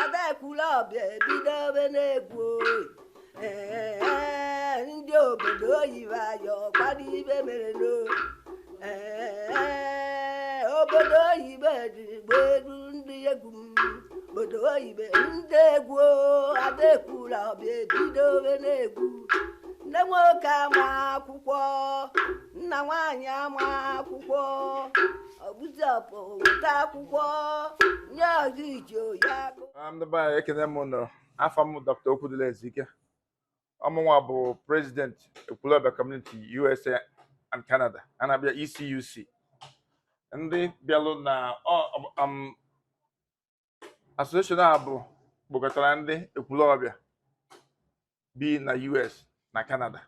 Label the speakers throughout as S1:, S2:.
S1: Ada Ekwulọbịa ebidobe na-egwu. Ee, ndị obodo oyibo ayọ kwado ibe mere no. Ee, obodo oyibo dị egwu, ndị egwu m, obodo oyibo, ndị egwu. Ada Ekwulọbịa ebidobe na-egwu. Nne nwoke ama akwụkwọ, nna nwaanyị ama akwụkwọ, ọbụziọpụ weta akwụkwọ nye ọzọ iji oyi akụ.
S2: Ndị be anyị, ekene m nụ. Afọ m Dr. Okwudili Ezike. Ọmụnwa bụ President Ekwulọbịa Community USA and Canada, a na-abịa ECUC. Ndị bịalụ na association a bụ kpọkọtara ndị Ekwulọbịa bi na US na Canada,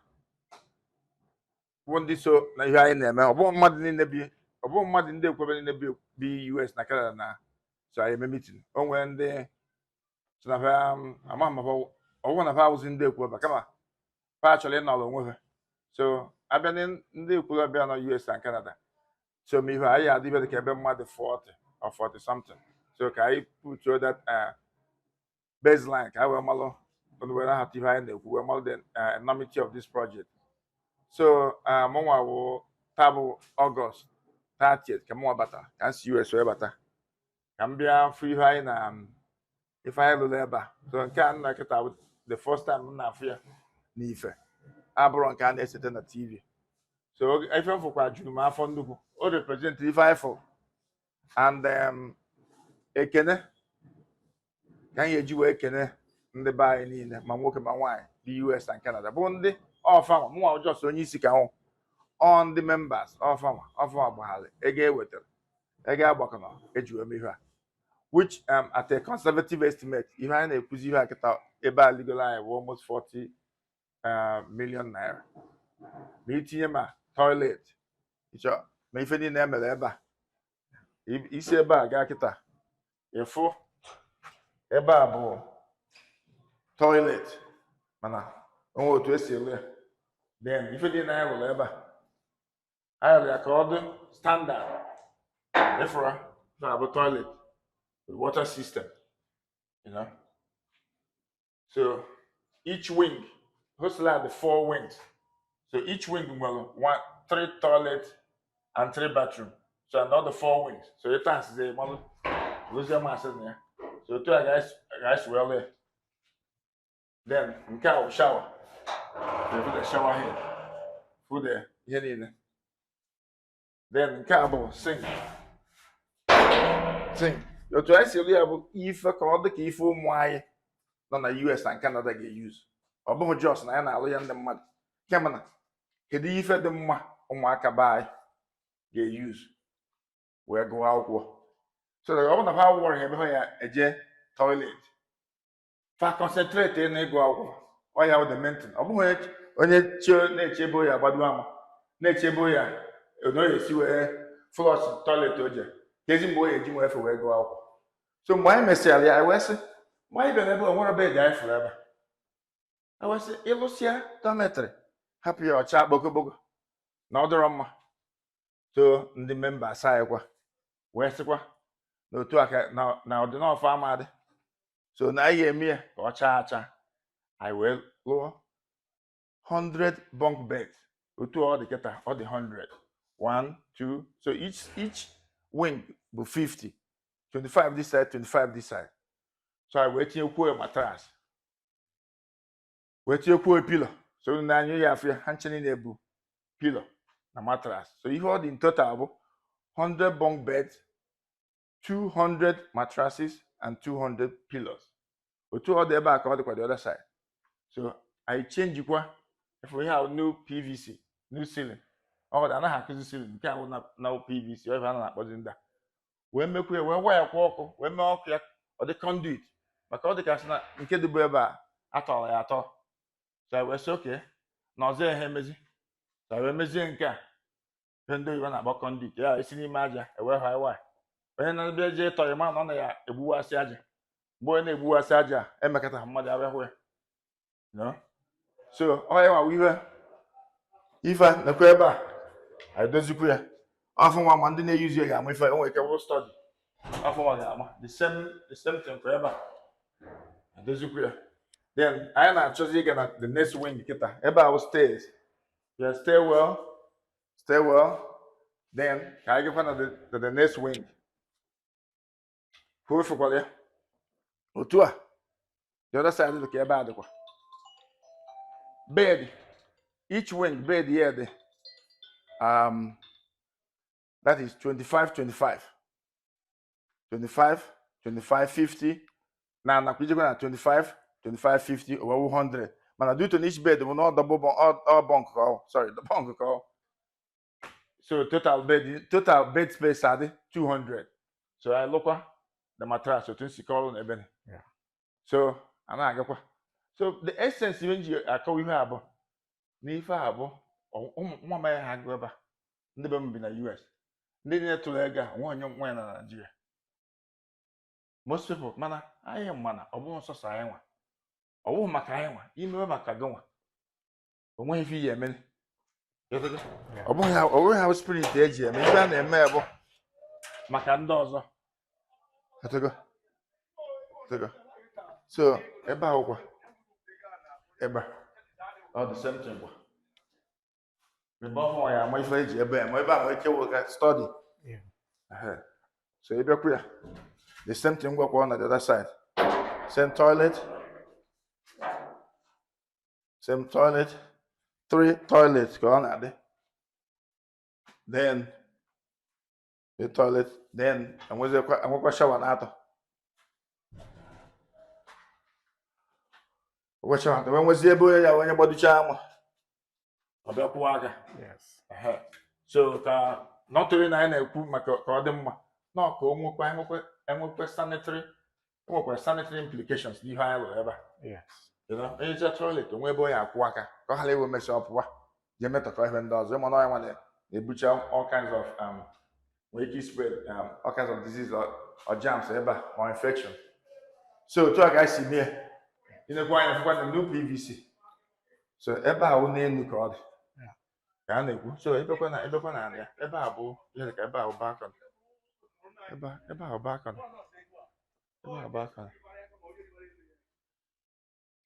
S2: bụ ndị so na ihe anyị na-eme. Ọ bụghị mmadụ niile bi, ọ bụghị mmadụ ndị Ekwulọbịa niile bi US na Canada na so anyị eme meeting. O nwere ndị so na fa ama ma ọ bụrụ na fa awụzi ndị Ekwulọbịa, kama fa chọrọ ịnọrọ onwe ha. So abịa na ndị Ekwulọbịa nọ US and Canada so ma ihe anyị adịbe dịka ebe mmadụ 40 or 40 something. So ka anyị put that baseline ka anyị wee malụ, wee na-ahata ihe anyị na-ekwu, wee malụ the enormity of this project. So mụnwa wụ, taa bụ August 30th ka mụnwa bata, ka m si US wee bata, ka m bịa fụ ihe anyị na ife anyị lụrụ ebe a. So nke a nna kịta bụ the first time m na-afụ ya n'ife abụrụ nke a na-esete na TV. So ife m fụkwa juru m afọ nnukwu. O represent ife anyị fụrụ and ekene ka anyị eji wee kene ndị be anyị niile, ma nwoke ma nwaanyị bi US and Canada, bụ ndị ọfanwa. Mụnwa just onye isi ka nwụ ọ, ndị members ọfanwa ọfanwa gbagharị ego ewetara, ego agbakọnọ eji wee mee ihe a, which at a conservative estimate, ihe anyị na-ekwuzi, ihe a kịta ebe a ligolo anyị bụ almost 40 million naira, ma itinye ma toilet ịchọ ma ife niile emere ebe a. Isi ebe a gaa kịta, ịfụ ebe a bụ toilet, mana onwe otu esi elu ya. Then ife niile anyị rụrụ ebe a, anyị rụrụ ya ka ọ dị standard. Ịfụra ife a bụ toilet with water system. So each wing, hostel had the four wings, so each wing nwere one, three toilet and three bathroom. So another four wings, so ịta asịzi malụ lụzie masị na ya. So otu a ga-esi wee lee. Then nke a bụ shower. So the shower head, fụ the ihe niile. Then nke a bụ sink. Sink, otu anyị si elu ya bụ ife ka ọ dị ka ife ụmụ anyị nọ na US and Canada ga-eyuzu. Ọ bụghị just na ya na-alụ ya ndị mmadụ, kama na kedu ife dị mma ụmụaka be anyị ga-eyuzu wee gụọ akwụkwọ, so that ọ bụrụ na ha wụrụ ebe ha ya eje toilet, fa concentrate na ịgụ akwụkwọ. Ọ ya wụ the main thing. Ọ bụghị onye na-eche ebe ya agbado ama, na-eche ebe ya na ọ esi wee flush toilet o je ka ezi mgbe o ya eji nwee efe wee gụọ akwụkwọ. So mgbe anyị mesịrị ya, anyị wee sị, mgbe anyị bịara ebe o nwere bed anyị fụrụ ebe a, anyị wee sị, ịlụsịa dormitory, hapụ ya ọcha kpokokpoko na ọ dịrọ mma. So ndị members anyị kwa wee sịkwa na otu a ka na ọdịnọfọ amadị, so na anyị ga-eme ya ka ọ chaa acha. Anyị wee lụọ 100 bunk beds. Otu ọ dị kịta, ọ dị 100, 1, 2, so each wing bụ 50, 25 this side, 25 this side. So anyị wee tinyekwuo mattress, wee tinyekwuo pillow. So unu na-anya ya afụ ya, ha nche niile bụ pillow na mattress. So ihe ọ dị in total bụ 100 bunk beds, 200 mattresses and 200 pillows. Otu ọ dị ebe a ka ọ dịkwa the other side. So anyị changekwa ife ihe a, new PVC, new ceiling. Ọ dị anaghị akụzi ceiling nke ahụ na PVC, ọ ife a na-akpọzi ndị a, wee mekwa ya, wee waya kwa ọkụ, wee mee ọkụ ya ọ dị conduit, maka ọ dị ka sị na nke dịbụ ebe a atọrọ ya atọ. So anyị wee sị oke na ọzọ ya ha emezi. So anyị wee mezie nke a, ihe ndị oyibo na-akpọ conduit, ya esi n'ime aja ewee ha waya. Onye na-abịa jee ịtọ ya ma na ọ na ya egbuwasị aja. Mgbe onye na-egbuwasị aja a, emekata mmadụ abịa hụ ya no. So ọ ya nwa ihe ife a nekwa ebe a, anyị dozikwu ya afọ nwa, ma ndị na-eyuzu ya ga-ama ife. O nwere ike wụrụ study afọ nwa ga-ama the same thing kwa ebe a. Edozikwa ya. Then anyị na-achọzi ịga na the next wing kịta. Ebe a wụ stairs ya, stairwell, stairwell. Then ka anyị gakwa na the next wing. Kwuo ya otu a, the other side dị ka ebe a dịkwa bed. Each wing bed here dị that is 25, 25, 25, 25, 50 na nakwa ijekwa na 25, 25, 50 over 100. Mana due to na each bed bụ na ọ double bunk, ọ bunk ka ọ, sorry, the bunk ka ọ, so total bed space adị 200. So anyị lụkwa the mattress otu nsi kọrọ na ebe ni. So a na-agakwa. So the essence ihe m ji akọwa ihe a bụ na ife a bụ ụmụ nwa m ha agụ ebe a. Ndị be m bi na US, ndị niile tụrụ ego a, nwa onye nwa ya na Nigeria, most people. Mana anyị, mana ọ bụghị sọsọ anyị nwa, ọ bụghị maka anyị nwa imewe, maka gị nwa, o nweghị ife iyi eme. Ọ bụghị ha spirit eji eme ife a na-eme bụ maka ndị ọzọ. Ghọtago? Ghọtago? So ebe a kwa, ebe a ọ the same thing kwa. Ebe ọhụụ ya ama ife eji ebe a ma ebe a nwere ike wụ study. Ehe. So ịbịakwa ya, the same thing gwakwa na the other side, same toilet, same toilet, three toilets ka ọ na-adị. Then the toilet, then enwezikwa, enwekwa shower na-atọ, enwe shower atọ, enwezi ebe onye ya onye gbaducha ama ọ bịa kwụọ aka. Ehe. So ka not only na anyị na-ekwu maka ka ọ dị mma na ka o nwekwa enwekwa sanitary implications n'ihe anyị lụrụ ebe a. Onye je toilet, onwe ebe onye akwụ aka ka ọ ghara iwe mesịa ọpụwa jee metọkọ ihe ndị ọzọ. Ịma na ọnya nwa na-ebucha all kinds of nwere ike spread all kinds of disease or germs ebe a or infection. So otu a ka anyị si mee. Inekwa anya fụkwa na new PVC. So ebe a wụ n'elu ka ọ dị ka a na-ekwu. So ebekwa na ya, ebe a bụ ihe dị ka ebe a bụ balcony. Ebe a bụ balcony, ebe a bụ balcony.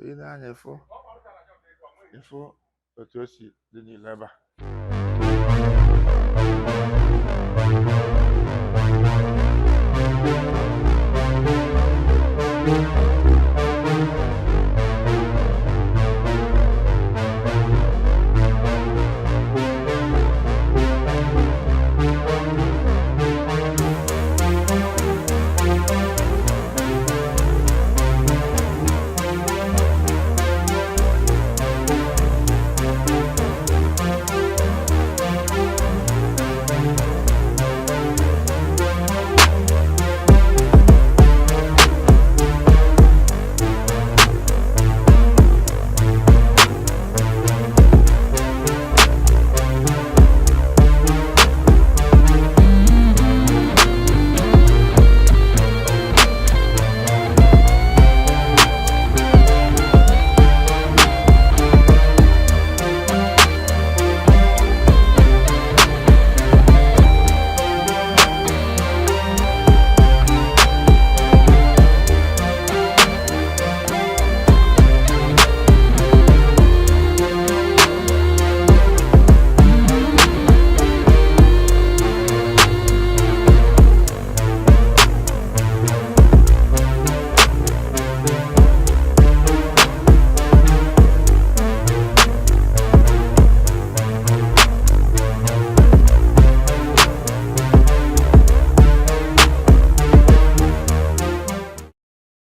S2: Ị na-anya ịfụ otu o si dị niile ebe a.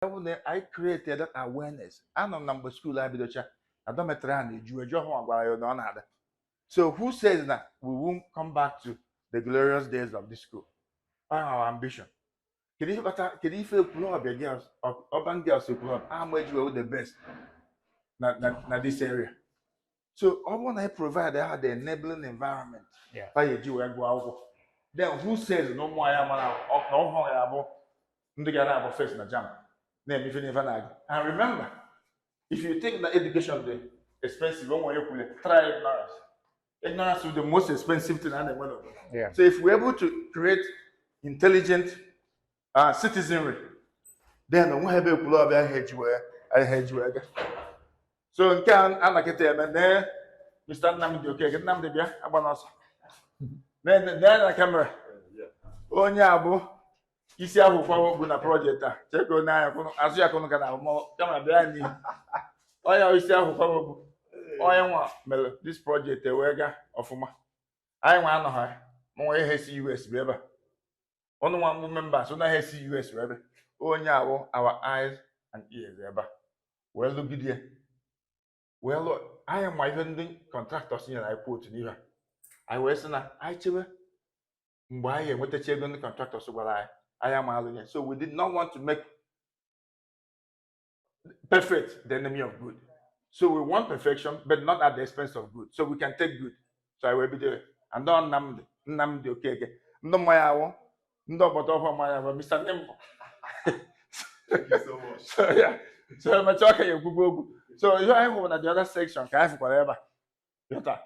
S2: Ọ bụ na anyị create that awareness. Anọ m na mgbe school a bidocha na dormitory a na-eju eju ọhụụ gwara ya na ọ na-ada. So who says that we won't come back to the glorious days of this school? All our ambition, kedu ife kpata, kedu ife Ekwulọbịa girls, Urban Girls Ekwulọbịa ama eji wee the best na this area? So ọ bụrụ na anyị provide ha the enabling environment fa ya eji wee gụọ akwụkwọ, then who says na ụmụ anyị amara na ọhụrụ ya abụ ndị ga na-abụ first na JAMB na-eme ife n'ife na-agụ? And remember, if you think that education dị expensive, o nwere ekwule, try ignorance. Ignorance is the most expensive thing a na-enwe n'obodo. So if we're able to create intelligent citizenry, then onweghị ebe Ekwulọbịa ahụ eji wee Anyị ha eji wee gaa. So nke a a na-akịta eme nee Mr. Nnamdi Okeke. Nnamdi, bịa, agba n'ọsọ. Nee nee na camera. Onye a bụ isi akwụkwọ bụ na project a. Chee ka onye anya azụ ya kụnụ ka na ahụ camera bịa ya n'ihu. Onye isi akwụkwọ bụ onye nwa mere this project ewee gaa ọfụma. Anyị nwa anọghị mụ nwa ihe si US bụ ebe a. Ụnụ nwa mbụ members ụnụ ihe si US bụ ebe onye awụ our eyes and ears ebe a wee lụgide ya wee lụọ. Anyị ma ihe ndị contractors nyere anyị quote n'ihe a. Anyị wee sị na anyị chebe mgbe anyị enwetacha ego ndị contractors gwara anyị, anyị ama alụ ya. So we did not want to make perfect the enemy of good. So we want perfection, but not at the expense of good, so we can take good. So anyị wee bido ya. And ọ Nnamdi Okeke, ndị mmanya awụ ndị ọgbata ọhụrụ mmanya bụ Mr. Nimbo.
S3: Thank you so much.
S2: So yeah, so emechaa ọka ya ekwukwu okwu. So ihe anyị hụrụ na the other section ka anyị fụkwara ebe a. Ghọta?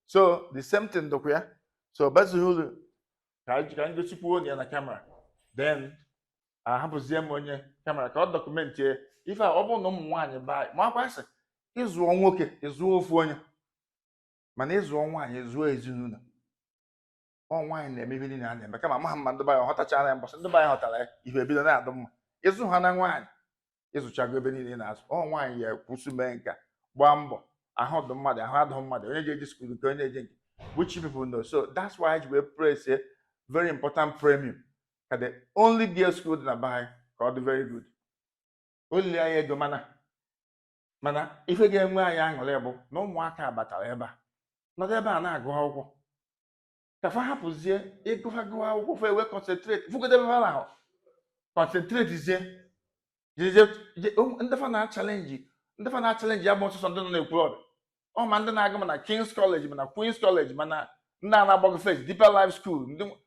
S2: So the same thing dịkwa ya. So bazighị uru ka anyị gosikwuo ya na camera, then ahapụzie m onye camera ka ọ documentie ife a. Ọ bụrụ na ụmụ nwaanyị baa ma akwa sị ịzụọ nwoke, ịzụọ ofu onye, mana ịzụọ nwaanyị, ịzụọ ezinụlọ. Ọ nwaanyị na-eme ihe niile a na-eme. Kama amaghị mma ndị be anyị ghọtachara ya. Mbọsị ndị be anyị ghọtara ya, ihe ebido na-adị mma. Ịzụ ha na nwaanyị, ịzụchago ebe niile ị na-azụ. Ọ nwaanyị ya ekwusi mee nka, gbaa mbọ ahụ dị mmadụ, ahụ adịghị mmadụ, onye ji eji school nke onye eje nke, which people know. So that's why we press a very important premium ka the only girls school dị na be anyị ka ọ dị very good. Olili anyị ego, mana ife ga-enwe anyị aṅụrị bụ na ụmụaka batara ebe a, nọdụ ebe a na-agụ akwụkwọ, ka fa hapụzie ịgụ, ha gụọ akwụkwọ, fa ewe concentrate fụgodebe fa ahụ, concentrate zie jeje ndị fa na-achallenge. Ndị fa na-achallenge ya bụ ọsụsọ ndị nọ n'Ekwulọbịa, ọ ma ndị na-agụ ma na King's College, ma na Queen's College, ma na ndị a na-agbago first Deeper Life School ndị.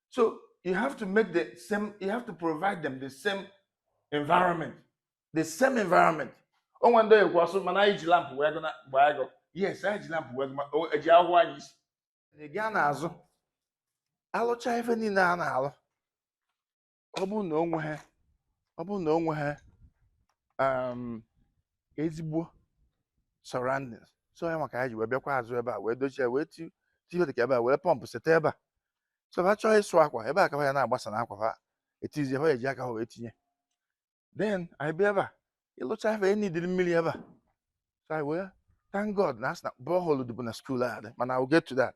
S2: So you have to make the same, you have to provide them the same environment, the same environment. O nwere ndị ekwu ọsụ, mana anyị ji lamp wee gụ na mgbe anyị gụ. Yes, anyị ji lamp wee gụ, ma o eji ahụhụ anyị isi. Ị gaa n'azụ alụcha ife niile a na-alụ, ọ bụrụ na o nweghị ezigbo surroundings. So ya maka anyị ji wee bịakwa azụ ebe a wee dochie, wee ti ihe dịka ebe a, wee pump sete ebe a. So ha chọọ ịsụ akwa ebe a ka ha ya na-agbasa na akwa ha etizie, ha eji aka ha wee tinye. Then anyị bịa ebe a ịlụcha ife enidiri mmiri ebe a. So anyị wee thank God na asị na borehole dịbụ na school a dị, mana I will get to that.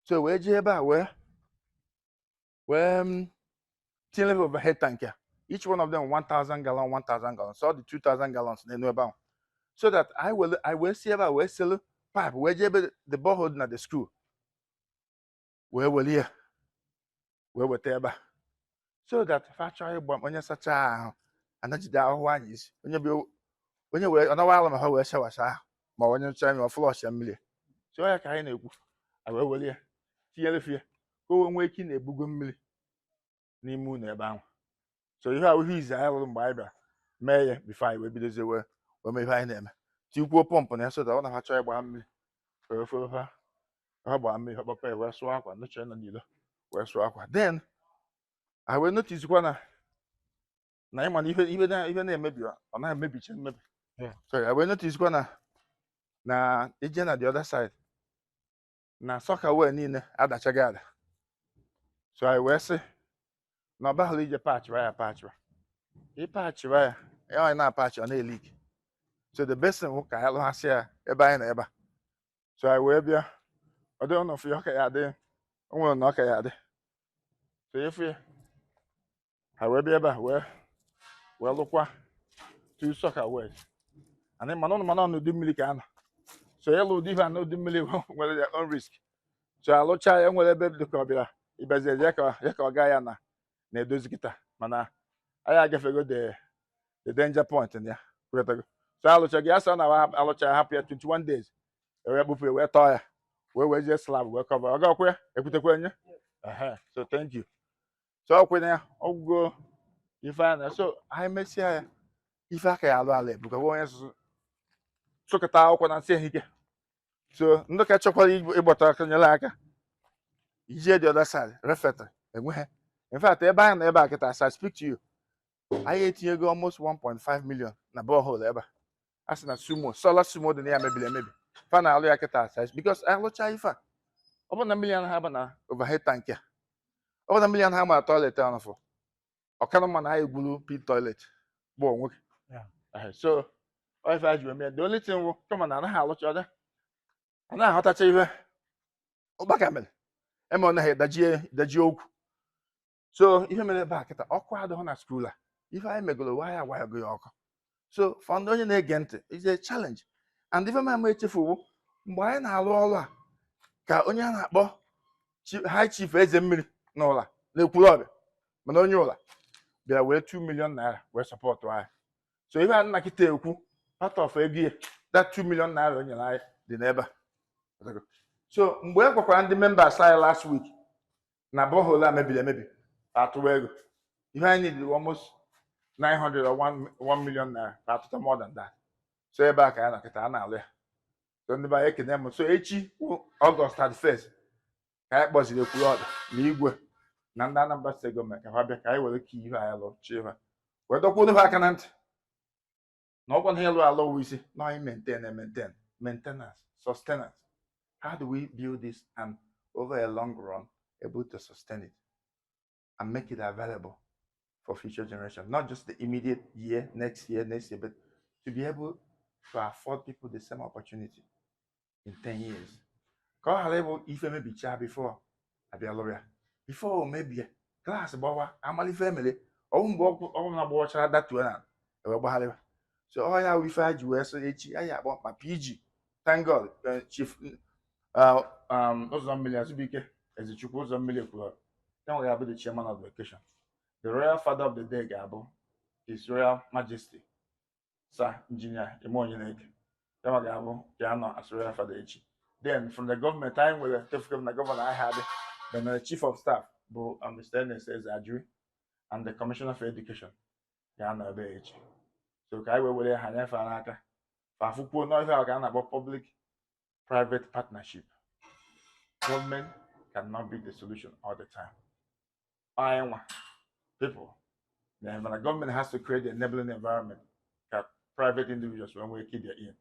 S2: So wee jee ebe a wee tinye overhead tank ya, each one of them 1000 gallon, 1000 gallons, so ọ dị 2000 gallons n'elu ebe ahụ, so that I wee si ebe a wee selu pipe wee jee ebe the borehole dị na the school, wee were ya wee weta ebe a, so that fa chọọ ịgba onye sachaa ahụ anagide ahụhụ anyị isi onye bi onye wee ọ nawa ala ma ha wee shawasa ahụ, ma onye ncha ma ọ flush ya mmiri. So ya ka anyị na-ekwu, anyị wee were ya tinyere ya ka o wee nwee ike ị na-ebugo mmiri n'ime ụlọ ebe ahụ. So ihe ahụ, ihe izi anyị lụrụ mgbe anyị bịara mee ya before anyị wee bidozie wee mee ihe anyị na-eme, tikwuo pump na ya, so that ọ na ha chọọ ịgba mmiri wee fere ha, ha gbaa mmiri, ha kpọpọ ya wee sụọ akwa ndị chọrọ nọ n'ilo wee sụọ akwa. Then anyị wee noticekwa na ịma na ihe na-emebi, ọ na-emebicha mmebi. Sorry, anyị wee noticekwa na ije na the other side na soakaway niile adachaghị ada. So anyị wee sị na ọ baghịla ije patchịwa ya, patchịwa ịpatchịwa ya, ya anyị na-apatch, ọ na-eleak. So the best thing bụ ka anyị lụghasị ya ebe anyị nọ ebe a. So anyị wee bịa, ọ dị ọnọfụ ya, ọ ka ya adị, o nwere na ọ ka ya adị. So efu ya, ha wee bịa ebe a wee lụkwa two soakaways. Anyị mana ụnụ mana ọ n'ụdị mmiri ka a nọ, so ịlụ ụdị ihe a n'ụdị mmiri nwere their own risk. So alụcha ya, nwere ebe dị ka ọ bịara ịbịazie ya ka ọ gaa ya na na-edozi kịta, mana anyị agafego the danger point na ya kwetago. So alụcha gị asọ na alụcha ya, hapụ ya 21 days, wee kpụpụ ya, wee tọọ ya, wee wezie slab wee cover. Ọ gakwa ya ekwutekwa nye. Ehe, so thank you. So ọ kwena ya ọgwụgo ife a na. So anyị mesịa ya, ife aka ya alụ ala ebuka onye sụsụ sụkọta akwụkwọ na nsị ehike. So ndị ka chọkwara ịgbata aka nyere aka ijie the other side refectory enweghị. In fact, ebe anyị nọ ebe a kịta, as I speak to you, Anyị etinyego almost 1.5 million na borehole ebe a. A sị na sumo solar sumo dị na ya mebiri emebi, fa na-alụ ya kịta asa, because alụcha ife a, ọ bụrụ na mmiri anaghị aba na overhead tank a, ọ bụrụ na mmiri anaghị ama na toilet ahụ fọ, ọkara mma na anyị egwuru pit toilet bụ nwoke. So ọ ife a ji wee mee, the only thing wụ kama na anaghị alụcha ọda, anaghị aghọtacha ihe ụkpaka mere eme, ọ naghị dajie okwu. So ihe mere ebe a kịta, ọkụ adịghị na school a. Ife anyị megoro, waya agwaghị ya ọkụ. So for ndị onye na-ege ntị, is a challenge. And ife ma echefuwo, mgbe anyị na-alụ ọrụ a, ka onye a na-akpọ High Chief Eze Mmiri n'ụla na Ekwulọbịa, mana onye ụla bịara wee 2 million naira wee support anyị. So ife a nna kịta ekwu, part of ego ya, that 2 million naira o nyere anyị dị n'ebe a. So mgbe e gwakwara ndị members anyị last week na borehole a mebiri emebi, atụwa ego, ihe anyị need almost 900 or 1 million naira ka atụta more than that. So ebe a ka ya na kịta a na-alụ ya. So ndị be anyị, ekene m. So echi wụ August 31st ka anyị kpọziri Ekwulọbịa na igwe na ndị Anambra State gọọmenti ka ha bịa ka anyị were ka ihe anyị lụ chi ha wee dọkwuo ha aka na ntị na ọkwa na ịlụ alụ wụ isi na anyị maintain and maintain, maintenance, sustenance. How do we build this and over a long run able to sustain it and make it available for future generations, not just the immediate year, next year, next year, but to be able to afford people the same opportunity in 10 years? Ka ọ ghara ịbụ ife mebichaa before abịa lụrụ ya, before o mebie, glass gbawa, amalife emere ọnwụ, mgbe ọkụ ọnwụ na-agbawachara datuo na ewe gbagharịwa. So ọ ya wụ ife a ji wee sị echi anyị akpọ ma PG. Thank God, Chief ụzọ mmiri Azubike Ezechukwu ụzọ mmiri Ekwulọbịa ya nwere abụ the chairman of the occasion. The royal father of the day ga-abụ His Royal Majesty Sir Engineer Ime Onyeneke, ya nwa ga-abụ ga-anọ as royal father echi. Then from the government, anyị nwere tefukem na governor ahịa adị. Then the chief of staff bụ Mr. Ernest Ezeajuri and the commissioner for education ga-anọ ebe a echi. So ka anyị wee were ha nyefee n'aka fa afụkwuo n'ife ahụ ka a na-akpọ public private partnership. Government cannot be the solution all the time. Anyị nwa people na, mana government has to create the enabling environment ka private individuals wee nwee ike ịbịa in.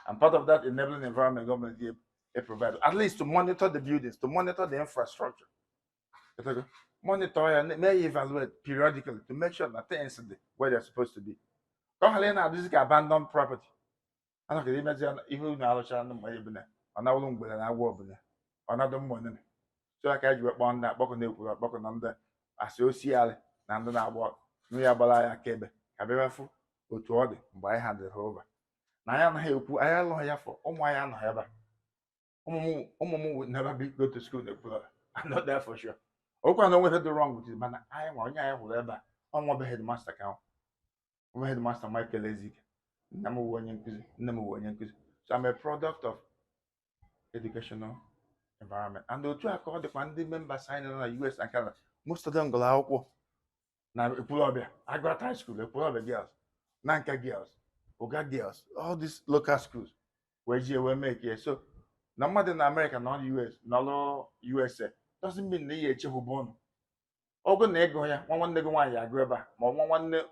S2: And part of that enabling environment government dey provide, at least to monitor the buildings, to monitor the infrastructure. Monitor ya, mee ya evaluate periodically to make sure na things dị where they're supposed to be, ka ọ ghara ị na-adịzi ka abandoned property. Anọkịta imezi ya ihe unu arụchara ndị mgbe ebune ọ nawụrụ mgbere na agwọ ọbụla ọ nadụ mma onene. So aka ji wee kpọọ ndị akpọkọ na-ekwuru akpọkọ na ndị asị osialị na ndị na-agba nụ ya gbara ya akaebe ka bịa fụ otu ọ dị mgbe anyị handịrị ha over. Na anyị anaghị ekwu anyị alụghị ya fọ ụmụ anyị anọghị ebe a. Ụmụ m will never be go to school n'Ekwulọbịa. I'm not there for sure. Okwa na onwe ihe dị wrong with it, mana anyị nwa onye anyị hụrụ ebe a, ọ nwa bụ headmaster, ka nwa headmaster Michael Ezike. Nna m wụ onye nkụzi, nne m wụ onye nkụzi, so I'm a product of educational environment. And otu a ka ọ dịkwa ndị members anyị nọ na US and Canada. Most of them gụrụ akwụkwọ na Ekwulọbịa, Agụata High School, Ekwulọbịa Girls, Nanka Girls, Uga Girls, all these local schools wee ji wee make it. So na mmadụ na America na US nọlụ USA doesn't mean na ị ga-echekwube ụnụ ọgụ na ịgụ ya. Nwa nwanne gị nwaanyị agụ ebe a, ma ọ nwa nwanne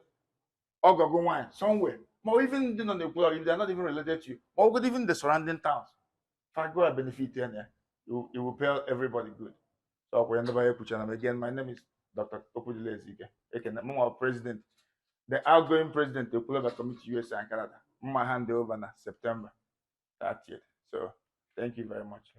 S2: ọgọ gị nwaanyị somewhere, ma ọ even ndị nọ n'Ekwulọbịa, if they are not even related to you, ma ọ good, even the surrounding towns fa go and benefit ya na ya, it will pay everybody good. So ọkwa ya ndị be anyị ekwuchara m. Again, my name is Dr. Okwudili Ezike Ekene mụnwa, president, the outgoing president, Ekwulọbịa Committee USA and Canada. Mma hand over na September 30th. So thank you very much.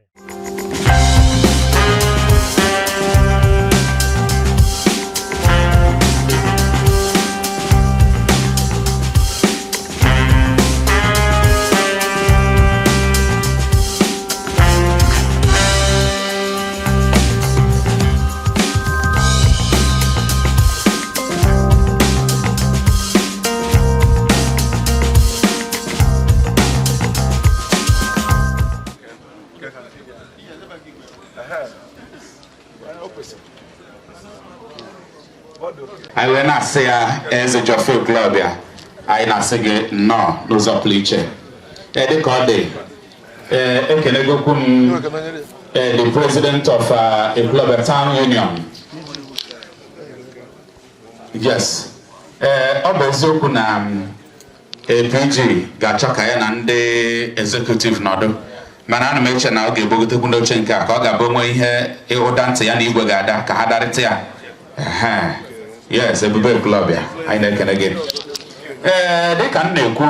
S4: Anyị wee na-asị ya, Eze Geoffrey Ekwulọbịa, anyị na-asị gị nnọọ n'ụzọ pụrụ iche. Ee, dịka ọ dị, ee, ekenegokwu m ee, the president of Ekwulọbịa Town Union. Yes. Ee, ọ bụ eziokwu na APG ga-achọ ka ya na ndị executive nọdụ, mana ana m eche na ọ ga-egbogotekwu n'oche nke a ka ọ ga-abụ onwe ihe ịhụda ntị ya na igwe ga-ada ka ha darịta ya. Ehe. Yes, Ebube Ekwulọbịa, anyị na-ekene gị. Ee, dịka m na-ekwu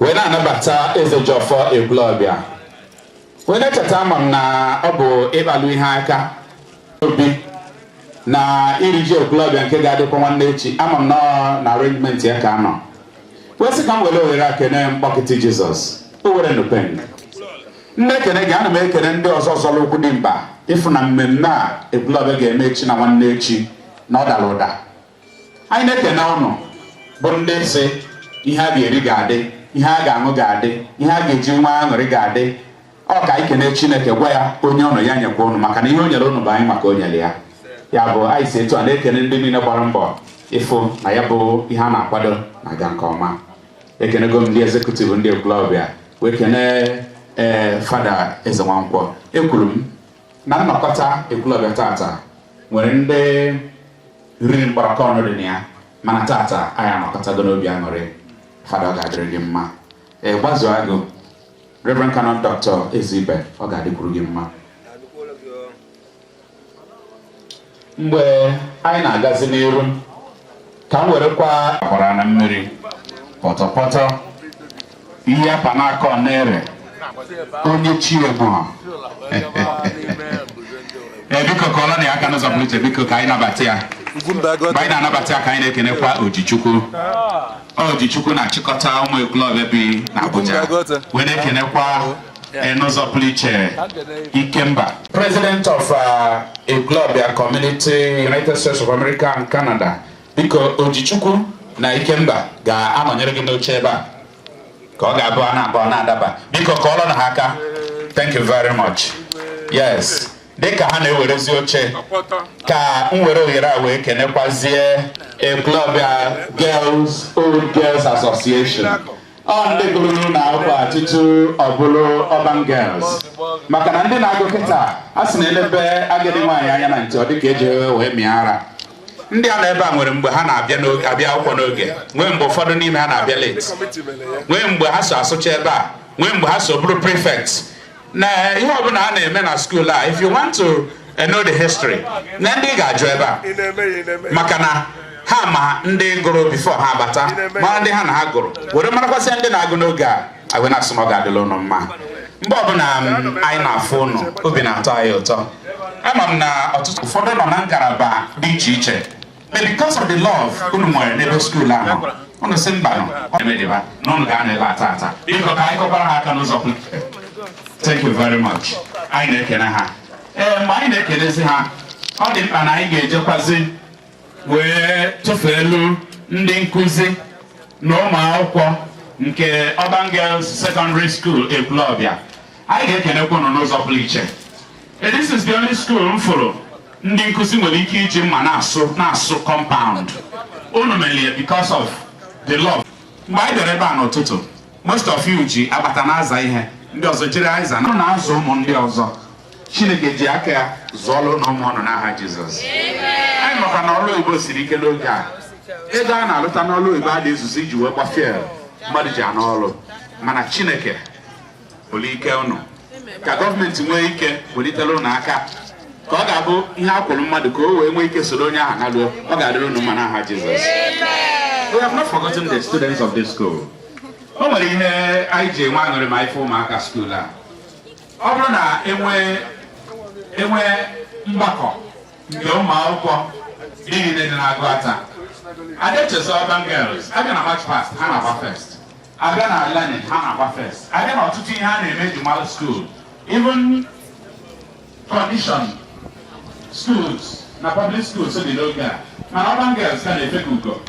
S4: wee na-anabata Eze Jiọfọ Ekwulọbịa, wee na-echeta, ama m na ọ bụ ịkpalụ ihe aka obi na iri ji Ekwulọbịa nke ga-adịkwa nwanne echi. Ama m na ọ na arrangement ya ka anọ wee sị ka m were ohere a kene mkpọkịtị Jizọs o were nupeng nne ekene gị. Ana m ekene ndị ọzọ zọrọ ụkwụ dị mkpa ịfụ na mmemme a Ekwulọbịa ga-eme echi na nwanne echi na ọ dara ụda. Anyị na-ekene ụnụ bụ ndị si ihe a ga-eri ga-adị, ihe a ga-aṅụ ga-adị, ihe a ga-eji nwa aṅụrị ga-adị. Ọ ka anyị kene Chineke, gwa ya onye ụnụ ya nyekwa ụnụ, maka na ihe o nyere ụnụ bụ anyị maka o nyere ya. Ya bụ, anyị si etu a na-ekene ndị niile gbara mbọ ịfụ na ya bụ ihe a na-akwado na-aga nke ọma. Ekenego m ndị executive ndị Ekwulọbịa, wee kene ee Fada Eze Nwankwọ. Ekwuru m na nnọkọta Ekwulọbịa tata nwere ndị riri mkpọrọkọ ọnụ dị na ya, mana tata anyị anọkọtago n'obi aṅụrị. Fada, ọ ga-adịrị gị mma. Ee, gbazuo agụ Reverend Canon Dr. Ezibe, ọ ga-adịkwuru gị mma. Mgbe anyị na-agazi n'iru, ka m werekwa akwara na mmiri pọtọpọtọ ihe apanaka na-ere onye chi egbu ha. Ee, biko kọọrọ na ya aka n'ụzọ pụrụ iche. Biko, ka anyị nabata ya. Mgbe anyị na-anabata ya, ka anyị na-ekenekwa Ojichukwu. Ojichukwu na-achịkọta ụmụ Ekwulọbịa bi na Abuja, wee na-ekenekwa n'ụzọ pụrụ iche Ikemba, President of Ekwulọbịa Community, United States of America and Canada. Biko, Ojichukwu na Ikemba ga-anọnyere gị n'oche ebe a ka ọ ga-abụ a na-abụọ na-adaba. Biko kọọrọ na ha aka. Thank you very much. Yes, dịka ha na-ewerezi oche, ka m were ohere a wee kenekwazie Ekwulọbịa Girls Old Girls Association. Ọ ndị gụrụ n'ụlọ akwụkwọ a tutu ọ bụrụ Urban Girls, maka na ndị na-agụ kịta a sị na elebe agadi nwaanyị anya na ntị, ọ dịka eji wee mịa ara. Ndị a nọ ebe a nwere mgbe ha na-abịa abịa akwụkwọ n'oge, nwee mgbe ụfọdụ n'ime ha na-abịa late, nwee mgbe ha so asụcha ebe a, nwee mgbe ha so bụrụ prefect na ihe ọbụla a na-eme na school a. If you want to know the history na ndị ị ga-ajụ ebe a, maka na ha ma ndị gụrụ before ha abata, mara ndị ha na ha gụrụ, were marakwasị ndị na-agụ n'oge a. Agwe na-asụ na ọ ga-adịla ụnụ mma. Mgbe ọbụla anyị na-afụ ụnụ, obi na-atọ anyị ụtọ. Ama m na ọtụtụ ụfọdụ nọ na ngalaba dị iche iche, but because of the love unu nwere n'ebe school ahụ, unu si mba nọ emediba na unu ga-anọ ebe a tata. Biko, ka anyị kọkwara ha aka n'ụzọ pụrụ iche. Thank you very much. Anyị na-ekene ha. Ee, mgbe anyị na-ekenezi ha, ọ dị mkpa na anyị ga-ejekwazi wee tụfuo elu ndị nkụzi na ụmụ akwụkwọ nke Urban Girls Secondary School Ekwulọbịa. Anyị ga-ekenekwa unu n'ụzọ pụrụ iche. This is the only school m fụrụ ndị nkụzi nwere ike iji mma na-asụ na-asụ compound. Unu melie because of the love. Mgbe anyị bịara ebe a n'ụtụtụ, most of you ji agbata na-aza ihe, ndị ọzọ jiri aịza na na-azụ ụmụ ndị ọzọ. Chineke ji aka ya zụọlụ na ụmụ ọnụ n'aha Jizọs. Anyị makwa na ọrụ oyibo siri ike n'oge a. Ego a na-alụta n'ọrụ oyibo adịghị ezuzu iji wee gbafee mmadụ ji anụ ọrụ, mana Chineke were ike ụnụ ka gọọmenti nwee ike welitere ụnụ aka ka ọ ga-abụ ihe a kwụrụ mmadụ ka o wee nwee ike soro onye ahụ naluo. Ọ ga-adịrị unu mma n'aha Jizọs. We have not forgotten the students of this school. O nwere ihe anyị ji enwe aṅụrị ma ife ụmụaka school a. Ọ bụrụ na enwe mgbakọ nke ụmụ akwụkwọ niile dị na-agụ ata Adechezo Urban Girls, abịa na march past, ha na-agba first. Abịa na learning, ha na-agba first. Abịa na ọtụtụ ihe a na-eme jumal school, even condition schools na public schools dị n'oge a, mana Urban Girls ka na-efe ka ugo.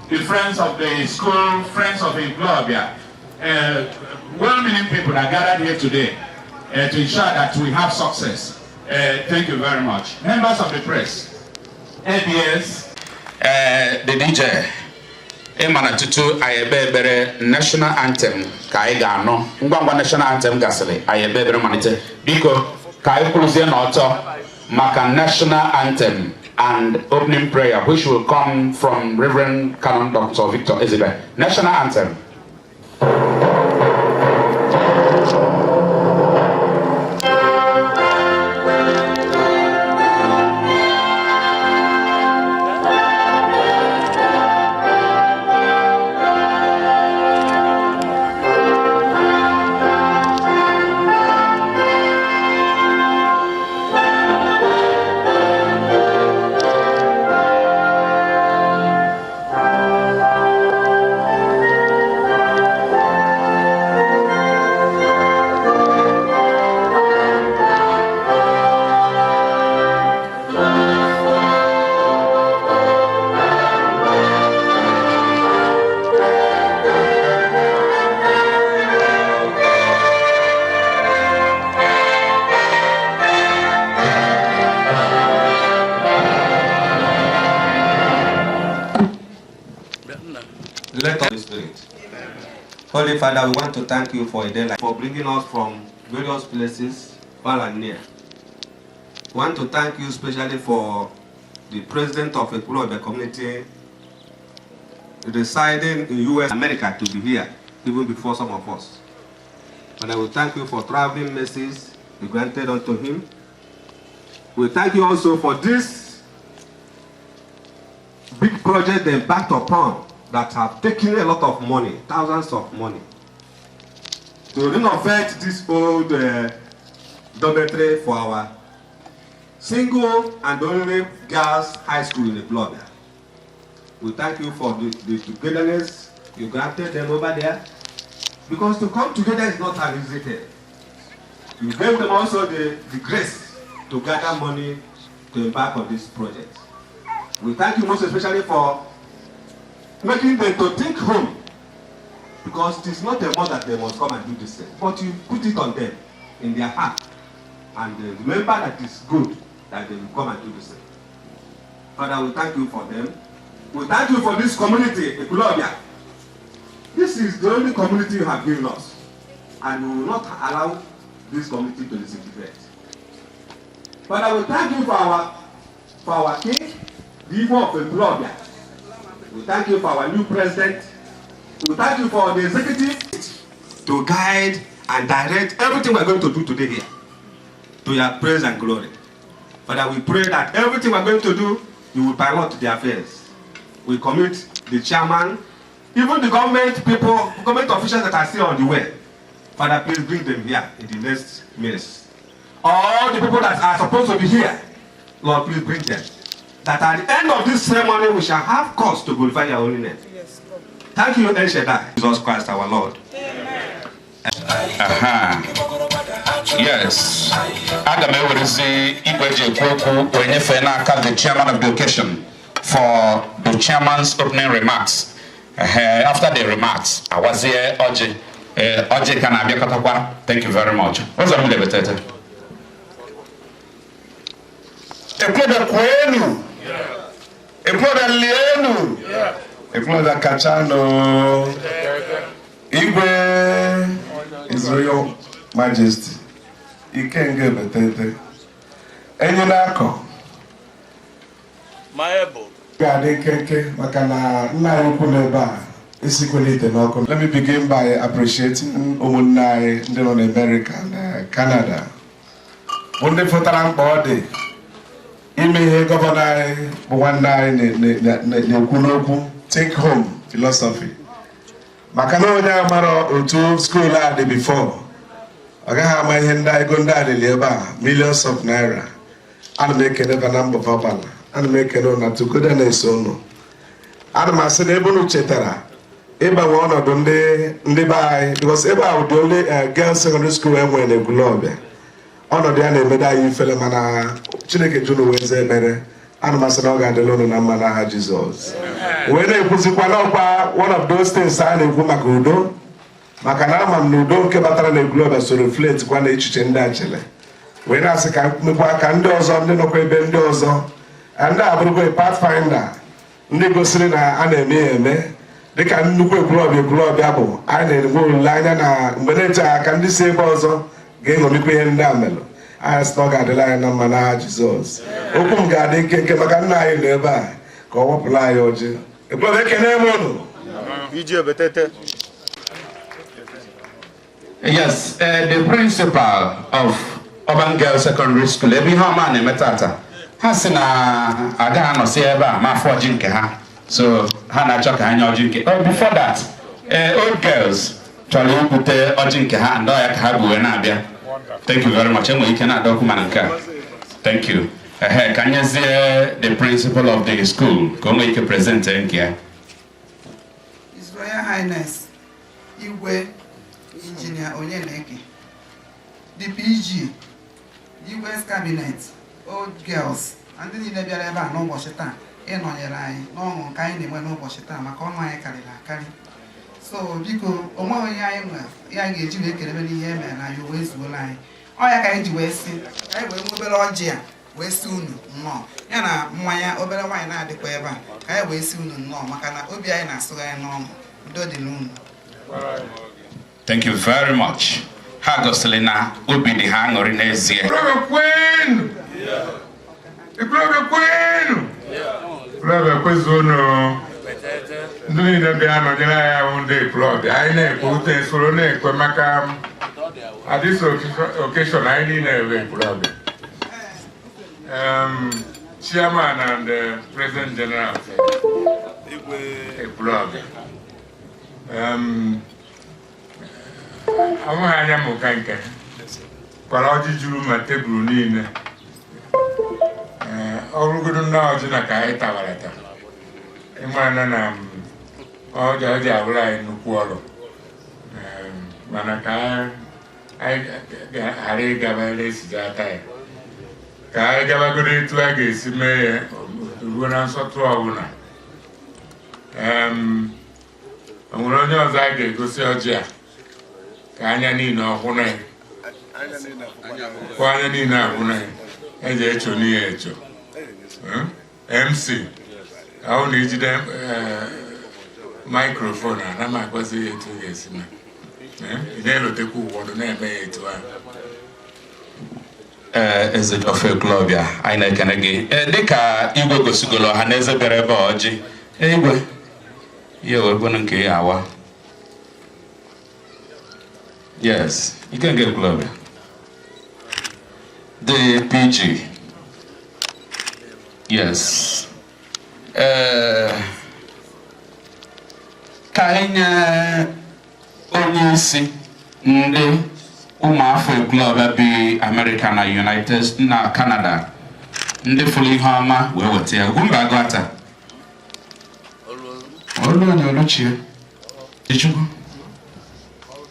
S4: The friends of the school, friends of Ekwulobia, well-meaning people that gathered here today to ensure that we have success. Thank you very much. Members of the press, ABS, the DJ, ịma na tutu anyị ekpe ekpere, national anthem ka anyị ga-anụ. Ngwa ngwa national anthem gasịrị, anyị ekpe ekpere malite. Biko, ka anyị kwụrụzie n'ọtọ maka national anthem. And opening prayer, which will come from Reverend Canon Dr. Victor Ezebe. National anthem.
S5: Let us Spirit. Holy Father, we want to thank you for a day like for bringing us from various places, far and near. We want to thank you especially for the president of Ekwulobia community residing in US, America, to be here, even before some of us. And I will thank you for traveling mercies you granted unto him. We thank you also for this big project they embarked upon that have taken a lot of money, thousands of money, to renovate this old dormitory for our single and only girls high school in Ekwulobia. We thank you for the togetherness you granted them over there, because to come together is not an easy thing. You gave them also the grace to gather money to embark on this project. We thank you most especially for making them to think home, because it is not a must that they must come and do this thing, but you put it on them in their heart, and they remember that it's good that they will come and do this thing. Father, we thank you for them. We thank you for this community, Ekwulobia. This is the only community you have given us, and we will not allow this community to disintegrate. Father, we thank you for our king, the Igwe of Ekwulobia. We thank you for our new president. We thank you for the executive to guide and direct everything we're going to do today here to your praise and glory. Father, we pray that everything we're going to do, you will pilot the affairs. We commit the chairman, even the government people, government officials that are still on the way. Father, please bring them here in the next minutes. All the people that are supposed to be here, Lord, please bring them. That at the end of this ceremony, we shall have cause to glorify your holy name. Thank you, El Shaddai, Jesus Christ our Lord.
S4: Aha. Yes. Aga m ewerezi igwe eji ekwu okwu wee nyefee n'aka the chairman of the occasion for the chairman's opening remarks. Ehe, after the remarks, awazie ọjị. Eh, ọjị ka na-abịakọtakwa. Thank you very much. Ụzọ m debetete.
S6: Ekwulobia kwenu! Ekwulobia lienu! Ekwulobia kachanụ! Igwe, His Royal Majesty Ikenga Ebetete, enyi na-akọ ga-adị nkenke maka na nna anyị ukwu n'ebe a esikwela ite n'ọkụ. Let me begin by appreciating ụmụnne anyị ndị nọ n'Amerika na Canada, bụ ndị fụtara mkpa ọ dị ime ihe governor anyị bụ nwanne anyị na-ekwu n'okwu think home philosophy, maka na onye amara otu school a dị before, ọ gaghị ama ihe ndị ego ndị a lili ebe a, millions of naira. Ana m ekene ba na mbọ gbara. Ana m ekene ụnụ na tugoda na-eso ụnụ. Ana m asị na ebe unu chetara ịgbanwe ọnọdụ ndị be anyị, because ebe a bụ the only girls secondary school e nwere n'Ekwulọbịa. Ọnọdụ ya na-emedo anyị ifele, mana Chineke jụ unu wee zaa ekpere. Ana m asị na ọ ga-adịla unu na mma n'aha Jizọs. Wee na-ekwuzikwa n'ọkwa one of those things a na-ekwu maka udo, maka na ama m na udo nke batara na Ekwulọbịa so reflect kwa na echiche ndị a chere, wee na-asị ka mekwa ka ndị ọzọ, ndị nọkwa ebe ndị ọzọ, ndị a bụrụkwa pathfinder, ndị gosiri na a na-eme ya eme dịka nnukwu Ekwulọbịa. Ekwulọbịa bụ anyị na-enwe olileanya na mgbe na-eche aka ndị si ebe ọzọ ga-eṅomikwa ihe ndị a melụ. Anyị sị na ọ ga-adịla anyị na mma n'aha Jizọs. Okwu m ga-adị nkenke maka nna anyị nọ ebe a ka ọ wepụla anyị ọjị. Ekwulọbịa, ekene m ụnụ.
S4: Yes, the principal of Urban Girls Secondary School, ebe ihe ọma na-eme tata, ha sị na agaghị anọsị ebe a ma afọ ọjị nke ha, so ha na-achọ ka ha nye ọjị nke. Oh, before that, old girls chọrọ ibute ọjị nke ha, ndị ọya ka ha bụ wee na-abịa. Thank you very much. Enwere ike na-adọkwu mana nke a. Thank you. Ehe, ka nyezie the principal of the school ka o nwee ike present nke ya.
S7: His Royal Highness Igwe Engineer Onyeneke, the PG, Igwe's Cabinet, Old Girls, na ndị niile bịara ebe a n'ụbọchị taa ịnọnyere anyị n'ọṅụ nke anyị na-enwe n'ụbọchị taa, maka ọṅụ anyị karịrị akarị. So biko, o nweghị onye anyị nwe ya anyị ga-eji wee kelebe n'ihe e mere anyị o wee zuola anyị. Ọ ya ka anyị ji wee sị ka anyị wee nwee obere ọjị a wee sị unu nnọọ, ya na mmanya obere nwaanyị na-adịkwa ebe a, ka anyị wee sị unu nnọọ, maka na obi anyị na-asụgharị n'ọṅụ. Udo dịrị unu.
S4: Thank you very much. Ha gosiri na obi dị ha aṅụrị n'ezie.
S8: Ekwulọbịa kwenu! Ekwulọbịa kwenu! Ekwulọbịa kwezuonu! Ndị niile bịa nọnyere anyị ahụ, ndị Ekwulọbịa, anyị na-ekwe ute soro na-ekwe maka at this occasion anyị niile ewe Ekwulọbịa. Chairman and President General Ekwulọbịa. Ahụghị anya m ụka nke kwara ọjị juru ma tebụl niile. Ee, ọ bụrụgodo nna ọjị na ka anyị tawara taa, ịmara na ọjị ọjị abụrụ anyị nnukwu ọrụ. Ee, mana ka anyị ghara ịgaba ere esizi ata ya, ka anyị gabagodo etu a ga-esi mee ya ruo na nsọtụ ọbụla. O nwere onye ọzọ a ga-egosi ọjị a ka anya niile ọhụrụ ya, kwa anya niile ahụrụ ya, eji echo n'ihe echo. MC ahụ na ijide microphone, ana m agwazi ya etu ọ ga-esi mee. Ị na-elotekwa ụfọdụ na-eme ya etu ahụ.
S4: Ee, Eze Geoffrey Ekwulọbịa, anyị na-ekene gị. Ee, dịka igwe gosigolo ọha na eze bịara ebe a ọjị. Ee, igwe ihe wee bụrụ nke ya awa. Yes, Ikenga Ekwulọbịa, the PG. Yes, ee, ka anyị nye onye isi ndị ụmụafọ Ekwulọbịa bi Amerịka na United na Canada, ndị fụrụ ihe ọma wee weta ya, Ugwumba Agụata, olu onye oluchie Chukwu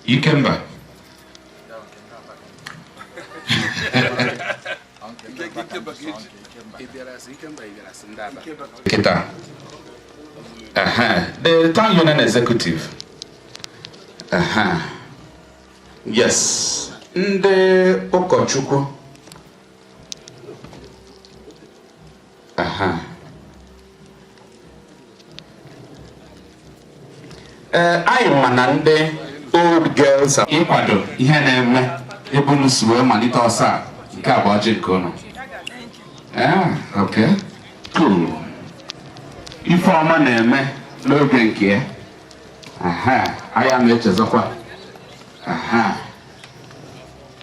S4: Ikemba. Kịta. Ehe, the town union executive. Ehe. Yes, ndị ụkọchukwu. Ehe. Ee, anyị ma na ndị old girls ịkwado ihe na-eme ebe unu si wee malite ọsọ a, nke a bụ ọjị nke unu. Ah, okay. Cool. Ife ọma na-eme n'oge nke ya. Aha, anyị ama echezọkwa. Aha.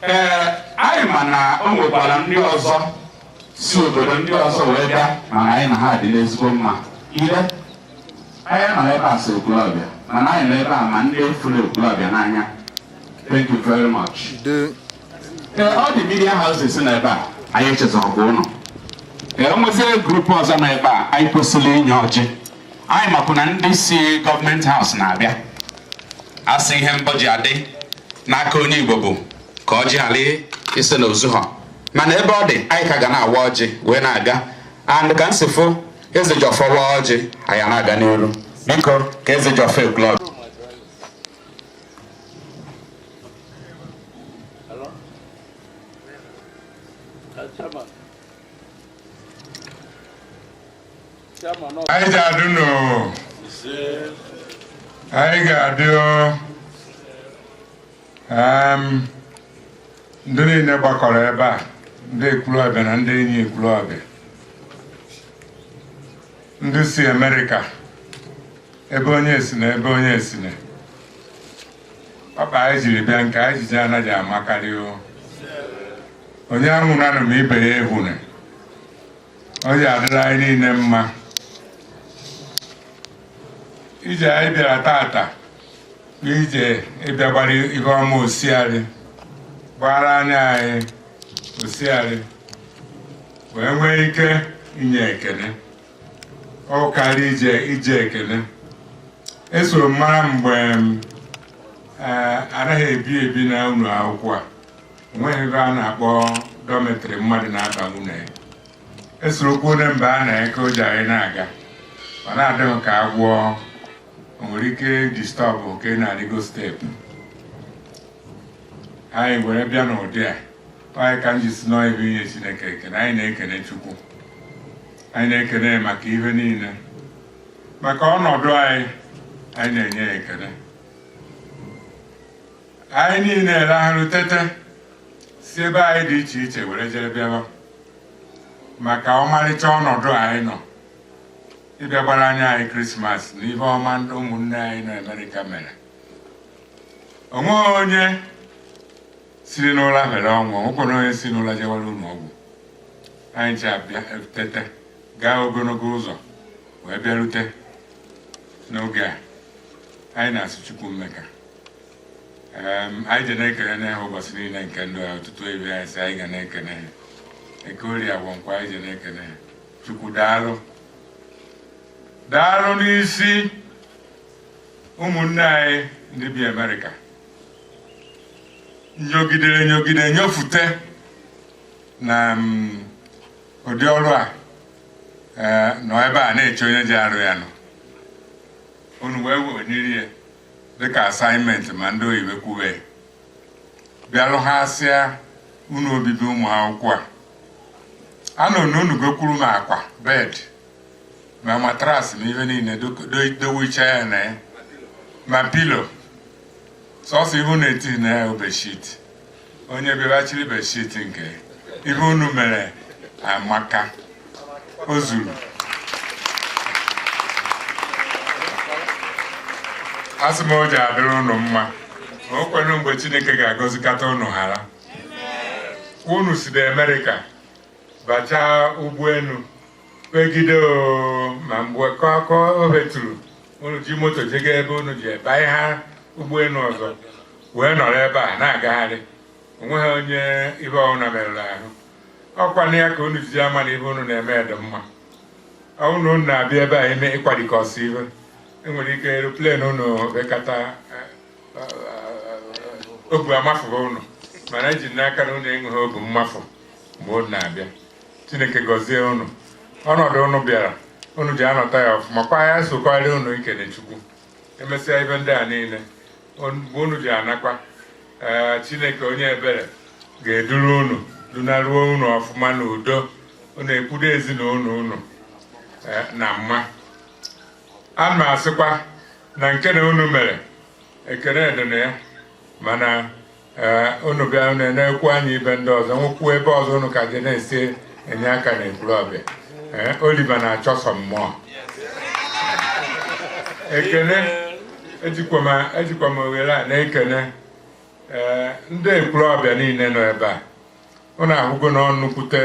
S4: Ee, anyị ma na o nwekwara ndị ọzọ si obodo ndị ọzọ wee bịa, mana anyị na ha dị n'ezigbo mma. Ile anyị nọ ebe a so Ekwulọbịa, mana anyị nọ ebe a ma ndị fụrụ Ekwulọbịa n'anya. Thank you very much. Ee, all the media houses nọ ebe a, anyị echezọkwa ụnụ. Ee, o nwezie group ọzọ nọ ebe a anyị kwesịrị inye ọjị. Anyị makwa na ndị si government house na-abịa. Asị ihe mbọ ji adị n'aka onye Igbo bụ ka ọjị ghara isi n'ozu ha, mana ebe ọ dị, anyị ka ga na-awa ọjị wee na-aga. And ka m si fụ Eze Jọfọ wa ọjị, anyị a na-aga n'iru. Biko, ka Eze Jọfọ Ekwulọbịa.
S9: Hello? Chairman. Chairman, no.
S8: Anyị ga-adị nụ, anyị ga-adị o. Ndị niile gbakọrọ ebe a. Ndị Ekwulọbịa na ndị enyi Ekwulọbịa, ndị si Amerịka, ebe onye si na ebe onye si na ọkpa anyị jiri bịa nke anyị jiji anaghị amakarị o. Onye anwụnanụ ma ibe ya ehune. O ji adịrị anyị niile mma. Ije anyị bịara tata bụ ije ịbịagbara ihe ọma osiarị gbara anya anyị osiarị wee nwee ike inye ekele. Ọ karịa ije ije ekele. Esoro m mara mgbe m anaghị ebi ebi na ụlọ akwụkwọ a, onweghị ebe a na-akpọ dormitory mmadụ na-aba nwunye ya. Esorokwu onye mba a na-eke o ji anyị na-aga, ọ na-adịghị ka agwọ o nwere ike disturb nke na-arịgo step anyị were bịa n'ụdị a. Anyị ka m ji si n'ọhịa inye Chineke ekele. Anyị na-ekene Chukwu, anyị na-ekene ya maka ihe niile, maka ọnọdụ anyị. Anyị na-enye ya ekele. Anyị niile rahụrụ tete si ebe anyị dị iche iche were jere bịaba maka ọmarịcha ọnọdụ anyị nọ ịbịa gbara anya anyị Krismas na ihe ọma ụmụnne anyị nọ Amerịka mere. Onweghị onye siri n'ụra mere ọnwụ, onwekwana onye si n'ụra jewara ụlọ ọgwụ. Anyị ji abịa tete gaa ogologo ụzọ wee bịarute n'oge a. Anyị na-asị Chukwu mmeka. Anyị ji na-ekele na ha ụbọchị niile nke ndụ anyị. Ọtụtụ ebe anyị sị anyị ga na-ekene ha eke, orie, agwọ, nkwa. Anyị ji na-ekene ha. Chukwu, daalụ, daalụ n'isi ụmụnne anyị ndị bi Amerịka. Nyogidere nyogide nyofute na ụdị ọrụ a nọ ebe a na-eche onye ji arụ ya nọ unu wee weniri ya dịka assignment, ma ndị oyibo kwube bịalụ ha asịa unu obibi ụmụ akwụkwọ a anọ na unu gokwuru m akwa bed ma mattress ma ihe niile dowicha ya na ya ma pillow. Sọsọ ihu na-eti na ya bedsheet, onye bịabachiri bedsheet nke ihe unu mere amaka, o zuru. Asị m o ji adịrị unu mma, ma o kwenu mgbe Chineke ga-agọzikata unu ghara unu si na Amerịka bachaa ụgbọelu kpegide o, ma mgbe kọkọ o metụrụ unu ji moto jega ebe unu ji banye ha ụgbọelu ọzọ wee nọrọ ebe a na-agagharị, onweghị onye ibe ọbụla merụrụ ahụ. Ọkwa na ya ka unu ji ama na ibe unu na-eme dị mma. Ọ bụrụ na unu na-abịa ebe a eme ịkwadikọsị ibe, enwere ike aeroplane unu bekata obu amafụghị unu, mana eji n'aka na unu enweghị obu mmafụ mgbe unu na-abịa. Chineke gọzie unu. Ọnọdụ unu bịara, unu ji anọta ya ọfụma kwa ya sokwara unu ikele Chukwu. Emesịa ibe ndị a niile mgbe unu ji anakwa, ee, Chineke onye ebere ga-eduru unu dunaruo unu ọfụma n'udo. Unu ekwudo ezinụlọ unu na mma. Ana m asịkwa na nke na unu mere ekene dị na ya, mana ee, unu bịa unu na-ekwu anyị ibe ndị ọzọ nwekwu ebe ọzọ unu ka je na-esi enye aka na Ekwulọbịa. Ee, Oliver na-achọ sọ mmụọ ekene. Ejikwa m ohere a na-ekene ee ndị Ekwulọbịa niile nọ ebe a. Unu ahụgo na nnukwute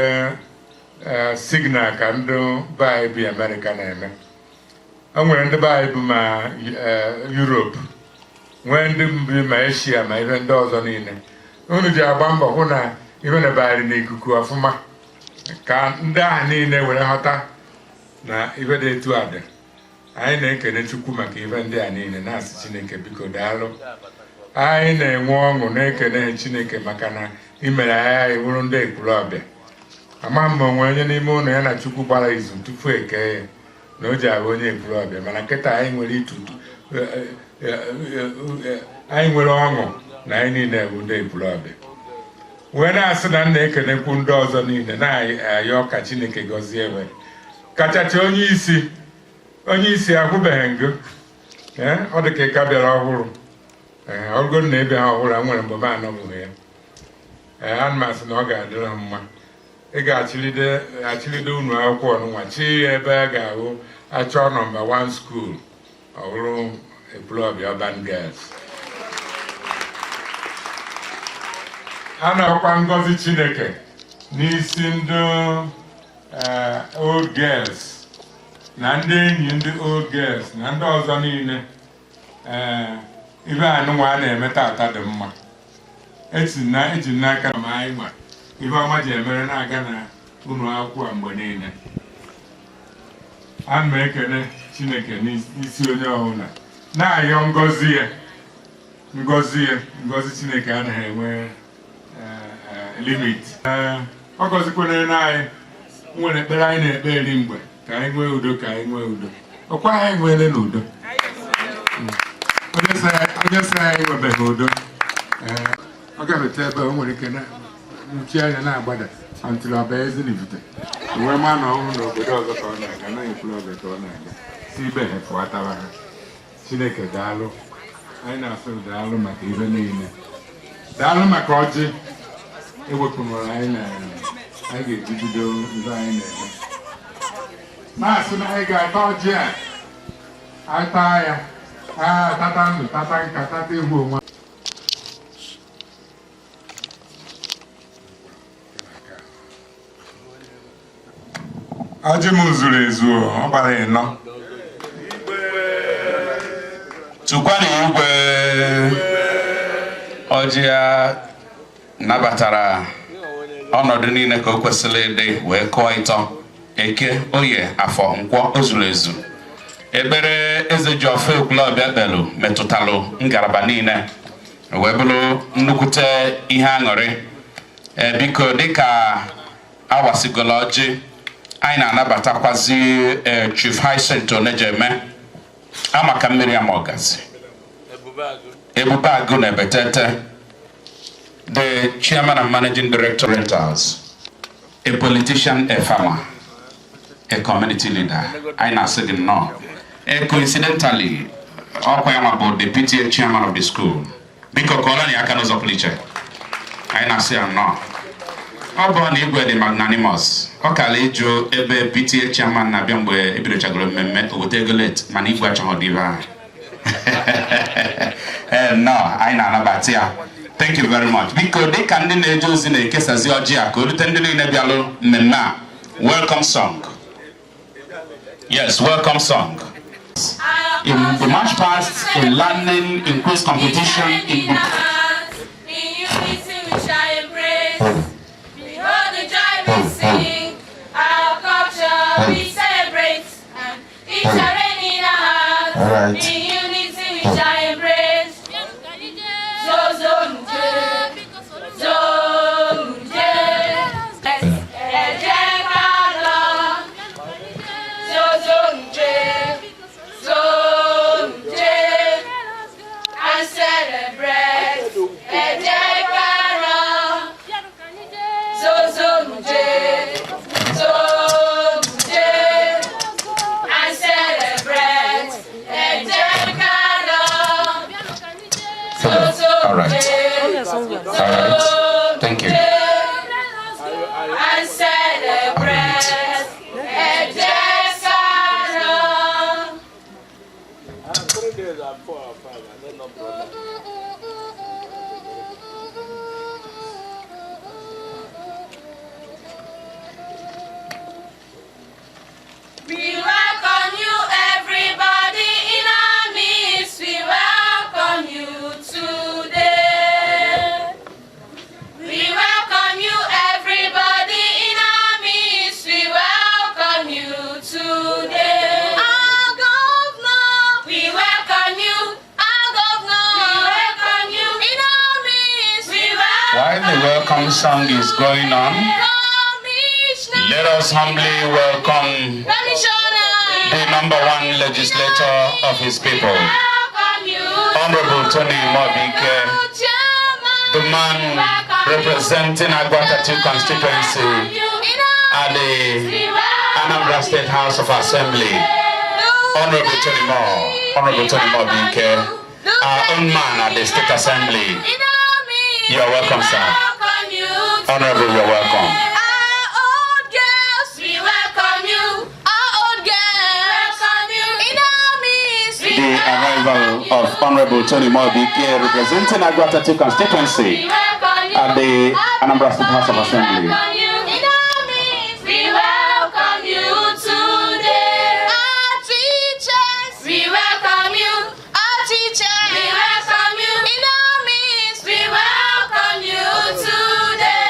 S8: ee signal ka ndị be anyị bi Amerịka na-eme. O nwere ndị be anyị bụ ma Europe, nwee ndị bi ma Asia ma ihe ndị ọzọ niile. Unu ji agba mbọ hụ na ihe na-ebagharị n'ikuku ọfụma ka ndị ahụ niile were ghọta na ife dị etu a dị. Anyị na-ekene Chukwu maka ife ndị a niile, na-asị Chineke biko daalụ. Anyị na-enwe ọṅụ na-ekene Chineke maka na imere anyị wụrụ ndị Ekwulọbịa. Ama m ma onwe onye n'ime ụlọ ya na Chukwu gbara izu tupu eke ya na o ji abụ onye Ekwulọbịa, mana kịta anyị nwere itutu, anyị nwere ọṅụ na anyị niile bụ ndị Ekwulọbịa, wee na-asị na nna ekenekwu ndị ọzọ niile na-ayọ ka Chineke gọzie ebe kachacha onye isi. Onye isi ahụbeghị ngo. Ee, ọ dị ka ị ka bịara ọhụrụ. Ee, ọgụgụ na ịbịa ha ọhụrụ a nwere mgbe m anọbụghị ya. Ee, ana m asị na ọ ga-adịrị ha mma. Ị ga-achịlide achịlide unu akwụkwọ ọnụnwa chi ebe a ga-ahụ achọ number 1 school, ọ bụrụ Ekwulọbịa Urban Girls. A na-akwa ngọzi Chineke n'isi ndị old girls na ndị enyi ndị old girls na ndị ọzọ niile. Ee, ibe anụnwa a na-eme tata dị mma. Eti na eji n'aka ma anyị nwa ihe ọma ji emere na-aga na unu akwụkwọ a mgbe niile. Ana m ekele Chineke n'isi onye ọbụla, na-ayọ ngọzi ya, ngọzi ya. Ngọzi Chineke anaghị enwe limit. Ọ gọzikwana na anyị nwere ekpere anyị na-ekpe eri mgbe ka anyị nwee udo, ka anyị nwee udo. Ọkwa anyị nwere n'udo. Onye sị anyị nwebeghị udo, ọ gafete ebe o nwere ike nchi anya na-agbada until ọ baa Ezinifite, wee maa na ọhụrụ n'obodo ọzọ ka ọ na-aga na Ekwulọbịa ka ọ na-aga si ibe ha fụatara ha. Chineke, daalụ. Anyị na-asị daalụ maka ihe niile, daalụ maka ọjị ewepụrụ anyị na anyị ga-eji bido ihe anyị na-eme. Na-asị na anyị ga-ata ọjị a, anyị taa ya, a tata ndụ, tata nka, tata ihu onwe. Ọjị m zuru ezu, ọ gbara 4.
S4: Tụkwanụ igwe. Ọjị ya nabatara ọnọdụ niile ka o kwesịrị ịdị wee kụọ ịtọ: Eke, Oye, Afọ, Nkwọ. O zuru ezu. Ekpere eze ji ọfọ Ekwulọbịa kpelu metụtalụ ngalaba niile wee bụrụ nnukwute ihe aṅụrị. Ee, biko, dịka awasigolo ọjị, anyị na-anabatakwazi ee Chief Hyacinth Onejeme amaka mmiri ama ọgazi Ebube Agụ na Ebetete, the chairman and managing director rentals, a politician, a farmer, a community leader. Anyị na-asị gị nnọọ. Coincidentally, ọkwa ya nwa bụ the PTA chairman of the school. Biko kọọrọ ya aka n'ụzọ pụrụ iche. Anyị na-asị ya nnọọ. Ọ bụ na igwe dị magnanimous, ọ kala ịjụ ebe PTA chairman na-abịa mgbe ebidochagoro mmemme, o weta ego late, mana igwe achọghị ọdị ibe ahụ. Ee, nnọọ, anyị na-anabata ya. Thank you very much. Biko, dịka ndị na-eje ozi na-ekesazi ọjị a ka o rute ndị niile bịalụ mmemme a, welcome song. Yes, welcome song. In the march past, in learning, in quiz competition, in
S10: In unity we shall embrace. Behold the joy we sing. Our culture we celebrate. And it shall reign in our hearts.
S11: All right.
S10: In unity we shall embrace. Zo zo nje. Zo nje. Ẹ jẹ́ ká lọ. Zo zo nje. Zo nje. And celebrate. Ẹ jẹ́ ká lọ. Zo zo nje. Zo nje. And celebrate. Ẹ jẹ́ ká lọ. Zo zo
S4: All right.
S10: nje.
S4: All right. Thank you.
S10: And celebrate. Ẹ jẹ́ ká lọ.
S9: 3 days and 4 or 5, I don't know, brother.
S10: We welcome you, everybody in our midst. We welcome you today. We welcome you, everybody in our midst. We welcome you today. Our governor. We welcome you, our governor. We welcome you in our midst. We welcome
S4: While the welcome song is going on,
S10: Commissioner.
S4: let us humbly welcome
S10: Commissioner.
S4: the number one legislator of his people,
S10: Welcome you.
S4: Honorable Tony Muobike, the man representing Aguata 2 constituency at the Anambra State House of Assembly. Honorable Tony Moore, Honorable Tony Muobike, our own man at the State Assembly. You're welcome, sir. Honorable, you're welcome. arrival of Honorable Tony Muobike, representing Aguata 2 constituency
S10: We welcome you.
S4: at the Anambra State House of Assembly.
S10: Welcome you in our midst. We welcome you today. Our teachers. We welcome you. Our teachers. We welcome you in our midst. We welcome you today.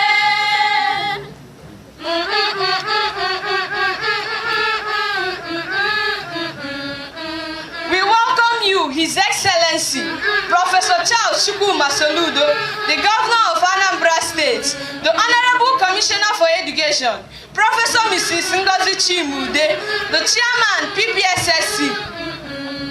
S11: We welcome you, His Excellency, Professor Charles Chukwuma Soludo, the Governor of Anambra State, the Honorable Commissioner for Education, Professor Mrs. Ngozi Chimude, the Chairman PPSSC,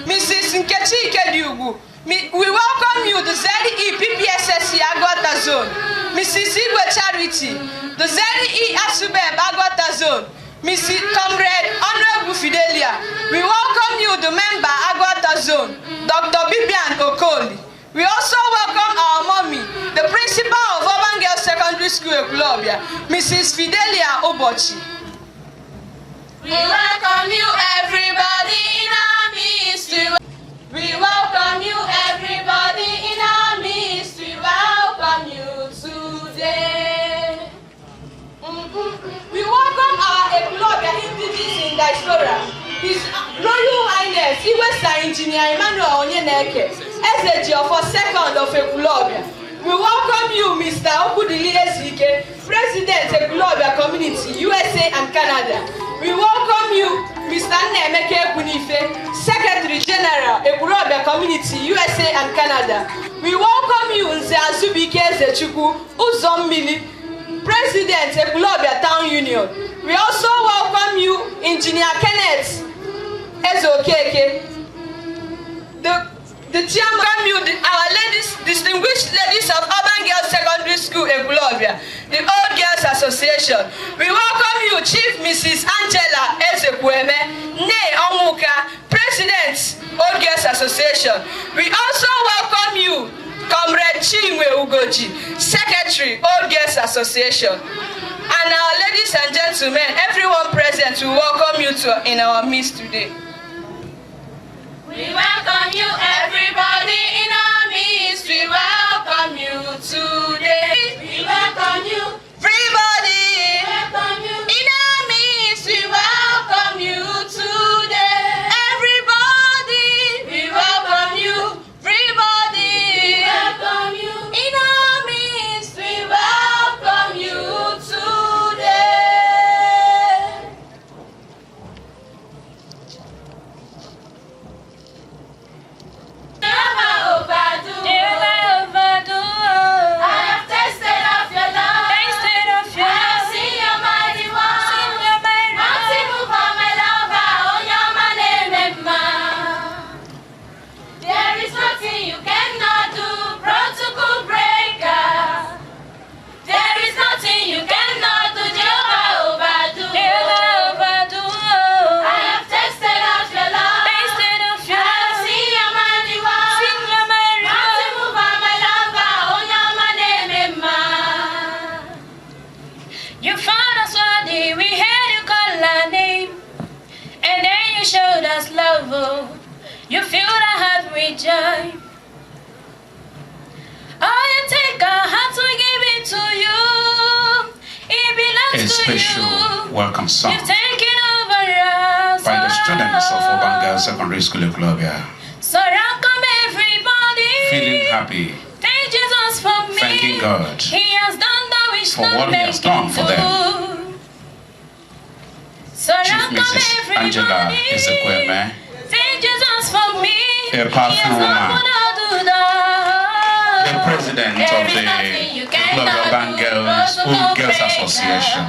S11: Mrs. Nkechi Ikediugwu. We welcome you, the ZE PPSSC Aguata Zone, Mrs. Igwe Charity, the ZE Asubeb Aguata Zone, Mrs. Comrade Honorable Fidelia. We welcome you, the member Aguata Zone, Dr. Bibian Okoli. We also welcome our mommy, the principal of Urban Girls Secondary School, Ekwulobia, Mrs. Fidelia Obochi.
S10: We welcome you, everybody in our midst. We welcome you, everybody in our midst. We welcome you today.
S11: We welcome our Ekwulobia indigenes in diaspora, His Royal Highness Igwe Sir Engineer Emmanuel Onyeneke, Ezejiofor second of Ekwulobia. We welcome you, Mr. Okwudili Ezike, President Ekwulobia Community, USA and Canada. We welcome you, Mr. Nnaemeka Ekwunife, Secretary General, Ekwulobia Community, USA and Canada. We welcome you, Nze Azubike Ezechukwu, Uzommili, President Ekwulobia Town Union. We also welcome you, Engineer Kenneth Ezeokeke, the chairman, you, our ladies, distinguished ladies of Urban Girls Secondary School, Ekwulobia, the Old Girls Association. We welcome you, Chief Mrs. Angela Ezekweme, Nne Onwuka, President, Old Girls Association. We also welcome you, Comrade Chinwe Ugoji, Secretary, Old Girls Association. And our ladies and gentlemen, everyone present, we welcome you to in our midst today.
S10: We welcome you, everybody in our midst. We welcome you today. We welcome you.
S11: Everybody
S10: Welcome you in our midst. We welcome you today.
S11: Everybody,
S10: We welcome you.
S11: Everybody,
S10: We welcome you in our midst. We welcome you today. Never overdo.
S12: Never overdo.
S10: I have tasted of your love.
S12: Tasted of your
S10: I have
S12: love.
S10: seen your mighty works.
S12: Seen your mighty
S10: Mountain mover, my lover, onye ọma na-eme mma. There is nothing you cannot do, protocol breaker. There is nothing you cannot do, Jehovah overdo.
S12: Never overdo.
S10: I have tasted of your love.
S12: Tasted of your
S10: I have
S12: love.
S10: seen your mighty works.
S12: Seen your mighty
S10: Mountain
S12: works.
S10: mover, my lover, onye ọma na-eme mma.
S12: You found us worthy, we heard you call our name. And then you showed us love. Oh. You filled our heart with joy. Oh, you take our hearts, we give it to you. It
S4: A
S12: belongs to
S4: special
S12: you.
S4: welcome song
S12: You've taken over us.
S4: by the students of
S12: oh.
S4: Urban Girls Secondary School, Ekwulobia.
S12: So welcome everybody.
S4: Feeling happy,
S12: Thank Jesus for me.
S4: thanking God
S12: He has done that which
S4: for
S12: no
S4: what he
S12: man
S4: has done
S12: can
S4: for them.
S12: do. So
S4: Chief
S12: welcome
S4: Mrs. Angela
S12: everybody.
S4: Ezekweme,
S12: Thank Jesus for me.
S4: a powerful
S12: He has
S4: woman,
S12: opened all the door.
S4: the president
S10: There
S4: of
S10: is
S4: the
S10: nothing you
S4: Ekwulobia
S10: cannot
S4: Urban
S10: do,
S4: Girls
S10: protocol
S4: Old Girls
S10: breaker.
S4: Association.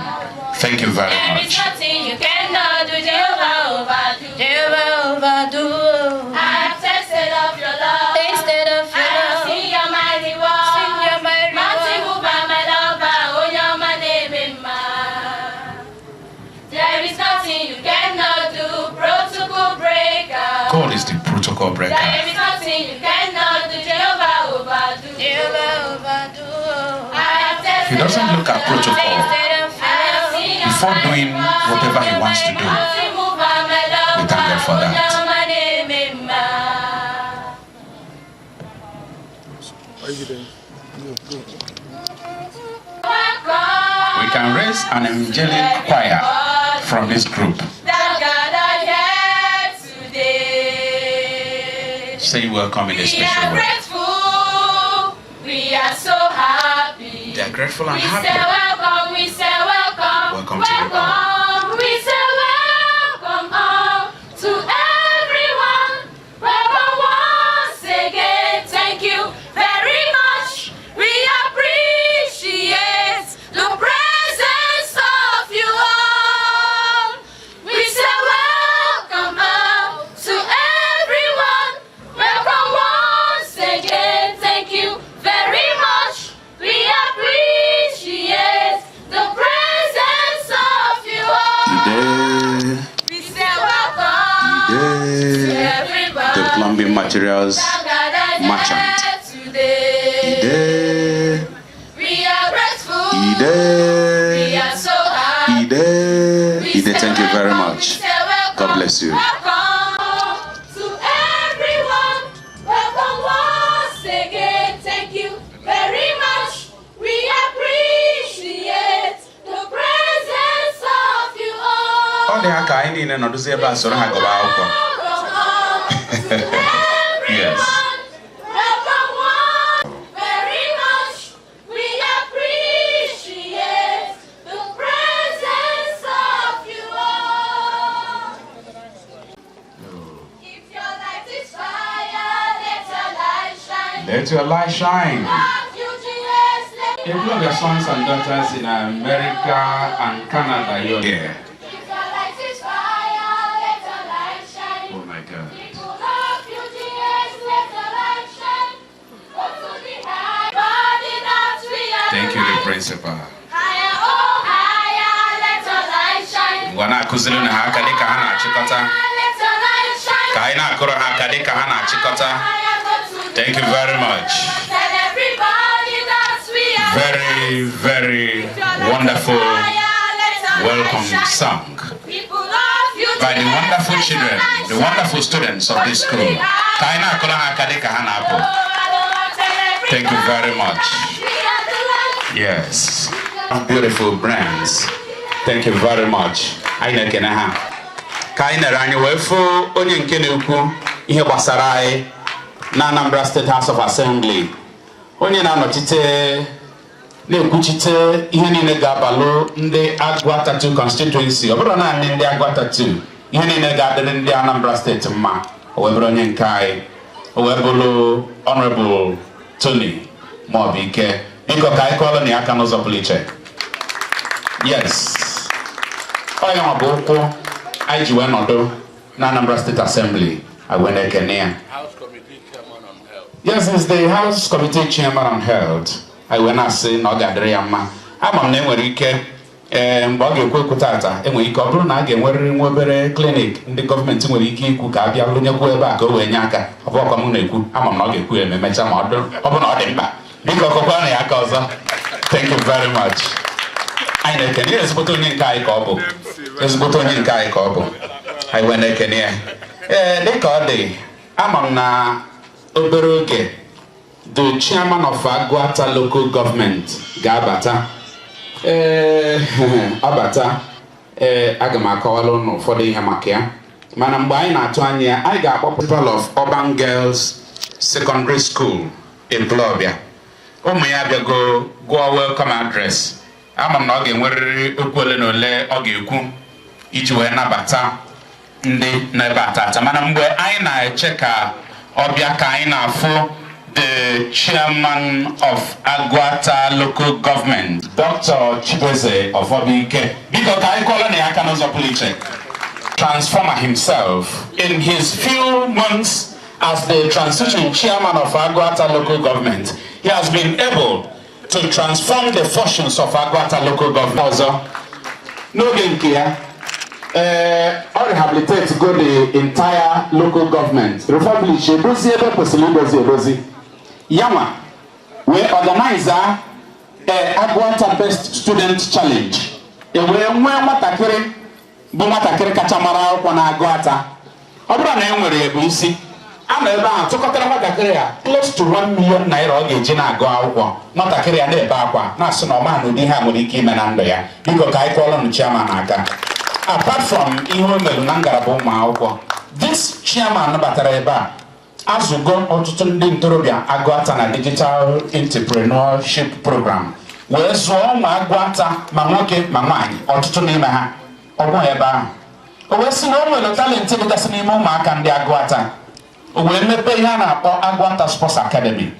S4: Thank you very
S10: There is
S4: much.
S10: nothing you cannot do, Jehovah overdo.
S12: Jehovah overdo.
S10: I have tasted of your love.
S12: Tasted of
S10: I
S12: your
S10: have
S12: love.
S10: seen your mighty works.
S12: Seen your mighty
S10: Mountain
S12: works.
S10: mover, my lover, onye ọma na-eme mma. There is nothing you cannot do, protocol breaker.
S4: God is the protocol breaker.
S10: There is nothing you cannot do, Jehovah overdo.
S12: Jehovah overdo.
S10: I have tasted
S4: He doesn't
S10: of
S4: look at
S10: your
S4: protocol
S12: Tasted of
S10: I
S12: your
S10: have
S12: love.
S10: seen your
S4: before
S10: mighty
S4: doing
S10: works.
S4: whatever he wants to do.
S10: Mountain mover, my lover,
S4: We thank God for
S10: onye
S4: that.
S10: ọma na-eme mma.
S4: We can raise an angelic choir from this group.
S10: That gather here today.
S4: Say welcome in a
S10: We
S4: special
S10: are
S4: way.
S10: grateful. We are so happy.
S4: They are grateful and
S10: We say
S4: happy.
S10: welcome. We say welcome.
S4: Welcome to you all.
S10: Welcome. We say welcome all to everyone. Welcome once again. Thank you very much. We appreciate the presence of you all. We say welcome all to everyone. Welcome once again. Thank you very much. We appreciate the presence of you all.
S4: Today,
S10: We say welcome to
S4: today,
S10: everybody.
S4: the plumbing materials
S10: That gathered
S4: merchant.
S10: here today.
S4: Ide,
S10: We are grateful. We
S4: Ide,
S10: are so happy.
S4: Ide,
S10: We
S4: Ide,
S10: say
S4: thank you very
S10: welcome, we
S4: much.
S10: say welcome,
S4: God bless you.
S10: Welcome to everyone. Welcome once again. Thank you very much. We appreciate the presence of you all.
S4: Ọ dị ha ka anyị niile nọdụzi ebe a soro ha gụba akwụkwọ.
S10: Welcome all to
S4: Yes.
S10: everyone. Welcome one very much. We appreciate the presence of you all. If your light is fire, let your light shine.
S4: Let your light shine.
S10: Love you, Jesus, let
S4: If you have your sons and daughters in America and Canada, you're here.
S10: If your light is fire, let your light shine.
S4: Oh my God.
S10: People love you, Jesus, let your light shine. Go to the high body that we are
S4: Thank you, the principal.
S10: Higher, oh higher, let your light shine.
S4: Ngwa, na-akụziri na ha aka dịka ha na-achịkọta.
S10: Let your light shine.
S4: Ka anyị na-akụrụ ha aka dịka ha na-achịkọta.
S10: Higher, go to the
S4: Thank you very much.
S10: Tell everybody that we are
S4: Very, very wonderful welcome song
S10: People love you,
S4: by the
S10: Jesus,
S4: wonderful
S10: let your
S4: children,
S10: light
S4: the
S10: shine.
S4: wonderful students of this school. Ka anyị na-akụrụ ha aka dịka ha na-apụ. Thank you very much.
S10: We are the light.
S4: Yes. Beautiful brands. Thank you very much. Anyị na-ekene ha. Ka anyị nere anyị wee fụ onye nke na-ekwu ihe gbasara anyị na Anambra State House of Assembly. Onye na-anọchite, na-ekwuchite ihe niile ga-abalụ ndị Aguata 2 constituency. Ọ bụrụ naanị ndị Aguata 2, ihe niile ga-adịrị ndị Anambra Steeti mma. O wee bụrụ onye nke anyị. O wee bụrụ Honorable Tony Muobike. Biko, ka anyị kụọlụ na ya aka n'ụzọ pụrụ iche. Yes. Ọ ya nwa bụ ụkwụ anyị ji wee nọdụ na Anambra State Assembly. Anyị wee na-ekene ya.
S9: House Committee Chairman on Health.
S4: Yes, he's the House Committee Chairman on Health. Anyị wee na-asị na ọ ga-adịrị ya mma. Ama m na enwere ike, ee, mgbe ọ ga-ekwu ekwu tata, enwere ike ọ bụrụ na a ga-enwerịrị nwa obere clinic ndị gọọmenti nwere ike ikwu ka a bịa rụnyekwu ebe a ka o wee nye aka. Ọ bụ ọkwa m na-ekwu, ama m na ọ ga-ekwu ya ma emechaa, ma ọ bụ na ọ dị mkpa. Biko, kọkwara na ya aka ọzọ. Thank you very much. Anyị na-ekene ya. Ezigbote onye nke anyị ka ọ bụ, ezigbote onye nke anyị ka ọ bụ. Anyị wee na-ekene ya. Ee, dịka ọ dị, ama m na obere oge the chairman of Aguata Local Government ga-abata. Ee, abata, ee, aga m akọwara ụnụ ụfọdụ ihe maka ya, mana mgbe anyị na-atụ anya ya, anyị ga-akpọ principal of Urban Girls Secondary School, Ekwulobia. Ụmụ ya abịago gụọ welcome address. Ama m na ọ ga-enwerịrị okwu ole na ole ọ ga-ekwu iji wee nabata ndị n'ebe a tata. Mana mgbe anyị na-eche ka ọ bịa, ka anyị na-afụ the chairman of Aguata Local Government, Dr. Chibueze Ofobike. Biko, ka anyị kụọla na ya aka n'ụzọ pụrụ iche. Transformer himself, in his few months as the transition chairman of Aguata Local Government, he has been able to transform the fortunes of Aguata Local Government. Ọzọ, n'oge nke ya, ee, ọ rehabilitate go the entire local government, refurbish, edozi ebe kwesịrị idozi edozi. Yanwa wee organize ee Aguata Best Student Challenge, e wee nwee nwatakịrị bụ nwatakịrị kacha mara akwụkwọ na Aguata. Ọ bụrụ na e nwere ebu isi a nọ ebe ahụ tụkọtara nwatakịrị. Nwatakịrị a close to 1 million naira ọ ga-eji na-agụ akwụkwọ. Nwatakịrị a na-ebe akwa na-asị na ọma na ụdị ihe a nwere ike ime na ndụ ya. Biko, ka anyị kụọlụnụ chairman aka. Apart from ihe o mere na ngalaba ụmụ akwụkwọ, this chairman batara ebe a azụgo ọtụtụ ndị ntorobịa Agụata na digital entrepreneurship program, wee zụọ ụmụ Agụata, ma nwoke ma nwaanyị, ọtụtụ n'ime ha. Ọ bụghị ebe ahụ, o wee sị na o nwere talent dịgasị n'ime ụmụaka ndị Agụata. O wee mepee ihe a na-akpọ Agụata Sports Academy,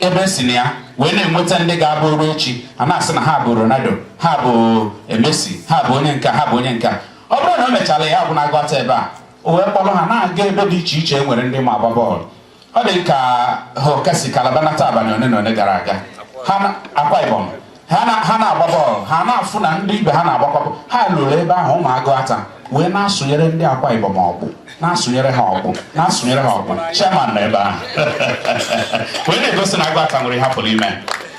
S4: ebe si na ya wee na-enweta ndị ga-abụ ruo echi a na-asị na ha bụ Ronaldo, ha bụ Messi, ha bụ onye nka, ha bụ onye nka. Ọ bụrụ na o mechara ya bụ na Agụata ebe a, o wee kpọrọ ha na-aga ebe dị iche iche e nwere ndị ma agba bọọlụ. Ọ dị ka ha kasi Kalaba nata abalị one na one gara aga, ha na Akwa Ibom, ha na-agba bọọlụ, ha na-afụ na ndị ibe ha na-agbakwa bọọlụ. Ha lụrụ ebe ahụ, ụmụ Agụata wee na-asụnyere ndị Akwa Ibom ọkpụ, na-asụnyere ha ọkpụ, na-asụnyere ha ọkpụ. Chairman nọ ebe ahụ wee na-egosi na Agụata nwere ihe pụrụ ime.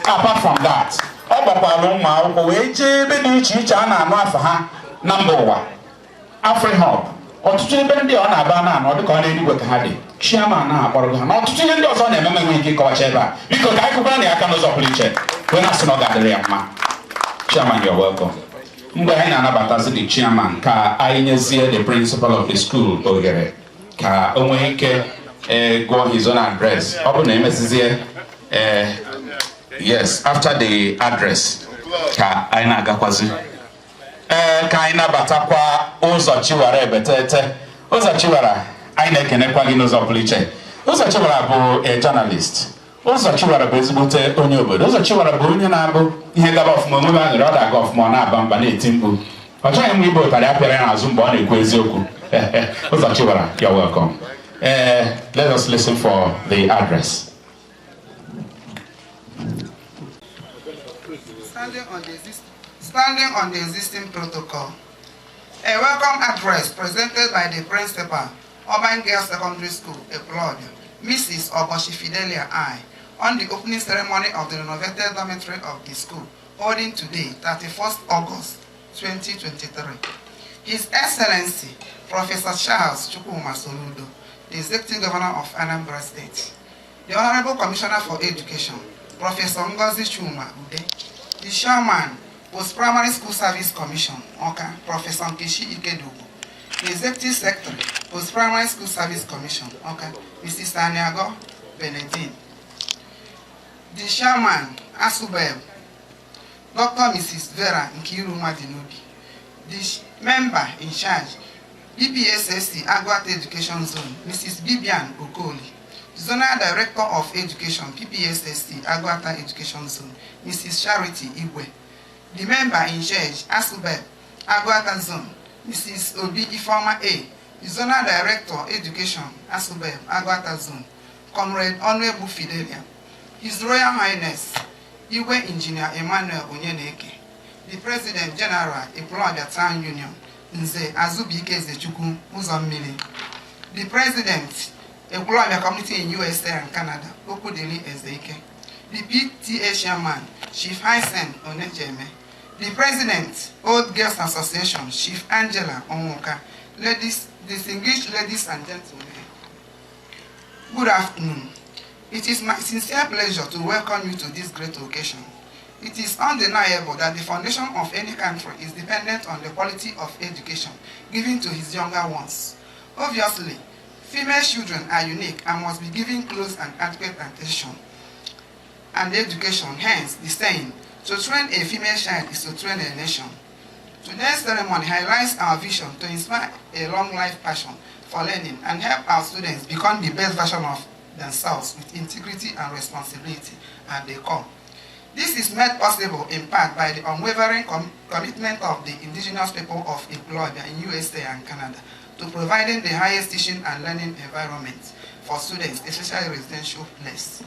S4: Apart from that, ọ gbakwara ụmụ akwụkwọ wee jee ebe dị iche iche a na-anụ afa ha na mba ụwa, AfriHub, ọtụtụ ebe ndị ọ na-aba na-anọ dịka ọ na-eluigwe ka ha dị. Chairman na-akpọrọ ha na ọtụtụ ihe ndị ọzọ na-eme enweghị ike ịkọwacha ebe a. Biko, ka anyị kụkwara na ya aka n'ụzọ pụrụ iche wee na-asị na ọ ga-adịrị ya mma. Chairman, you're welcome. Mgbe anyị na-anabatazi the chairman, ka anyị nyezie the principal of the school ohere ka o nwee ike gụọ his own address. Ọ bụ na emesizie, yes, after the address ka anyị na-agakwazi. Ka anyị nabatakwa Ụzọ Chiwara Ebetete. Ụzọ Chiwara, anyị na-ekenekwa gị n'ụzọ pụrụ iche. Ụzọ Chiwara bụ a journalist. Ụzọ Chiwara bụ ezigbote onye obodo. Ụzọ Chiwara bụ onye na-abụ ihe gaba ọfụma onwe aṅụrị, ọ na-aga ọfụma, ọ na-aba mba, na-eti mkpu. Ọ chọghị mma ibe ụtarị apịara ya n'azụ mgbe ọ na-ekwu eziokwu. Ụzọ Chiwara, you're welcome. Let us listen for the address.
S7: Standing on the existing protocol, a welcome address presented by the principal, Urban Girls Secondary School, Ekwulobia, Mrs. Oboshi Fidelia I, on the opening ceremony of the renovated dormitory of the school, holding today, 31st August 2023. His Excellency, Professor Charles Chukwuma Soludo, the Executive Governor of Anambra State, the Honorable Commissioner for Education, Professor Ngozi Chuma Ude, the Chairman, Post-Primary School Service Commission, Awka, Professor Nkechi Ikedogo, the Executive Secretary, Post-Primary School Service Commission, Awka, Mrs. Aniago Benedine, the Chairman, ASUBEB, Dr. Mrs. Vera Nkiru Madinobi, the member in charge, PPSSC Aguata Education Zone, Mrs. Bibian Okoli, Zonal Director of Education, PPSSC Aguata Education Zone, Mrs. Charity Igwe, the member in charge, ASUBEB Aguata Zone, Mrs. Obi Ifeoma A, the Zonal Director, Education, ASUBEB Aguata Zone, Comrade Honorable Fidelia, His Royal Highness, Igwe Engineer Emmanuel Onyeneke, the President General, Ekwulobia Town Union, Nze Azubike Ezechukwu Ụzọmmiri, the President, Ekwulobia Community in USA and Canada, Okwudili Ezeike, the PTA Chairman, Chief Hysen Onejeme, the President, Old Girls Association, Chief Angela Onwuka, ladies, distinguished ladies and gentlemen, good afternoon. It is my sincere pleasure to welcome you to this great occasion. It is undeniable that the foundation of any country is dependent on the quality of education given to his younger ones. Obviously, female children are unique and must be given close and adequate attention and education. Hence, the saying, to train a female child is to train a nation. Today's ceremony highlights our vision to inspire a long life passion for learning and help our students become the best version of themselves with integrity and responsibility at the core. This is made possible in part by the unwavering commitment of the indigenous people of Ekwulobia in USA and Canada to providing the highest teaching and learning environment for students, especially residential place.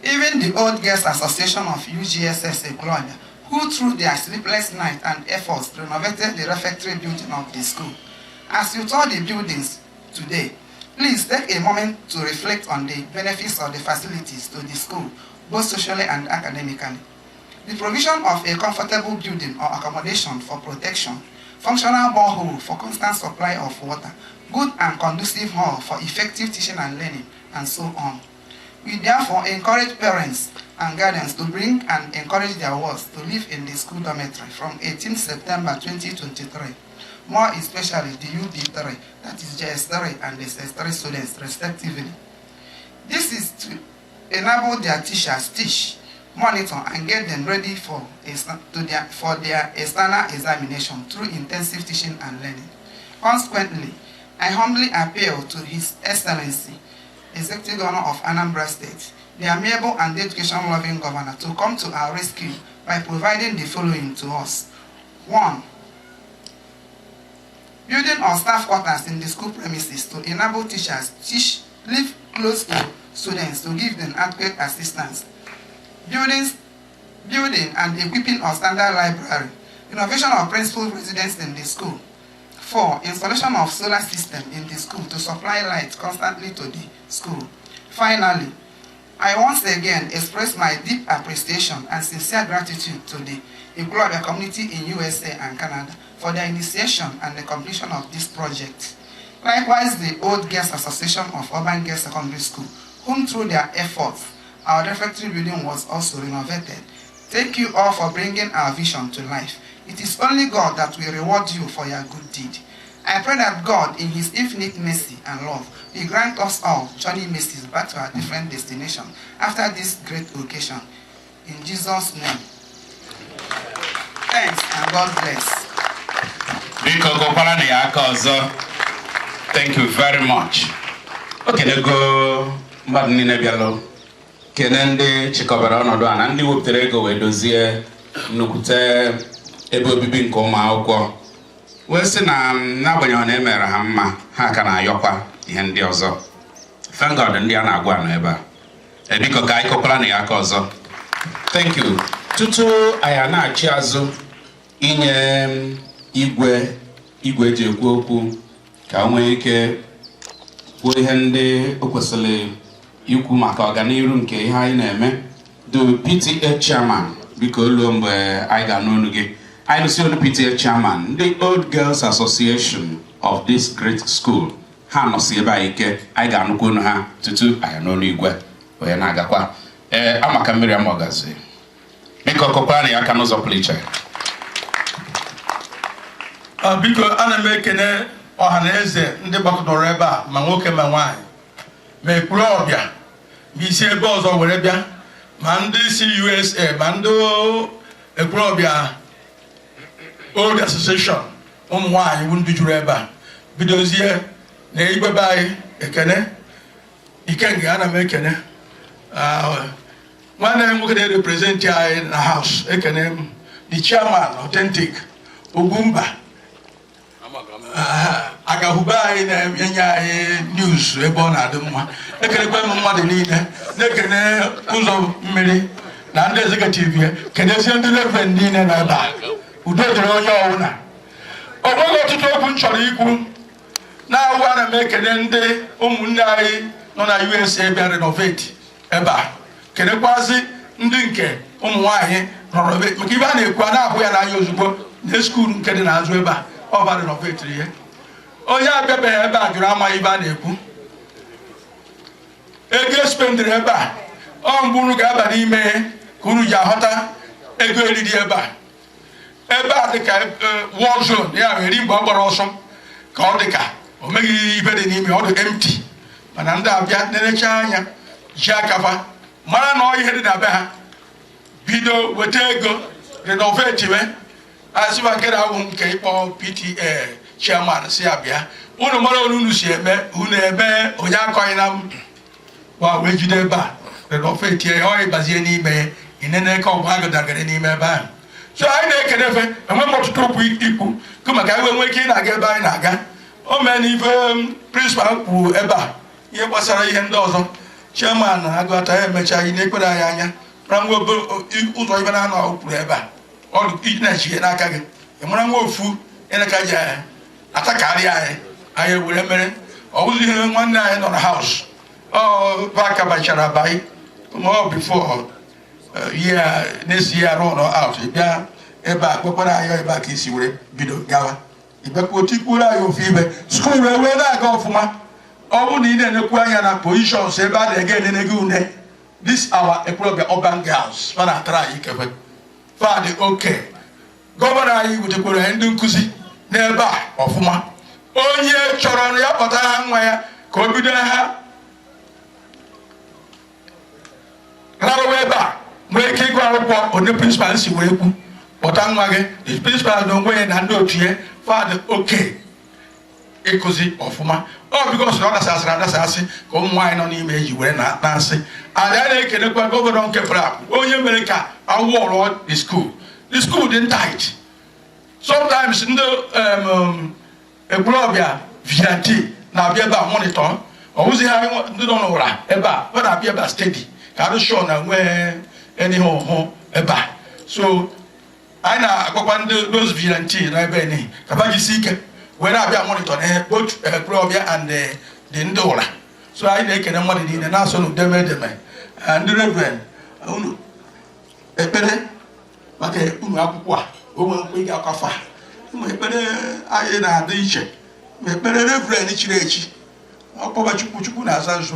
S7: Even the Old Girls Association of UGSS Ekwulobia, who through their sleepless night and efforts renovated the refectory building of the school. As you tour the buildings today, please take a moment to reflect on the benefits of the facilities to the school, both socially and academically. The provision of a comfortable building or accommodation for protection Functional borehole for constant supply of water, good and conducive hall for effective teaching and learning, and so on. We therefore encourage parents and guardians to bring and encourage their wards to live in the school dormitory from 18 September 2023, more especially the UD3, that is JS3 and SS3 students respectively. This is to enable their teachers teach, monitor, and get them ready for their external examination through intensive teaching and learning. Consequently, I humbly appeal to His Excellency, Executive Governor of Anambra State, the amiable and education-loving governor, to come to our rescue by providing the following to us. 1. Building of staff quarters in the school premises to enable teachers teach, live close to students to give them adequate assistance. Building and equipping of standard library. Renovation of principal residence in the school. 4. Installation of solar system in the school to supply light constantly to the school. Finally, I once again express my deep appreciation and sincere gratitude to the Ekwulobia community in USA and Canada for their initiation and the completion of this project. Likewise, the Old Girls Association of Urban Girls Secondary School, whom through their efforts, our refectory building was also renovated. Thank you all for bringing our vision to life. It is only God that will reward you for your good deed. I pray that God, in His infinite mercy and love, will grant us all journey mercies back to our different destinations after this great occasion. In Jesus' name. Thanks and God bless.
S4: Biko kụkwara na ya aka ọzọ. Thank you very much. O kenego mmadụ niile bịalụ, kene ndị chịkọbara ọnọdụ a na ndị wepụtara ego wee dozie nnukwute ebe obibi nke ụmụ akwụkwọ, wee sị na n'agbanyeghị na emere ha mma, ha ka na-ayọkwa ihe ndị ọzọ. Thank God ndị a na-agwa nọ ebe a. Biko ka anyị kụkwara na ya aka ọzọ. Thank you. Tutu anyị a na-achị azụ inye igwe igwe eji ekwu okwu ka o nwee ike kwuo ihe ndị o kwesịrị ikwu maka ọganihu nke ihe anyị na-eme, the PTA chairman, biko luo mgbe anyị ga-anụ olu gị. Anyị nụsị olu PTA chairman, ndị Old Girls Association of this great school ha nọsi ebe anyị ike, anyị ga-anụkwa olu ha tutu anyị n'olu igwe onye na-agakwa. Ee, amaka mmiri amaọgazi, biko kụkwara ya aka n'ụzọ pụrụ iche.
S13: Biko, ana m ekene ọha na eze ndị gbakọtara ebe a, ma nwoke ma nwaanyị, ma Ekwulọbịa ma isi ebe ọzọ were bịa, ma ndị si USA, ma ndị Ekwulọbịa Old Association ụmụ nwaanyị bụ ndị juru ebe a, bidozie na igwe be anyị. Ekene Ikenga, ana m ekene nwanne m nwoke na-represent anyị na house. Ekene m the chairman authentic Ugwumba agahube anyị na-enye anyị news ebe ọ na-adị mma. Ekelekwe m mmadụ niile, na-ekene ụzọ mmiri na ndị executive ya, kenezie ndị reverend niile nọ ebe a. Udo dịrị onye ọbụla. O nweghị ọtụtụ okwu m chọrọ ikwu na-awụ. Ana m ekene ndị ụmụnne anyị nọ na USA bịa renovate ebe a, kenekwazi ndị nke ụmụ nwaanyị renovate, maka ibe a na-ekwu a na-ahụ ya n'anya ozugbo na school nke dị n'azụ ebe a ọ ba renovate ihe. Onye abịabeghị ebe a jụrụ amaghị ibe a na-ekwu. Ego espendịrị ebe a, ọ mgbe unu ga-aba n'ime ka unu ji aghọta ego eriri ebe a. Ebe a dịka war zone ya eri mgbe ọ gbara ọsọ ka ọ dịka o meghị ibe dị n'ime, ọ dị empty, mana ndị abịa nenecha anya ji akafa mara na ọ ihe dị na be ha, bido weta ego renovate we asịba nke na-awụ nke ịkpọ PTA chairman si abịa. Unu mara olu unu si eme, unu eme onye akọghị na m wa wee jide ebe a renovate ya. Ọ ịbazie n'ime inene ka ọgwụ agụdagara n'ime ebe ahụ. So anyị na-ekene efe. Enwe m ọtụtụ okwu ikwu kụ maka anyị wee nwee ike ị na-aga ebe anyị na-aga. O mee na ife principal kwuru ebe a, ihe gbasara ihe ndị ọzọ chairman na-agụta ya emecha anyị na-ekwere anyị anya mara nwa ụzọ ibe na-anọ kwuru ebe a. Ọ dị na-eji n'aka gị, ị mara nwa ofu ịnaka ji atakarị anyị, anyị ewere mere ọ bụzi ihe nwanne anyị nọ na house ọ aka bachara abaị ma ọ before year next year run out bịa ebe a kwekwara anyị ebe a ka isi were bido gawa. Ịbịakwuo tikwuoro anyị ofu ibe, school ewee na-aga ọfụma. Ọ bụrụ na ị na-enekwu anya na positions ebe a na-ege enene gị une, this our Ekwulobia Urban Girls fa na-atara anyị ikekwe fa dị oke. Governor anyị wetakwara anyị ndị nkụzi n'ebe a ọfụma. Onye chọrọ ya kpọtara ha nwa ya ka o bido ha rarụwa ebe a, nwee ike ịgụ akwụkwọ. Onye principal si wee kwu, kpọta nwa gị. The principal na onwe ya na ndị otu ya fa dị oke ịkụzi ọfụma. Ọ because na ọ dasasịrị adasasị ka ụmụ nwaanyị nọ n'ime eji were na-asị ada. Na-ekelekwa governor nke pụrụ apụ, onye mere ka awụọrọ the school. The school dị tight sometimes. Ndị Ekwulobia vigilante na-abịa ebe a monitor. Ọ bụzi ha ndị nọ n'ụra ebe a, ọ na-abịa ebe a steady ka adụ sure na nwee anything ọhụụ ebe a. So anyị na-agwakwa ndị those vigilante nọ ebe ni ka fa jisi ike wee na-abịa monitor na both Ekwulobia and the ndị ụra. So anyị na-ekene mmadụ niile na-asọ n'udeme edeme. Ndị reverend, unu ekpere maka unu akwụkwọ a o nwere nkwe ị ga-akwafa ụmụ. Ekpere anyị na-adị iche ma ekpere reverend chiri echi ọkpọba Chukwu, Chukwu na-aza nso,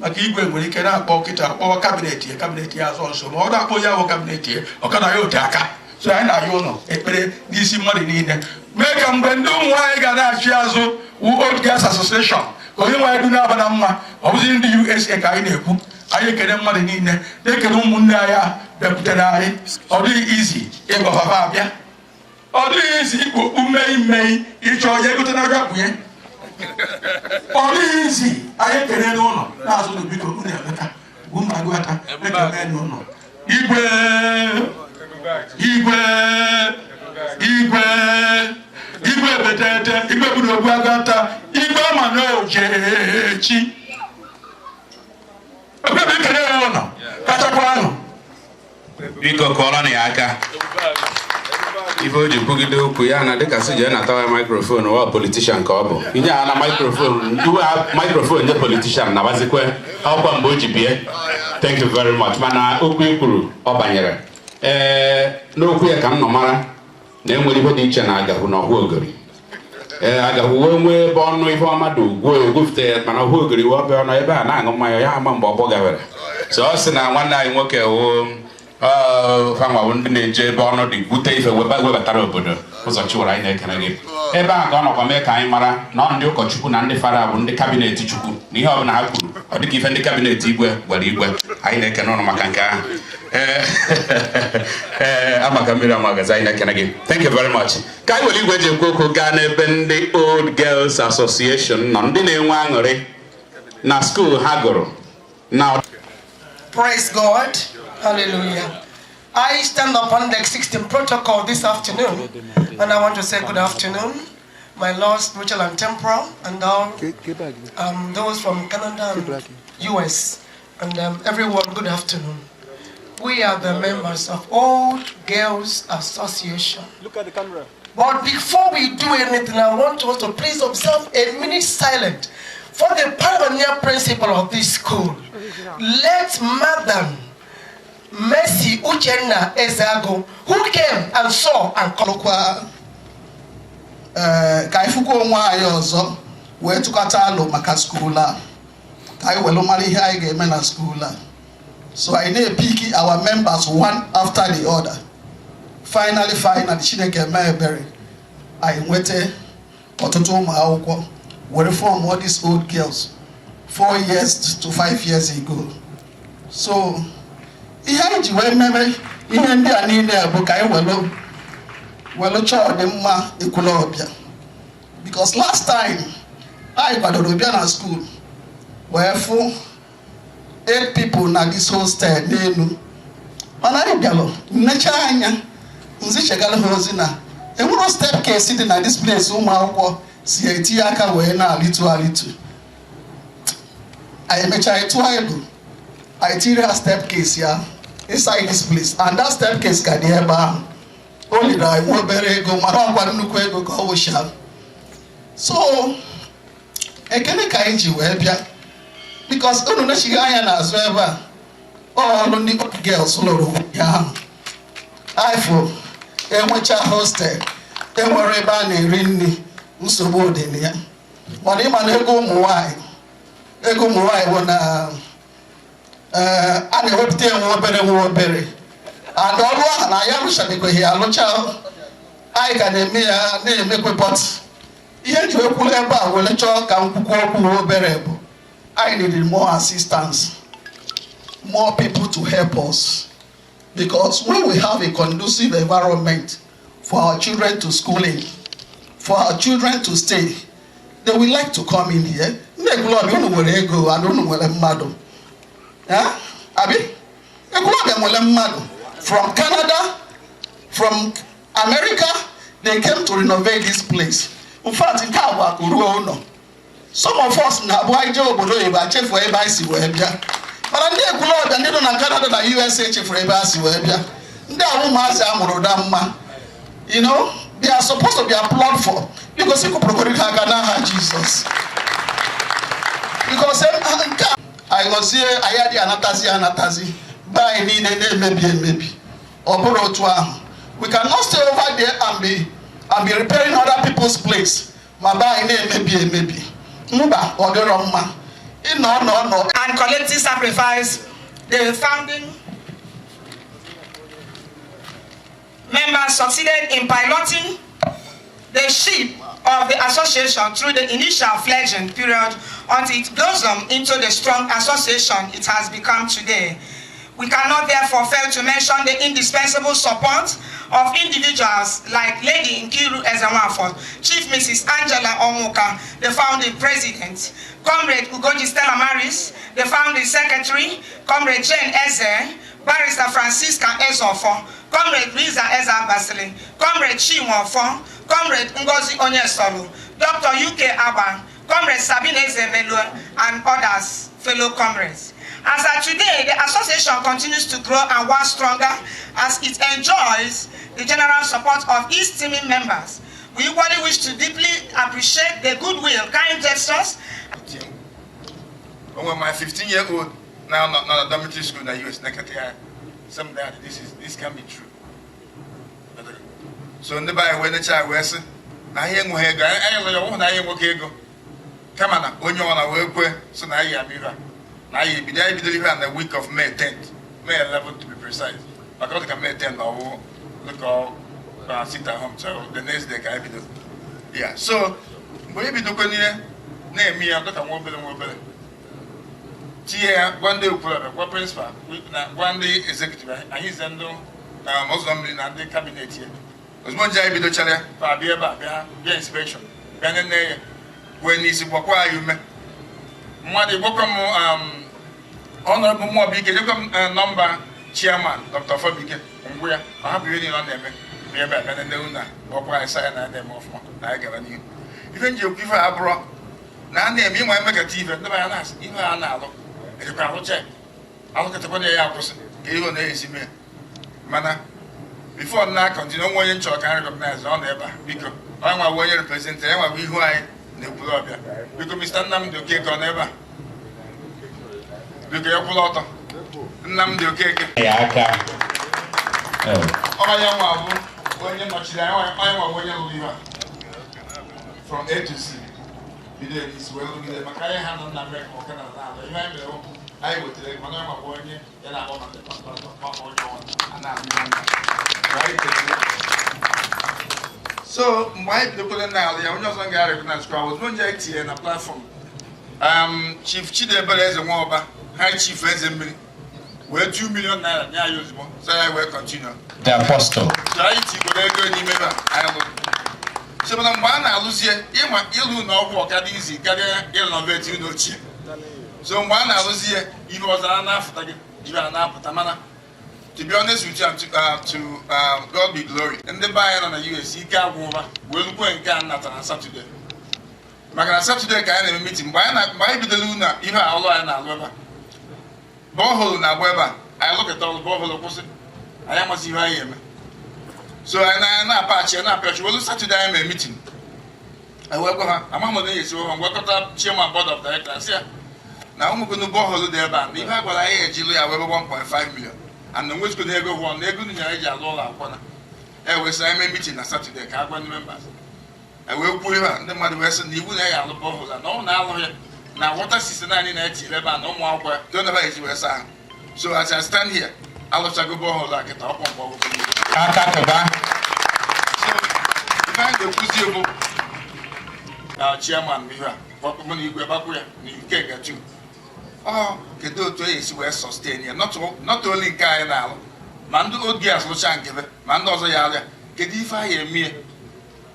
S13: maka igwe nwere ike na-akpọ kịta, akpọwa cabinet ya, cabinet ya azọ nso, ma ọ na-akpọ onye ahụ cabinet ya, ọ ka na ya ote aka. So anyị na-ayọ ụlọ ekpere n'isi mmadụ niile, mee ka mgbe ndị ụmụ nwaanyị ga na-achị azụ wu Old Girls Association, ka onye nwaanyị du na-aba na mma. Ọ bụzi ndị USA ka anyị na-ekwu. Anyị ekele mmadụ niile, na-ekele ụmụnne anyị a bịakwutere anyị. Ọ dịghị izi ịgwa abịa, ọ dịghị izi ikpu okpu mmei mmei ịchọ ya egote n'aka kpunye, ọ dịghị izi. Anyị ekele n'ụlọ na-azụ ụlọ. Biko, unu emeka unu agụata ekele n'ụlọ. Igwe, igwe, igwe, igwe betete, igwe gburu ogbu agata, igwe ama na ojechi ebe ekele ụlọ kachakwa ahụ.
S4: Biko, kụọrọ na ya aka. Ife o ji kwugide okwu ya na dịka si jee natawa ya microphone, ọ politician ka ọ bụ. Inye ha na microphone, iwe ha microphone nye politician nabazikwe ọkwa mgbe o ji bie. Thank you very much. Mana okwu i kwuru ọ banyere ee n'okwu ya ka m nọ mara na enwere ihe dị iche na agahụ na ọhụ ogori. Ee, agahụ wee nwee ebe ọnụ ife ọma dị ugwu egwufute ya, mana ọhụ ogori wee ọbịa ọnụ ebe a na-aṅụ mmanya ya ama mgbe ọgbọ gawere. So ọ sị na nwanne anyị nwoke wụ fanwawo ndị na-eje ebe ọnụ dị gwute ife webatara obodo ụzọ chiwara. Anyị na-ekene gị. Ebe ahụ ka ọ nọkwa mee ka anyị mara na ọ ndị ụkọchukwu na ndị fara bụ ndị cabinet Chukwu, na ihe ọbụla ha kwuru ọ dịka ife ndị cabinet igwe gwara igwe. Anyị na-ekene ụnụ maka nke ahụ. Ee, amaka mmiri amagazi. Anyị na-ekene gị. Thank you very much. Ka anyị were igwe ji ekwu okwu gaa n'ebe ndị Old Girls Association nọ, ndị na-enwe aṅụrị na school ha gụrụ na
S14: Praise God. Hallelujah. I stand upon the 16 protocol this afternoon, and I want to say good afternoon, my Lord, spiritual and temporal, and all those from Canada and US, and everyone, good afternoon. We are the members of Old Girls Association.
S15: Look at the camera.
S14: But before we do anything, I want us to please observe a minute silent for the pioneer principal of this school. Let Madam Mercy Uchenna Ezeagu, who came and saw and
S16: Ọlụkwa ee, ka anyị fụkwa onwe anyị ọzọ wee tụkọta alụ maka school a, ka anyị were mara ihe anyị ga-eme na school a. So anyị na-epick our members one after the other. Finally, finally, Chineke mee ebere, anyị nweta ọtụtụ ụmụ akwụkwọ were form all these old girls 4 years to 5 years ago. So ihe anyị ji wee mebe ihe ndị a niile bụ ka anyị welu welu chọọ ọdịmma Ekwulọbịa, because last time anyị kwadoro bịa na school wee fụ eight people na this hostel n'elu, mana anyị bịalụ nnecha anya nzichegara ha ozi na enwero staircase dị na this place ụmụ akwụkwọ si etinye aka wee na-alịtu alịtu. Anyị emechaa ịtụ ilu, anyị tiri ha staircase ya inside this place, and that staircase ka dị ebe ahụ. O liri anyị nwa obere ego, mara ọkwa nnukwu ego ka ọ wụcha. So ekene ka anyị ji wee bịa, because unu nechighị anya n'azụ ebe a, ọlụ ndị old girls lụrụ ụnyaahụ ifo enwecha hostel, enwere ebe a na-eri nri. Nsogbu dị na ya, mana ịma na ego ụmụ nwanyị, ego ụmụ nwanyị bụ na a na-ewepụta ya nwa obere nwa obere, and ọrụ ahụ na ya arụchabekweghị alụcha, anyị ka na-eme ya na-emekwe. But ihe eji ekwuru ebe a were chọọ ka m kwukwu okwu nwa obere bụ I needed more assistance, more people to help us, because when we have a conducive environment for our children to school in, for our children to stay, they will like to come in here. Ndị Ekwulọbịa, unu nwere ego and unu nwere mmadụ. Eh? Abi? Ekwulọbịa nwere mmadụ. From Canada, from America, they came to renovate this place. In fact, nke a bụ akụ ruo ụlọ. Some of us na-abụ anyị jee obodo oyibo, achefuo ebe anyị si wee bịa. Mana ndị Ekwulọbịa, ndị nọ na Canada na USA, chefuru ebe ha si wee bịa. Ndị ahụ ụmụazị a mụrụ da mma. They are supposed to be applauded for. Because ịkụpụrụ ha aka n'aha Jizọs. Because nke a anyị gọzie, anyị adịghị anatazi anatazi be anyị niile na-emebi emebi. Ọ bụrụ otu ahụ, we cannot stay over there and be repairing other people's place ma be anyị na-emebi emebi. Mba, ọ dịrọ mma. Ịnọ nọ nọ
S7: and collective sacrifice, the founding members succeeded in piloting the ship of the association through the initial fledgling period until it blossomed into the strong association it has become today. We cannot therefore fail to mention the indispensable support of individuals like Lady Nkiru Ezenwafo, Chief Mrs. Angela Onwuka, the founding president, Comrade Ugoji Stella Maris, the founding secretary, Comrade Jane Eze, Barrister Francisca Ezofo, Comrade Riza Eza Basile, Comrade Chinwofo, Comrade Ngozi Onyesolu, Dr. UK Abba, Comrade Sabine Ezemelu, and others, fellow comrades. As at today, the association continues to grow and wax stronger as it enjoys the general support of its teaming members. We equally wish to deeply appreciate the goodwill, kind gestures.
S2: When my 15-year-old now not na dormitory school na US nekata ya, some that this can be true. So ndị be anyị wee necha wee sị na anyị enweghị ego, anyị lụrụ ọnwụ na anyị enweghị ego, kama na onye ọ na wee kwe so na anyị ama ihe a na anyị ebido, anyị bidoro ihe a na week of May 10th, May 11th to be precise, maka ọ dị ka May 10 na ọwụ dịka ọ na sit at home, so the next day ka anyị bido ya. So mgbe anyị bidokwa n'ihe na-eme ya dịka nwa obere nwa obere, tinye ya, gwa ndị okwuruọbịa, gwa principal na gwa ndị executive anyị, ze ndị na ụzọ mmiri na ndị cabinet ya. Ozugbo nje anyị bidochara ya, fa bịa ebe a, bịa bịa inspection, bịa nene ya, wee n'isi gbakwa anyị ume. Mmadụ gwakwa m, honorable mmụọ bụ ike jekwa m nọmba chairman Dr. Fobike ngwụ ya, ọ hapụ ihe niile ọ na-eme, bịa ebe a, bịa nene unu a, gbakwa anyị, sa ya na na-eme ọfụma na anyị gara n'ihu. Ife nji ekwu ife a abụrọ na a na-eme ịnwa emekata ife ndị be anyị na-asị ife a na-alụ ejikwa alụcha alụkọtakwa na ya akwụsị ka ihe ọ na-esi mee. Mana before na continue, onwe onye nchọrọ ka anyị recognize ọ nọ ebe a. Biko, onye nwa bụ onye represent ya, nwa bụ ihu anyị na Ekwulọbịa. Biko, Mr. Nnamdi Okeke ọ nọ ebe a? Biko, ya kwụla ọtọ. Nnamdi Okeke.
S4: Ya aka.
S2: Onye nwa bụ onye nọchiri anya, onye nwa bụ onye lụrụ ihe a from A to C, bido n'isi wee lụgide, maka anyị ha nọ na Amerịka ma ọ Kanada na-alụ ihe anyị mere, anyị wetara ego, mana onye nwa bụ onye ya na-akpọ maka contractor, ma onye ọnwa a na-alụ ihe ndị a. Anyị kelere. So mgbe anyị bidokwara na-alụ ya, onye ọzọ ga-recognize kwa ozugbo nje anyị tinye na platform, Chief Chidiebere Eze Nwaọba, High Chief Eze Mmiri, wee 2 million naira nye anyị ozugbo, so anyị wee continue.
S4: The Apostle.
S2: So anyị tikwara ego n'ime ebe a anyị lụrụ. So mana mgbe a na-alụzie, ịma ịlụ na ọgwụ ọka dị izi karịa ịrenovate ụlọ ochie. So mgbe a na-alụzi ya, ihe ọzọ a na-apụta gị, ihe a na-apụta. Mana to be honest with you and to God be glory, ndị be anyị nọ na US ike agwụba wee lukwe nke a natara na Saturday, maka na Saturday ka anyị na-eme meeting. Mgbe anyị bidoro ụlọ ihe a, ọlụ anyị na-alụ ebe a, borehole na-agba ebe a, anyị lụkọta ọlụ, borehole kwụsị, anyị amasị ihe anyị eme. So anyị na-apachi na-apịachi welu. Saturday anyị mere meeting, anyị wee gwa ha, ama m na esi ha gwakọta chairman board of directors ya na ụmụgonu borehole dị ebe a, na ihe a gwara anyị ejilụ ya wee 1.5 million and na onwezikwana ego gwọ na ego nyere eji alụ ụlọ akwụkwọ na e wesị anyị mee meeting na Saturday ka a gwa ndị members. Wee kwuo ihe a, ndị mmadụ wee sị na iwu na ya alụ borehole a, na ọ na-alụ ya na water system anyị na-etinyere ebe a na ụmụ akwụkwọ ya don't ever esi wee saa ahụ. So as I stand here, alụchago borehole a kịta, ọkpọ mgbe ọgwụgwụ.
S4: Aka kụba.
S2: So ife anyị ga-ekwuzi bụ na chairman m, ihe a mụ na igwe gbakwu ya na ike gatu ọ, kedu otu e esi wee sustain ya? Not only nke anyị na-alụ, ma ndị old girls lụcha nke be, ma ndị ọzọ ya alụ ya, kedu ife anyị eme ya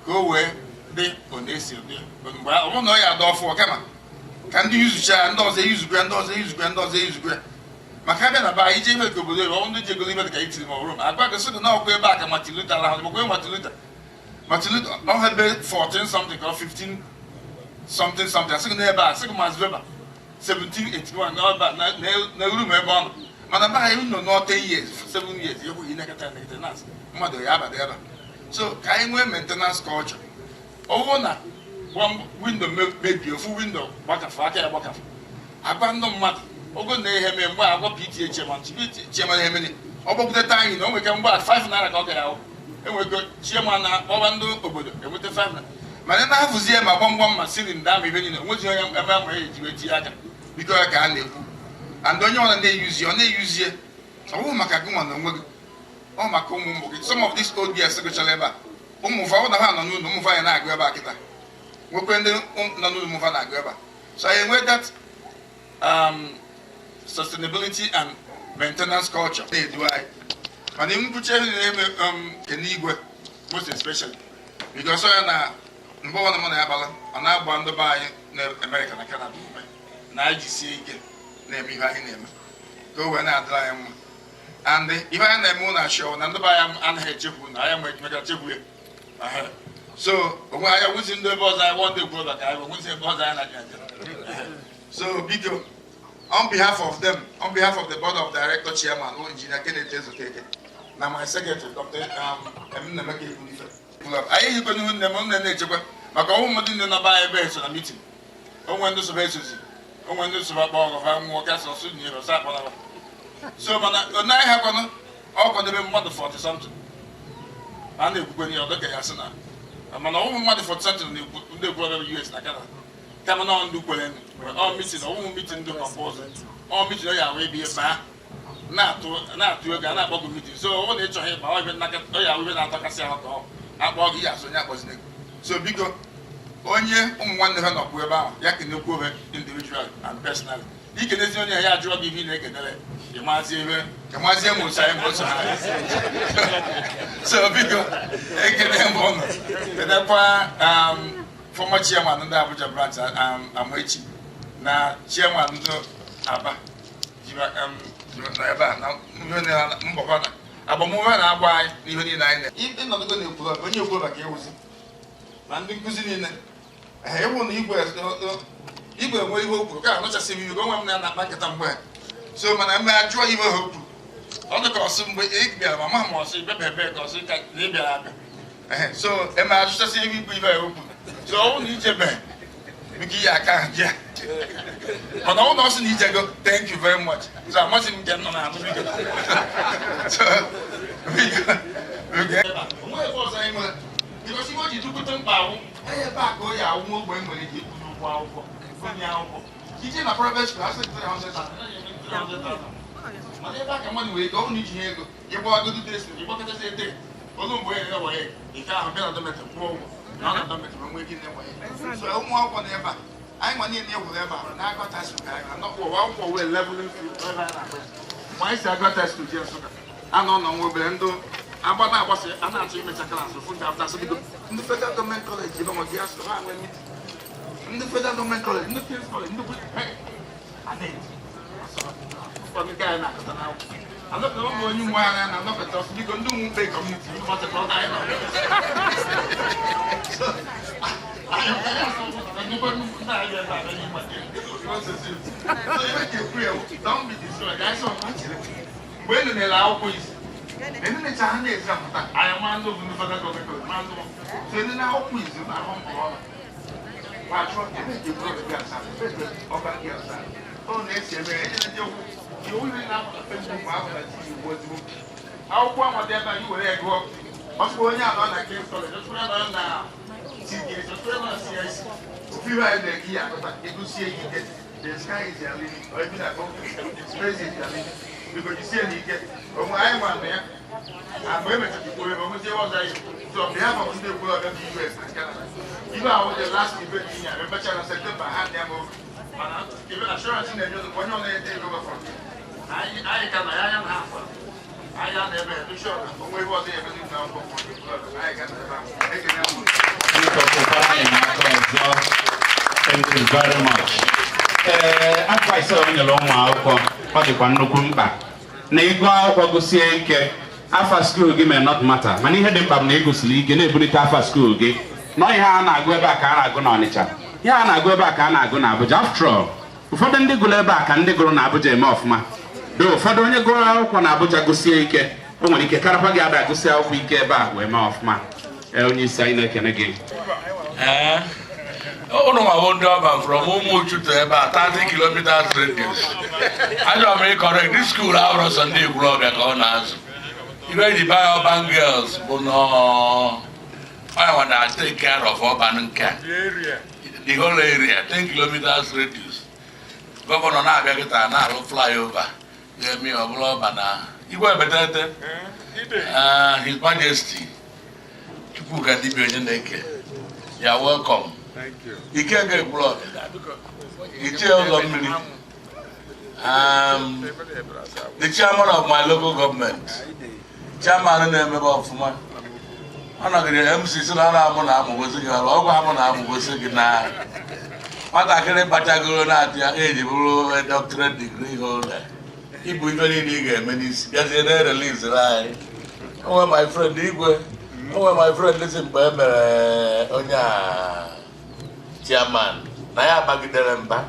S2: ka o wee dị ọ na-esi dị mgbe ọ bụrụ na ọ ya adọ ọfụ, kama ka ndị yuzucha, ndị ọzọ eyuzukwa ya, ndị ọzọ eyuzukwa ya, ndị ọzọ eyuzukwa ya, maka abịa na be anyị ije ife ka obodo ebe ọ ndị ji ego ife dị ka itiri ma ọ bụrụ ma agwa gị sị gị na ọkụ ebe a ka Martin Luther lahụ, makwa Martin Luther ọ ebe 14 something ka ọ 15 something something, asị gị na ebe a, asị gị Max Weber 1781 na ebe a na room ebe ọ nọ. Mana be anyị nọ nọ 10 years, 7 years, ekweghị inekọta nekọta na mmadụ ya abada ebe a. So ka anyị nwee maintenance culture. Ọ bụrụ na window mebie, ofu window gbakafụ aka ya gbakafụ, agwa ndị mmadụ ogo na ihe mee mgbe agwa PTA chairman, chairman ihe mere ọ gbakwuteta anyị na o nwere mgbe a 5 naira ka ọ gara ahụ enwego chairman na akpọba ndị obodo enweta 5 naira, mana na-afụzie ma gbamgbam ma ceiling daa ma ibe niile, onwezi onye ebe ahụ eji wee tinye aka. Biko, ya ka a na-ekwu. And onye ọbụla na-eyuzie, ọ na-eyuzie, ọ bụghị maka gị nwa na onwe gị, ọ maka ụmụ ụmụ gị. Some of these old girls gụchara ebe a, ụmụ fa na ha nọ n'ụlọ, ụmụ fa ya na-agụ ebe a kịta, nwekwe ndị nọ n'ụlọ, ụmụ fa na-agụ ebe a. So anyị enwe that sustainability and maintenance culture na-edu anyị. Mana nkwuchi ihe na-eme nke n'igwe most especially, because ọ ya na mgbe ọbụla mụ na ya bala, ọ na-agba ndị be anyị na Amerịka na Canada ume na anyị jisie ike na-eme ihe anyị na-eme ka o wee na-adịrị anyị mma. And ihe anyị na-eme ụlọ achọ na ndị be anyị anaghị echekwu na anyị mekara chekwu ya. So onwe anyị wụzi ndị ebe ọzọ anyị wọ ndị ekwu ka anyị nwụzi ebe ọzọ anyị na-aja. So biko, on behalf of them, on behalf of the board of director chairman, o Engineer Kenneth Ezokeke, na my secretary, Dr. Nnemeka Ekwunife, anyị ehikwe n'ihu nne m nne na-echekwa maka ọnwụ mmadụ nne nọba anyị ebe eso na meeting onwe ndị soba esozi, onwe ndị soba kpọ ọgọ fa nwụọ kasị ọsụ nyere ọsọ akpọnaba. So mana ọ naghị ha kwanụ ọ kwadebe mmadụ 40 something a na-ekwukwe n'ihe ọ dịka ya sị na mana ọwụhụ mmadụ 40 something na-ekwu ndị ekwu ebe US na Canada, kama na ọ ndị kwere ọ meeting, ọwụhụ meeting ndị compulsory, ọ meeting ọ ya ahụ ebe baa na-atụ ego a na-akpọ gị meeting. So ọ na ịchọghị ịba ọ ya ahụ ebe na-atọkasị ahụ ka ọ akpọ gị ya asụ onye akpọzina gị. So biko, onye ụmụ nwanne ha nọkwu ebe ahụ ya kenekwu ebe individual and personally, ikenezi onye ya ajụọ gị ihe ị na-ekenere, ịmazie ebe ịmazie ma otu anyị ma otu ha. So biko, ekene m ụnụ, kenekwa former chairman ndị Abuja branch, Amaechi, na chairman ndị Aba na ebe a na mbọkọ na agbamume na-agba anyị n'ihe niile anyị na ịnọdụgo na ekwuru onye ekwu maka ịwụzi ma ndị nkụzi niile ịwụ na igwe igwe enwe ihe o kwuru ka anụchasị m iwe ka onwe m na-akpa nkata mgbe so mana mgbe a jụọ iwe ha o kwuru, ọ dị ka ọsị mgbe ị bịara ma ma ma ọsị bebe ebe ka ọsị ka na ị bịara abịa. So eme ajụchasị ebe igwe ibe ya o kwuru. So ọ bụrụ na ijebe, biko ihe aka ahụ jee, mana ọ bụrụ na ọ sị na ijego, thank you very much. So amasị m nke m nọ na-anụ. Biko, so biko biko, onwe ebe ọzọ anyị nwere, because ihe o ji dukwute mkpa awụ ebe a ka o ya awụ nwa ogbe nwere ike ịkwụ n'ụgwọ akwụkwọ onye akwụkwọ ije na private school asị 300,000, mana ebe a ka mmadụ nwere ike ọ bụrụ na iji ihe ego ịgbawagodo desi ịgbakọtasị ede olu mgbe ya were nke ahụ bịa na dormitory kwụọ ụgwọ na ọ na dormitory nwee ike na-enwe. So ụmụ akwụkwọ na ebe a anyị nwa niile egwuru ebe a na Agụata School ka anyị na ụwa akwụkwọ wee leveling field ebe a na-akpa ya. Mgbe anyị si Agụata School jee Nsụka, anọ nọ nwa obere ndụ agba na-agbasa a na-achọ imecha class ofu nke after bido ndị Federal Government College ebe nwa ya so ha nwee meeting, ndị Federal Government College, ndị Kings College, ndị ụfọdụ nke anyị na-akọta n'akwụkwọ anọpụta ụmụ onye nwe anyị na-anọpụta ọsọ. Biko, ndị ụmụ mkpe community ụbọchị ka ọ ga anyị nọ. So, ihe ga-ekwu ya, don't be destroyed. Anyị sọ mgbe e nenere akwụkwọ isi enenecha ha na-ezi apụta anyị ma ndị bụ ndị Federal Government College ma ndị so enene akwụkwọ izu na ahụ mbọ ọla ma chụọ ebe nke bụrụ gị asa ebe ọba gị asa ọ na-esi eme enye ndị okwu iwu ihe na-apụta Facebook ma ahụ na TV ugbu ozugbo akwụkwọ amata ebe anyị were ya gụọ ọsụkwa onye anọ na Kings College, ọsụkwa onye anọ na Isi ike na CIC ofu ihe anyị na-eke ya akọta egosie ya ike. The sky is your limit, or even above space is your limit. Biko jisie na ike onwe anyị nwa na ya mgbe emechara ikwu ebe onwezi ebe ọzọ anyị. So on behalf of ndị Ekwulọbịa dị US and Canada, ibe ahụ the last event in ya emechaa na September ha dị ama oge, mana ebe assurance na-enye ụzọ onye ọ na-ete ego from anyị ka na ya anya na akwa anyị a na-ebe edu shọ na onwe ebe ọzọ ya emezi na akwụkwọ anyị ka na ebe ahụ ekene m.
S4: Biko kụkwara anyị n'aka ọzọ. Thank you very much. Ee, advice o nyere ụmụ akwụkwọ, ọ dịkwa nnukwu mkpa na ịgụ akwụkwọ gụsie ike. Afa school gị may not matter, mana ihe dị mkpa bụ na ị gụsiri ike na-ebulite afa school gị. Nọ ihe a na-agụ ebe a ka a na-agụ n'Ọnịcha, ihe a na-agụ ebe a ka a na-agụ n'Abuja. After all, ụfọdụ ndị gụrụ ebe a ka ndị gụrụ n'Abuja eme ọfụma do. Ụfọdụ onye gụrụ akwụkwọ n'Abuja gụsie ike, o nwere ike karakwa gị ada agụsị akwụkwọ ike ebe a wee mee ọfụma. Ee, onye isi, anyị na-ekene gị.
S9: Ee, ụnụ nwa bụ ndị ọba from Ụmụchu to ebe a 30 kilometers radius. Achọrọ m ịcorrect this school ahụrụ sọ ndị Ekwulọbịa ka ọ na-azụ. Ibe eji baa Urban Girls bụ na ọ nwa na take care of urban nke a, the whole area, 10 kilometers radius. Governor na-abịa kịta na-alụ flyover ga-eme ya ọ bụla ọba na igwe ebetete. His Majesty Chukwuka Dibia Onyeneke, you are welcome. Ikenga Ekwulọbịa, Ichie Ụzọ Mmiri, the chairman of my local government, chairman na-emebe ọfụma. Ọ nọgide MC si na ọ na-amụ na amụgosi gị ọrụ ọgwụ amụ na amụgosi gị na nwatakịrị kpachagoro na-atụ ya eji bụrụ a doctorate degree holder, ibu ife niile ị ga-eme n'isi bịazie na ereliziri anyị. Onwe my friend Igwe, onwe my friend si mgbe e mere onye a chairman na ya bagidere mba,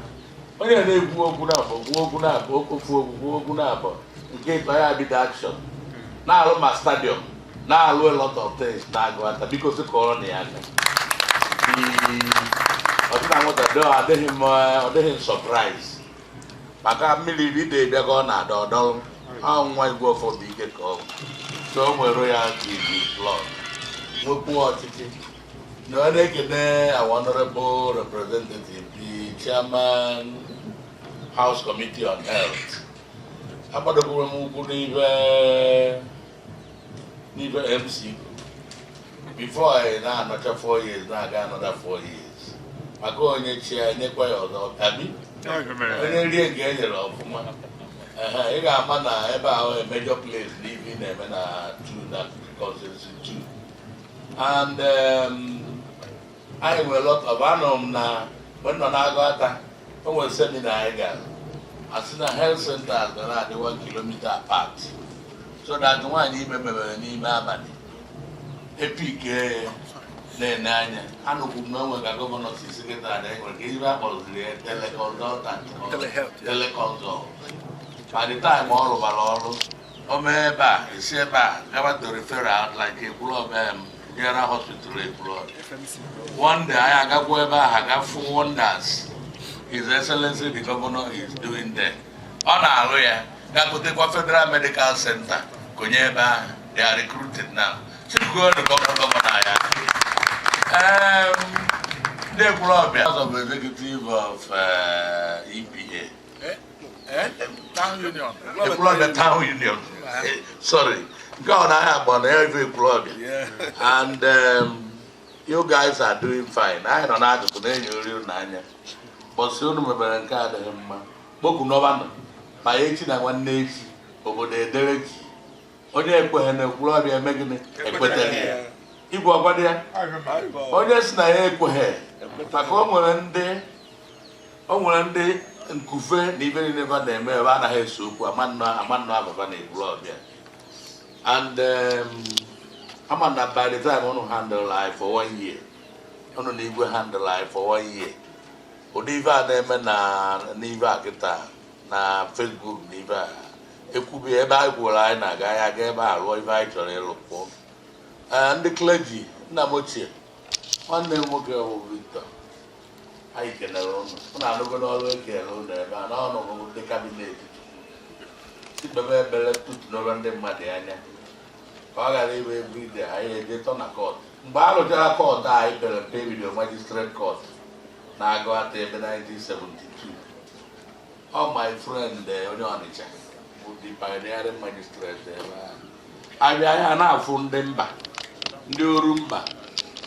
S9: onye na-ekwu okwu na-abụ kwuo okwu na-abụ ofu okwu kwuo okwu na-abụ nke ịtọ ya bido action na-alụ ma stadium na-alụ a lot of things na-agụ ata. Biko sị kọrọ na ya aka ọdịna nwata do adịghị m, ọ dịghị m surprise maka mmiri ide bịa ka ọ na-adọ ọdọrụ ọ nwa igwe ụfọdụ ike ka ọ bụ so o nwere royalty in his blood, nwekwuo ọchịchị na ọ na-ekene our honorable representative, the chairman, House Committee on Health. Agbadokwuru m ụkwụ n'ife MC before anyị na-anọcha 4 years na-aga another 4 years maka onye chi ya nyekwa ya ọzọ abi onye rie nke e nyere ọfụma. Ehe, ị ga-ama na ebe ahụ a major place n'ife ị na-eme na two na constituency two and anyị nwere lot of anọ m na mgbe m nọ na-agụ ata, o nwere seminar anyị gara, asị na health centers ga na-adị 1 kilometer apart so that nwaanyị ime mebere n'ime abalị epike na-ene anya. Anụkwu m na o nwere ka governor si si kịta na enwere ka ihe a kpọrọziri ya teleconsultant, teleconsult. By the time ọ rụbara ọrụ o mee ebe a, esi ebe a gaba to referral like Ekwulọbịa General Hospital Ekwulọbịa. One day anyị agakwa ebe ahụ agafu wonders His Excellency the Governor is doing there. Ọ na-alụ ya gagotekwa Federal Medical Center konye ebe ahụ. They are recruited now. Chikugo the governor ya. Ndị Ekwulọbịa, House of Executive of EPA.
S2: Town Union.
S9: Ekwulọbịa Town Union. Sorry. Nke ọ na-ahịa akpọ na ya ife Ekwulọbịa. And you guys are doing fine. Anyị nọ n'akụkụ na-enyo ori unu anya. Bọsị unu mebere nke adịghị mma. Kpoku n'ọbanụ. Ma echi na nwanne echi, obodo edere ji. Onye ekweghị na Ekwulọbịa eme gịnị? Ekwetara ya. Igwe ọgbado ya. Onye si na ya ekweghị maka o nwere ndị nkufe na ibe niile ba na-eme ebe anaghị ese okwu amanụ amanụ ababa na Ekwulọbịa. And ama na by the time unu handle life for one year, unu na igwe handle life for one year, ụdị ife a na-eme na n'ife a kịta na Facebook na ife a ekwubi ebe anyị kwuru anyị na-aga, anyị aga ebe a rụọ ife anyị chọrọ ịlụ pụọ. Ee, ndị clergy, nna m ochie, nwanne m nwoke bụ Victor, anyị kenere ụnụ. Ụnụ anụgo n'ọrụ ekele ụnụ ebe a n'ọnụ bụ ndị cabinet ikpebe ekpere tutu n'ọrụ ndị mmadụ anya ka ọ ghara ịbụ everyday anyị eje tọ na court. Mgbe a rụchara court anyị pere mpe, ebido magistrate court na Agụata ebe 1972. Ọ my friend, onye Ọnịcha bụ the pioneering magistrate ebe ahụ. Abịa ya na-afụ ndị mba, ndị oru mba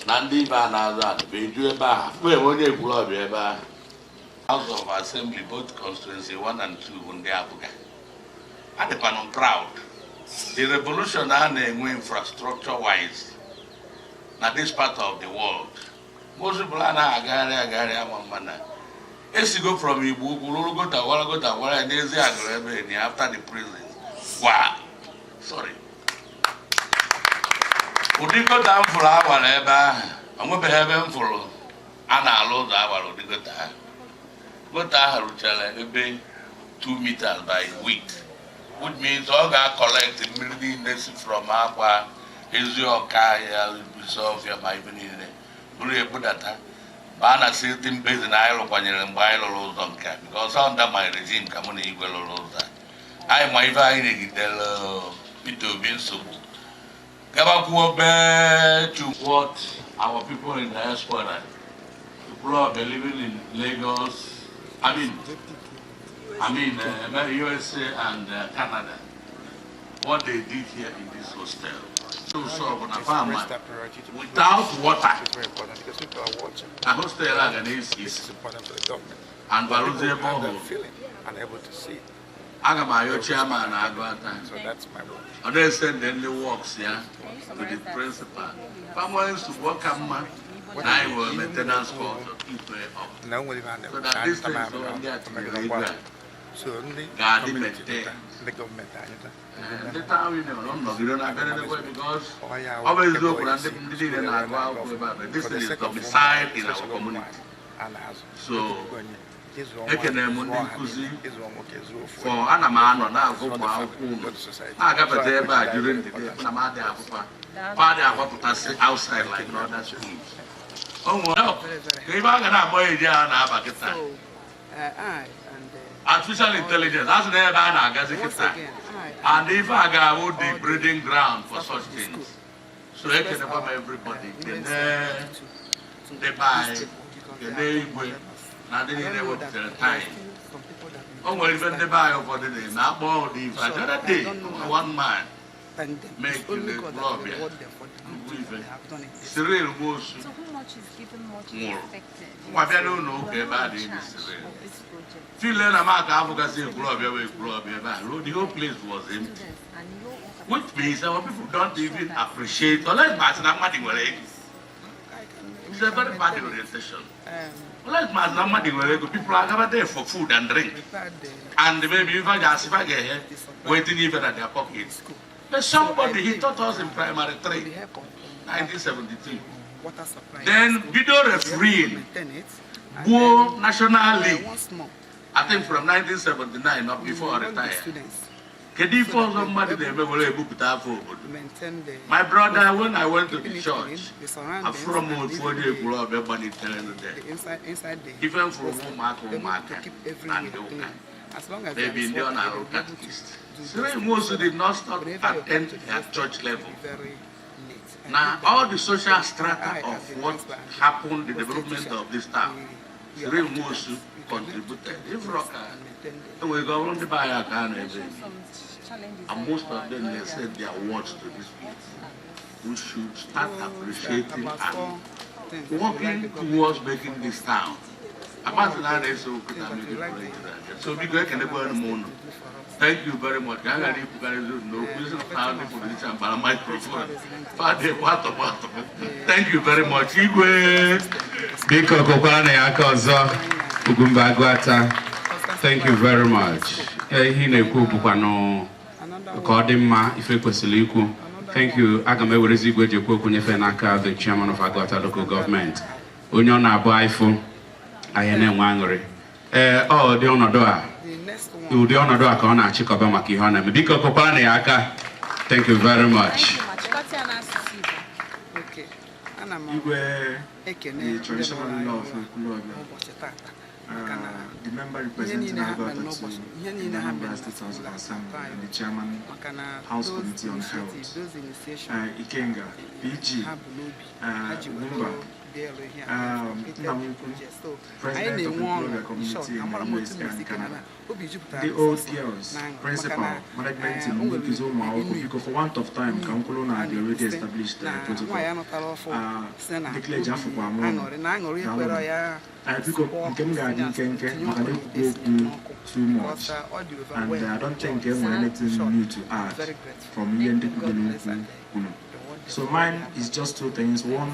S9: na ndị ibe a na-azụ anụ bụ eju ebe ahụ, afụ ebe onye Ekwulọbịa ebe ahụ. House of Assembly, both constituency 1 and 2, bụ ndị APGA. Adịkwanụ m proud, the revolution a na-enwe infrastructure wise na this part of the world. Most people anaghị agagharị agagharị ama mma na esigo from Igbo Ukwu rụrụ gutter, wara gutter, wara ya n'ezi agụrụ ebe ni after the prison gwa. Sorry, ụdị gutter m fụrụ awara ebe ahụ, o nwebeghị ebe m fụrụ a na-alụ ụzọ awara ụdị gutter ahụ. Gutter ahụ rụchara ebe 2 meters by width, which means ọ ga-collect mmiri niile si from akwa ezi ọka ya, ọfịa, ma ibe niile bụrụ ebudata baa na silting basin anyị rụkwanyere mgbe anyị lụrụ ụzọ nke a, because under my regime ka mụ na Igwe lụrụ ụzọ a. Anyị ma ife anyị negidere Peter Obi nsogbu gabakwuo bee to what our people in diaspora, people are living in Lagos, I mean USA and Canada, what they did here in this hostel. So, na farm without water, na hostel a ga na-esi isi and balụzie ebe ọhụrụ. Aga m ayọ chairman Agụata, ọ na-e send ndị works ya to the principal. Family nsogbu, ọ ka mma na anyị nwere maintenance cost, keep it up so that this thing, so ndị a tinyere ego a ga-adị maintained. Ndị town union ọ nọgide na abịa, because ọ bụ eziokwu na ndị niile na-agụ akwụkwọ ebe a, but this is domiciled in our community. So ekene m ndị nkụzi for ana m anọ na-agụ ụmụ akwụkwọ unu na-agafete ebe a during the day, na m adị akwụkwọ adị agbapụtasị outside like in other schools. O nwere ka ebe a ga na-agba eji a na-aba kịta, artificial intelligence asị na ebe a na-agazi kịta, and ife a ga-abụ the breeding ground for such things. So ekenekwa m everybody, kene ndị be anyị, kene Igwe na ndị niile wepụtara time. O nwere ife ndị be anyị ụfọdụ na-eme, akpọ ụdị ife a. The other day, one man make the Ekwulọbịa nnukwu ife. Cyril Nwosu nwụrụ, nwa bịa n'ụlọ ụka ebe a na-eni Cyril, file na maka afụgasị Ekwulọbịa wee Ekwulọbịa ebe a ruo, the whole place was empty, which means our people don't even appreciate unless ma asị na mmadụ nwere ego. It's a very bad orientation. Unless ma asị na mmadụ nwere ego, people are there for food and drink and maybe if I just if I get here waiting even at their pockets. But somebody he taught us in primary 3, 1972, then video refereeing gbuo national league, I think from 1979 up before I retire. Kedu ife ọzọ mmadụ na-eme were ebupụta afọ obodo? My brother, when I went to the church, afụrọ m ofu onye Ekwulọbịa gbalitere there. Ife m fụrụ m, ụmụaka ụmụaka na ndị ụka, maybe ndị ọ na-arụ catechist. Cyril Nwosu did not stop at church level. Now, all the social strata of what happened, the development of this town, Cyril Nwosu contributed. If Rocker, we go on the buy a car and most of them, they said their words to this place. We should start appreciating and working towards making this town. Apart from that, so biko, ekenekwa m unu. Thank you very much. Ka a ghara ikwukarịzi unu n'okwu isi na ndị politician bara microphone. Fadị atọpụ atọpụ. Thank you very much. Igwe.
S4: Biko kụkwara na ya aka ọzọ, Ugwumba Agụata. Thank you very much. Ihe ị na-ekwu bụkwanụ ka ọ dị mma, ife kwesịrị ikwu. Thank you. Aga m ewerezi igwe eji ekwu okwu nyefee n'aka the chairman of Agụata Local Government. Onye ọ na-abụ anyị anyị na-enwe aṅụrị. Ee, ọ dị ọnọdụ a, ụdị ọnọdụ a ka ọ na-achịkọba maka ihe ọ na-eme. Biko kụkwara na ya aka. Thank you very much.
S7: Ana m
S3: Igwe,
S7: ekene
S3: the traditional
S7: ndị
S3: ruler of
S7: mụrụ anyị
S3: Ekwulọbịa,
S7: n'ụbọchị tata.
S3: The member representing Agota to the Anambra State House of Assembly and the chairman, House Committee on Health, Ikenga, PG, Mumba, Nnamukwu, President of the Global Community in the US and Canada, the old girls, principal, management team, ndị nkuzi ụmụ akwụkwọ, biko, for want of time, ka m kwuru na the already established protocol. Ndị clergy, afụkwa m ụnụ. Daalụ. Biko, nke m ga-adị nkenke maka na ekwukwu okwu too much and I don't think e nwere anything new to add from ihe ndị kwugoro okwu kwuru. So mine is just two things. One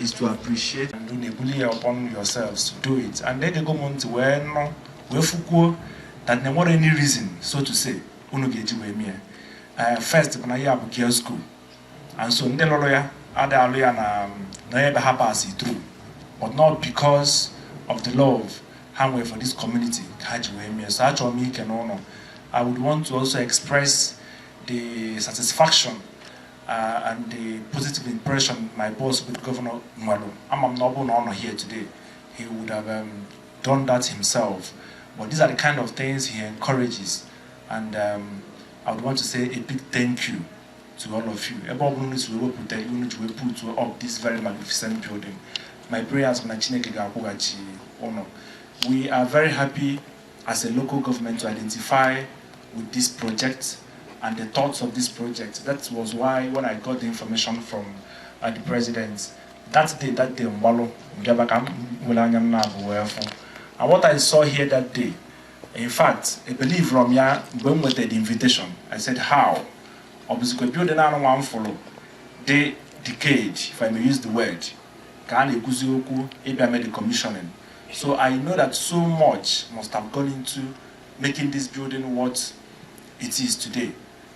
S3: is to appreciate and na-ebuli ya upon yourselves to do it, and egego m ntị wee nụ wee fukwuo that na enwere any reason, so to say, unu ga-eji wee mie. First bụ na ya bụ girls school, and so ndị lụrụ ya adịghị alụ ya na ebe ha pass through, but not because of the love ha nwere for this community ka ha ji wee mie. So achọrọ m ike n'ụlọ. I would want to also express the satisfaction and the positive impression my boss with Governor Nwalo. Ama m na ọ bụrụ na ọ nọ here today, he would have done that himself. But these are the kind of things he encourages. And I would want to say a big thank you to all of you. Ebe ọ bụla unu si wee wepụta unu ji wee put up this very magnificent building. My prayers bụ na Chineke ga-akwụghachi unu. We are very happy as a local government to identify with this project and the thoughts of this project. That was why when I got the information from the president, that day, Mbalo, mbịaba ka m were anya m na-abụ wee fụ. And what I saw here that day, in fact, I believe from ya mgbe m nwetara the invitation, I said, "How? Ọ bụzikwa building anụ nwa m fụrụ dị decayed, if I may use the word, ka a na-ekwuzi okwu ịbịa mee the commissioning." So I know that so much must have gone into making this building what it is today.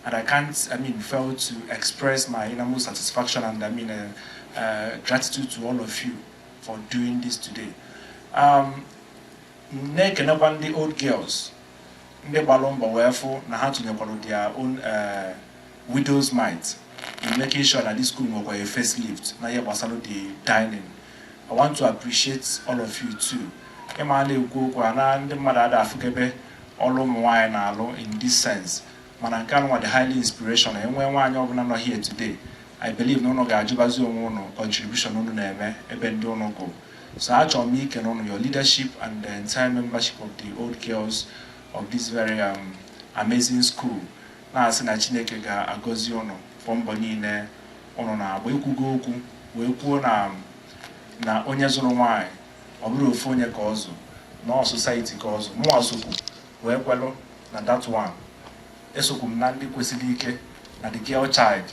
S3: And I can't, I mean, fail to express my innermost satisfaction and, I mean, gratitude to all of you for doing this today. Na-ekenekwa ndị old girls, ndị gbalụ mbọ wee fụ na ha tụnyekwara their own widow's mite in making sure that this school nwekwa a facelift na ihe gbasara the dining. I want to appreciate all of you too. Ịma a na-ekwu okwu a na ndị mmadụ ada afụkebe ọrụ ụmụ nwaanyị na-alụ in this sense, mana nke anụnwa dị highly inspirational. Enwee nwaanyị ọbụla nọ here today, I believe na ụnụ ga-ajụbazi onwe ụnụ contribution ụnụ na-eme ebe ndị ụnụ gụ. So achọrọ m ikene ụnụ, your leadership and the entire membership of the old girls of this very amazing school, na-asị na Chineke ga-agọzi ụnụ fọ mbọ niile ụnụ na-agba. Ekwugo okwu wee kwuo na onye zụrụ nwaanyị, ọ bụrụ ofu onye ka ọ zụ na ọ society ka ọ zụ. Mụnwa sokwu wee kwelụ na that one. Esokwu m na ndị kwesịrị ike na the girl child,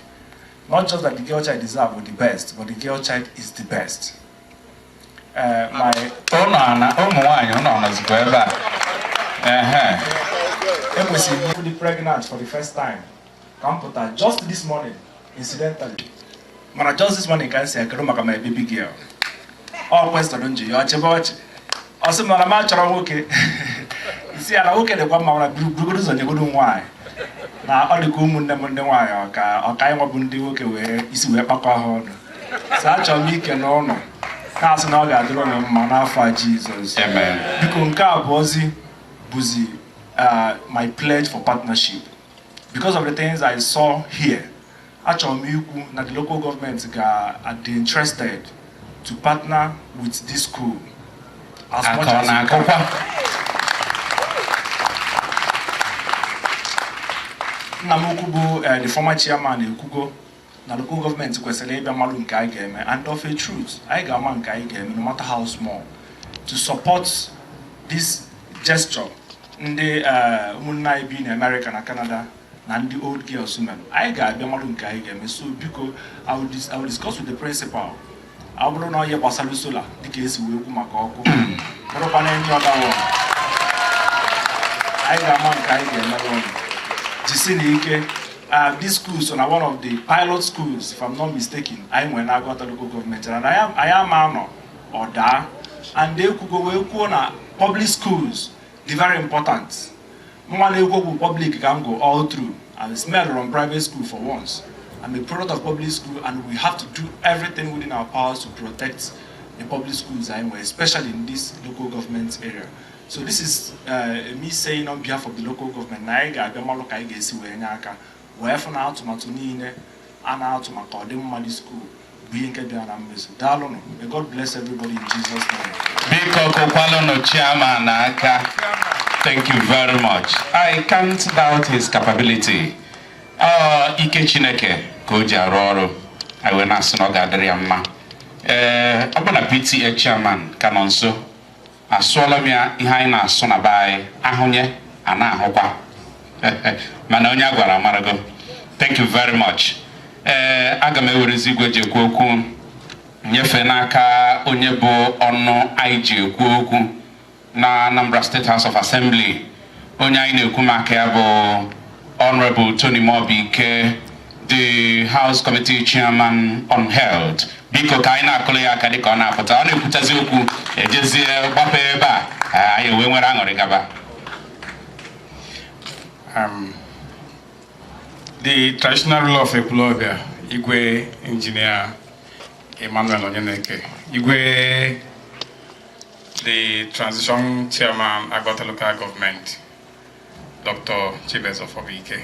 S3: not just that the girl child deserve the best, but the girl child is the best. My
S4: Ụnụ ana ụmụ nwaanyị, ụnụ nọzikwa ebe a, ehe.
S3: Ekwesịrị m ịbụ pregnant for the first time ka m pụta just this morning, incidentally, mana just this morning ka m si ekele maka my baby girl. Ọ question m ji ya ọchịba ọchị, ọ sị m na m achọrọ nwoke. Isi ya na nwoke dịkwa mma, mana burugodo ụzọ nyegodo nwaanyị na ọ dịka ụmụnne m ndị nwaanyị ọka ọka anyị nwabụ ndị nwoke wee isi wee kpakọ ha ọnụ. So achọrọ m ike n'ụlọ na-asị na ọ ga-adịrị ụnụ mma n'afọ a Jizọs.
S4: Amen.
S3: Biko, nke a bụ ozi bụzi my pledge for partnership. Because of the things I saw here, achọrọ m ikwu na the local government ga-adị interested to partner with this school as much
S4: Aka ọ
S3: as we can.
S4: Na-akụkwa?
S3: Nna m ukwu bụ the former chairman ekwugo na local government kwesịrị ịbịa malụ nke anyị ga-eme, and of a truth, anyị ga-ama nke anyị ga-eme, no matter how small, to support this gesture ndị ụmụnne anyị bi na America na Canada na ndị old girls mere. Anyị ga-abịa malụ nke anyị ga-eme. So biko, I will discuss with the principal. Ọ bụrụ na ihe gbasara solar, dịka esi wee kwu maka ọkụ, bụrụkwa na enyi ọdawo, anyị ga-ama nke anyị ga-emere ụnụ. Jisi na ike. This school so na one of the pilot schools, if I'm not mistaken, anyị nwere na Agụata local government, and anyị ama anọ ọ daa. And ekwugo wee kwuo na public schools dị very important. Nwa na-ekwu okwu public ka m go all through and smell from private school for once. I'm a product of public school, and we have to do everything within our powers to protect the The public schools anyị nwere, especially in this local government area. So this is me saying on behalf of the local government na anyị ga-abịa malụ ka anyị ga-esi wee nye aka wee fụ na atụmatụ niile a na-atụ maka ọdịmma dị school bụ ihe nke bịara na mmezu. Daalụnụ. May God bless everybody in Jesus' name.
S4: Biko kụkwalụnụ chairman aka. Thank you very much. I can't doubt his capability. Ọ ike Chineke ka o ji arụ ọrụ. Anyị wee na-asị na ọ ga-adịrị ya mma. Ee, ọ bụ na PTA chairman ka nọ nso. Asụọla m ya ihe anyị na-asụ na be anyị, ahụnye a na-ahụkwa. Mana onye a gwara amarago. Thank you very much. Ee, aga m ewerezi igwe ji ekwu okwu nyefee n'aka onye bụ ọnụ anyị ji ekwu okwu na Anambra State House of Assembly. Onye anyị na-ekwu maka ya bụ Honorable Tony Muobike, the House Committee Chairman on Health. Biko ka anyị na-akụrụ ya aka dịka ọ na-apụta. Ọ na-ekwutazi okwu, ejezie gbapụ ebe a, anyị wee nwere aṅụrị gaba.
S15: The traditional ruler of Ekwulobia, Igwe Engineer Emmanuel Onyeneke, Igwe, the transition chairman, Aguata Local Government, Dr. Chibueze Ofobike,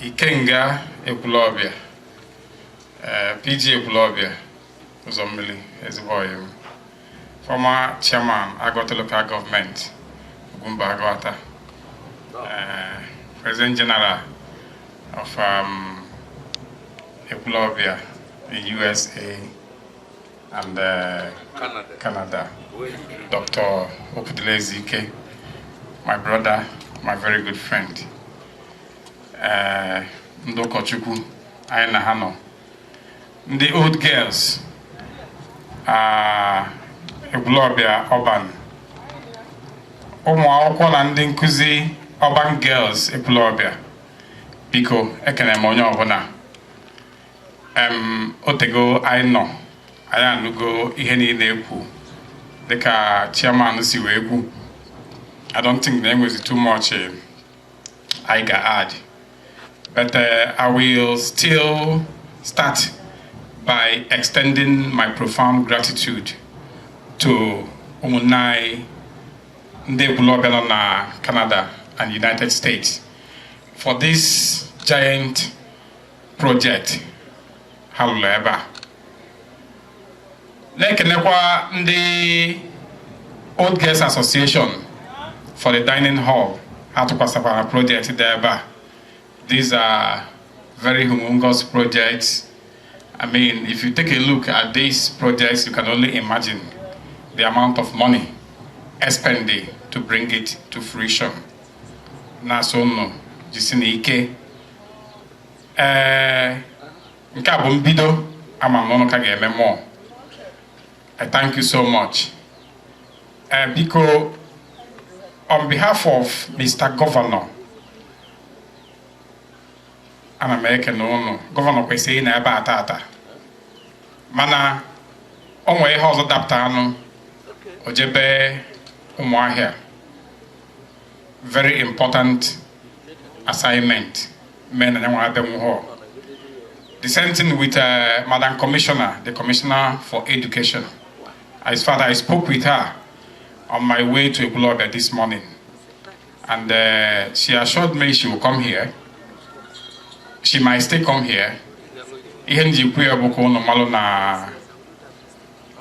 S15: Ikenga Ekwulobia, PG Ekwulobia, Uzommili Ezigboyim, former chairman, Aguata Local Government, Ugwumba Aguata, President General of Ekwulobia in USA and
S9: Canada.
S15: Canada, Dr. Okwudili Ezike, my brother, my very good friend. Ndị ụkọchukwu anyị na ha nọ, ndị old girls, Ekwulobia Urban, ụmụ akwụkwọ na ndị nkụzi Urban Girls Ekwulobia, biko ekene m onye ọbụla. Otego anyị nọ, anyị anụgo ihe niile ekwu dịka chairman si wee kwu. I don't think na enwezi too much I ga-add, but I will still start by extending my profound gratitude to ụmụnne anyị ndị Ekwulobia nọ na Canada and United States for this giant project ha lụrụ ebe a. Na-ekenekwa ndị Old Girls Association for the dining hall ha tụkwasịkwara project dị ebe a. These are very humongous projects. I mean, if you take a look at these projects, you can only imagine the amount of money expended to bring it to fruition. Na-asị unu jisi n'ike. Ee, nke a bụ mbido, ama m na unu ka ga-eme more. I thank you so much. Biko, on behalf of Mr. Governor, ana m ekene unu. Governor kwesịrị ị na ebe a tata, mana o nwere ihe ọzọ dapụta anụ o jebe Ụmụahịa, very important assignment mee na ya nwa abịanwụghọ. The same thing with Madam Commissioner, the Commissioner for Education. As far as I spoke with her on my way to Ekwulobia this morning, and she assured me she will come here. She might still come here. Ihe m ji kwu ya bụ ka unu malụ na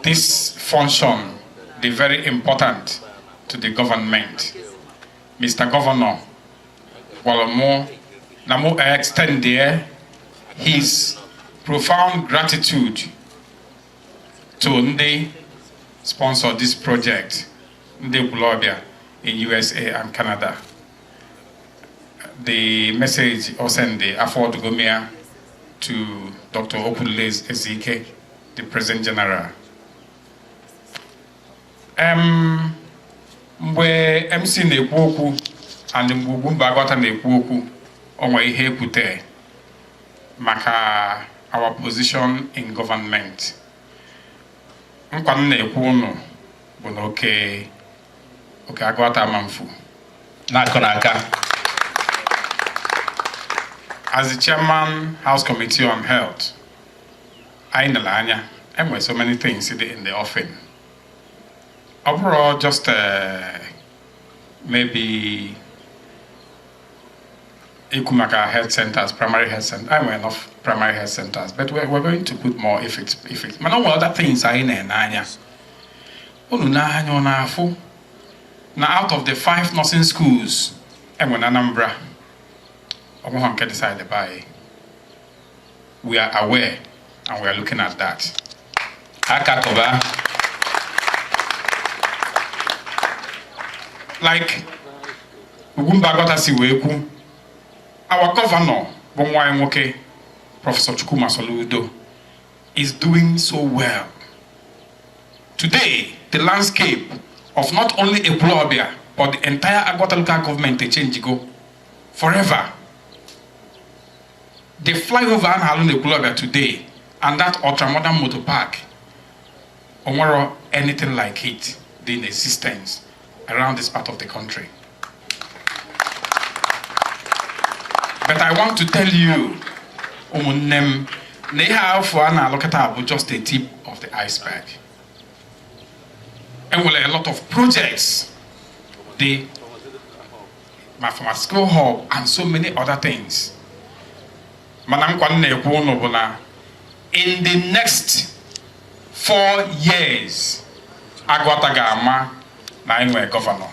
S15: this function dị very important to the government. Mr. Governor gwara mụ na mụ extend there his profound gratitude to ndị sponsor this project, ndị Ekwulobia in USA and Canada. The message o send afọdụgomia to Dr. Okwudili Ezike, the President General. Mgbe MC na-ekwu okwu and mgbe Ugwumba Aguata na-ekwu okwu, o nwere ihe ekwute maka our position in government. Nkwa m na-ekwu unu bụ na oke Aguata ama mfu.
S4: Na-akụ n'aka.
S15: As the chairman, House Committee on Health, anyị nere anya Enwere so many things dị in the offing. Ọ bụrụ just maybe ikwu maka health centers, primary health centers. Enwere enough primary health centers, but we're going to put more if it's mana o nwere other things anyị na-ene anya. Unu n'anya, ọ na-afụ na out of the five nursing schools enwe na Anambra, ọnwụghọ nke decide by. We are aware and we are looking at that. Aka kọba like Ugwumba Agwata si wee kwu, our governor bụ nwa anyị nwoke, Professor Chukwuma Soludo, is doing so well. Today, the landscape of not only Ekwulobia but the entire Aguata Local Government go forever. The flyover a na-alụ na Ekwulobia today and that ultramodern motor park, onwero anything like it in existence around this part of the country. But I want to tell you, ụmụnne m, na ihe afọ a na-alụ kịta bụ just a tip of the iceberg. Enwere a lot of projects, the pharmaceutical hub and so many other things. Mana nkwa m na-ekwu ụnụ bụ na in the next 4 years, Agụata ga-ama na anyị nwere governor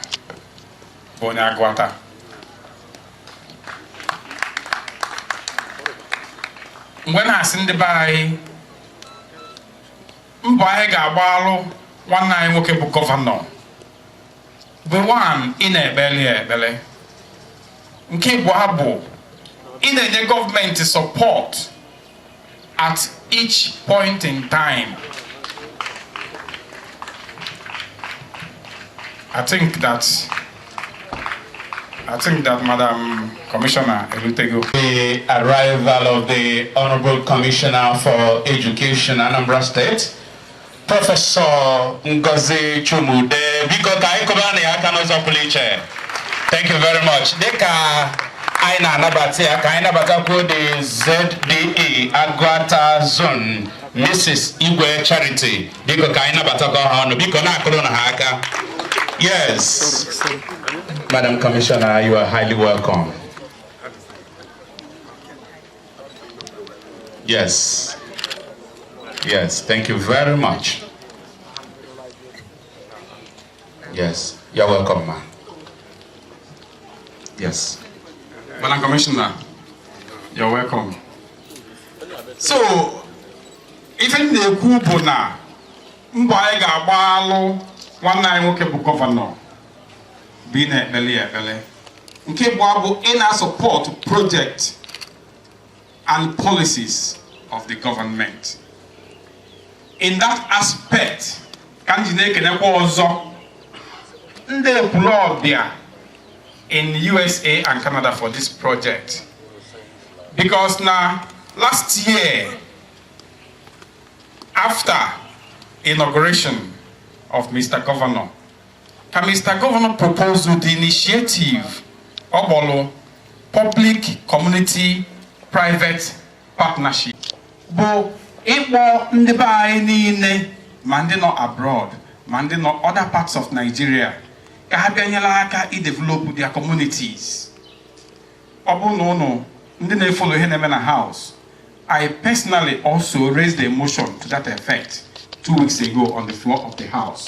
S15: bụ onye Agụata. Mgbe na-asị ndị be anyị, mbọ anyị ga-agbalụ nwanne anyị nwoke bụ governor bụ one, ị na-ekpele ya ekpele. Nke abụọ bụ ị na-enye gọọmenti support at each point in time. I think that Madam Commissioner erutego.
S4: The arrival of the Honorable Commissioner for Education, Anambra State, Professor Ngozi Chuma Udeh. Biko, ka anyị kụba na ya aka n'ụzọ pụrụ iche. Thank you very much. Dịka anyị na-anabata ya, ka anyị nabatakwuo the ZDE Agụata Zone, Mrs. Igwe Charity. Biko, ka anyị nabatakọ ha ọnụ. Biko, na-akụrụ na ha aka. Yes. Madam Commissioner, you are highly welcome. Yes. Yes, thank you very much. Yes, you're welcome, ma. Yes.
S15: Madam Commissioner, you're welcome. So, ife m na-ekwu bụ na mbọ anyị ga-agbalụ nwanne anyị nwoke bụ governor bụ ị na-ekpele ya ekpele. Nke bụ bụ ị na-support project and policies of the government. In that aspect, ka m ji na-ekenekwa ọzọ ndị Ekwulọbịa in USA and Canada for this project. Because now, last year, after inauguration of Mr. Governor, ka Mr. Governor proposed the initiative ọ public community private partnership, bụ ịkpọ ndị be anyị niile, ma ndị nọ abroad ma ndị nọ other parts of Nigeria, ka ha bịa nyere aka i develop their communities. Ọ bụrụ na ụnụ ndị na-e follow ihe na-eme na house, I personally also raised a motion to that effect 2 weeks ago on the floor of the house.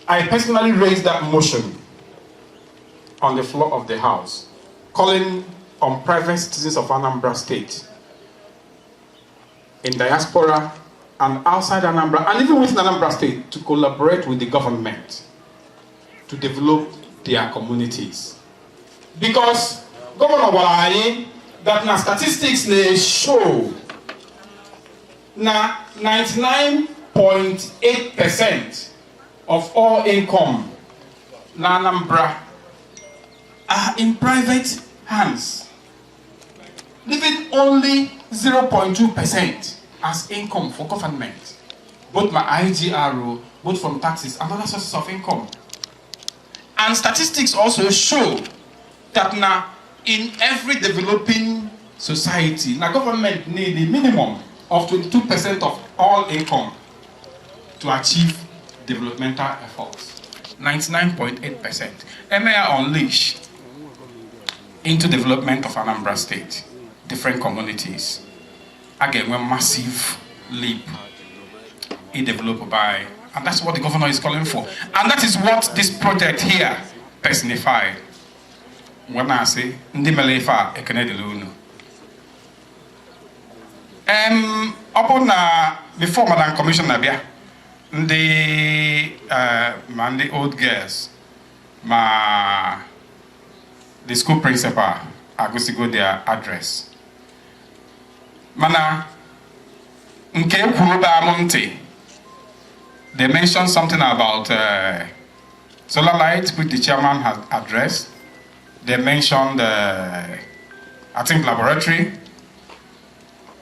S15: I personally raised that motion on the floor of the house, calling on private citizens of Anambra State in diaspora and outside Anambra, and even within Anambra State, to collaborate with the government to develop their communities. Because Governor gwara anyị that na statistics na-show na 99.8% of all income na Anambra are in private hands, leaving only 0.2% as income for government, both my IGRO, both from taxes and other sources of income. And statistics also show that now In every developing society, na government need a minimum of 22% of all income to achieve developmental efforts. 99.8%. Eme ya unleash into development of Anambra State, different communities. A ga-enwe massive leap in develop by, and that's what the governor is calling for. And that is what this project here personified. When I say, ndị mere ife a, ekene dịrị unu. Ọ bụ na before Madam Commissioner bịa, ndị ma ndị old girls ma the school principal agụsigo their address. Mana nke ekwuru baa m ntị, they mentioned something about solar light, which the chairman has addressed. They mentioned, I think, laboratory.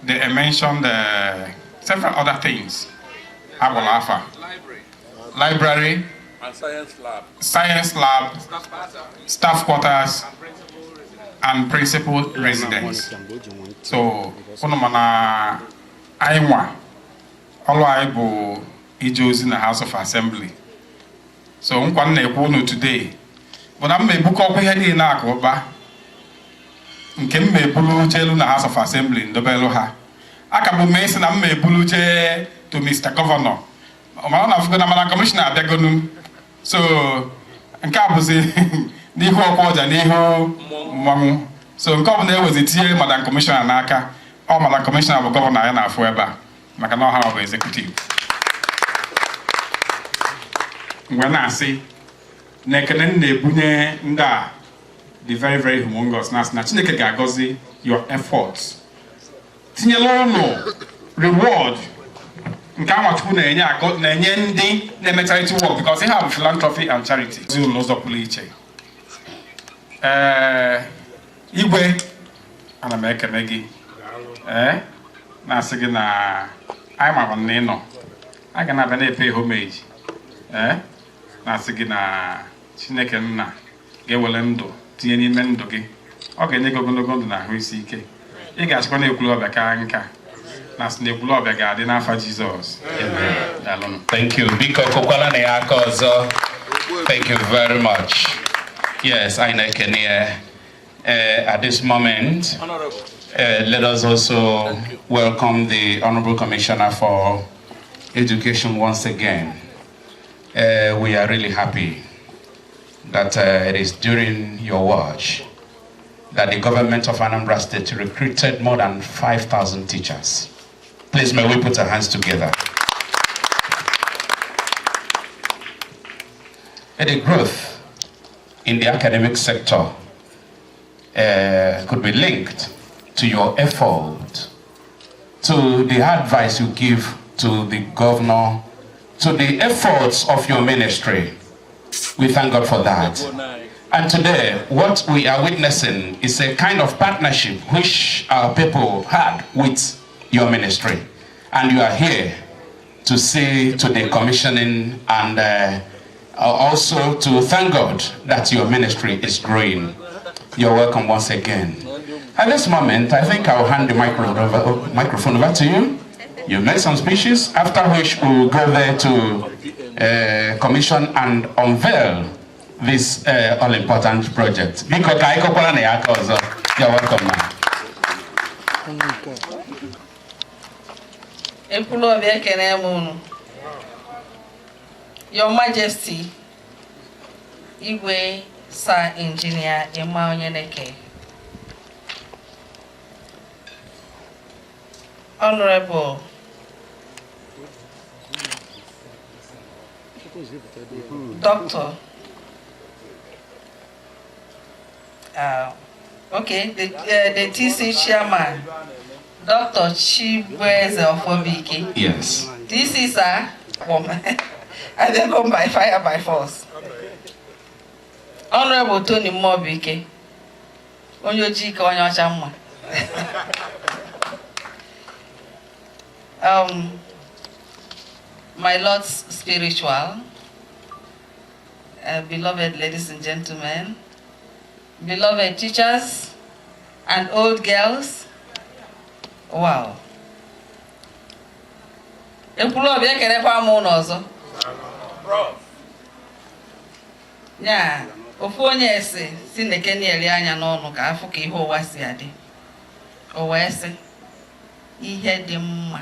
S15: They mentioned several other things. Agbalafa. Library.
S9: And science lab.
S15: Science lab, staff quarters, and principal residence. So, unu mana anyị nwa, ọlụ anyị bụ ije ozi na House of Assembly. So, nkwa m na-ekwu unu today bụ na m ebukọkwa ihe niile akụ ụba nke m ma ebulu jelu na House of Assembly ndobelu ha. Aka bụ m esi na m ma ebulu jee to Mr. Governor. Mana ọ na-afụgo na mana kọmishọna abịagonu. So, nke a bụzi n'ihu ọkwa ọja n'ihu mmọnwụ. So, nke ọbụla ewezi tinye Madam Kọmishọna n'aka. Ọ Madam Kọmishọna bụ gọvanọ ya na-afụ ebe a maka na ọha bụ executive. Mgbe na-asị na ekene m na-ebunye ndị a dị very very humongous, na-asị na Chineke ga-agọzi your efforts. Tinyela ụnụ reward nke Amachukwu na-enye na-enye ndị na-eme charity work, because ihe a bụ philanthropy and charity. Ozi unu n'ụzọ pụrụ iche. Ee, Igwe, ana m ekene gị, ee, na-asị gị na anyị mara na ị nọ a ga na-abịa na-epe homage, ee, na-asị gị na Chineke nna ga-ewere ndụ tinye n'ime ndụ gị, ọ ga-enye gị ogologo ndụ na ahụ isi ike. Ị ga-achịkwa na Ekwulọbịa ka nka na sị na Ekwulọbịa ga-adị n'afa Jizọs. Amen. Daalụnụ.
S4: Thank you. Biko kụkwala na ya aka ọzọ. Thank you very much. Yes, anyị na-ekene ya. At this moment, let us also welcome the Honorable Commissioner for Education once again. We are really happy that it is during your watch that the government of Anambra State recruited more than 5,000 teachers. Please, may we put our hands together. And the growth in the academic sector could be linked to your effort, to the advice you give to the governor, to the efforts of your ministry. We thank God for that. And today, what we are witnessing is a kind of partnership which our people had with your ministry. And you are here to see to the commissioning and also to thank God that your ministry is growing. You're welcome once again. At this moment, I think I'll hand the microphone over to you. You make some speeches, after which we will go there to commission and unveil this all-important project. Biko ka anyị kọkwara na ya aka ọzọ. You're welcome, ma'am.
S17: Ekwulọbịa, ekene m unu. Your Majesty, Igwe Sir Engineer Emma Onyeneke, Honorable Doctor, okay, the TC Chairman, Dr. Chibueze Ofobike.
S4: Yes.
S17: This is a woman. I then come by fire by force. Honorable Tony Mobike. Onye ojii ka onye ọcha mma. My Lord's spiritual, beloved ladies and gentlemen, beloved teachers, And old girls. Wow. Ekwulọbịa, ekenekwa m ụnụ ọzọ. Ya ofu onye si na-ekenieli anya n'ọnụ ka afụ ka ihe ụwa si adị. O wee sị, ihe dị mma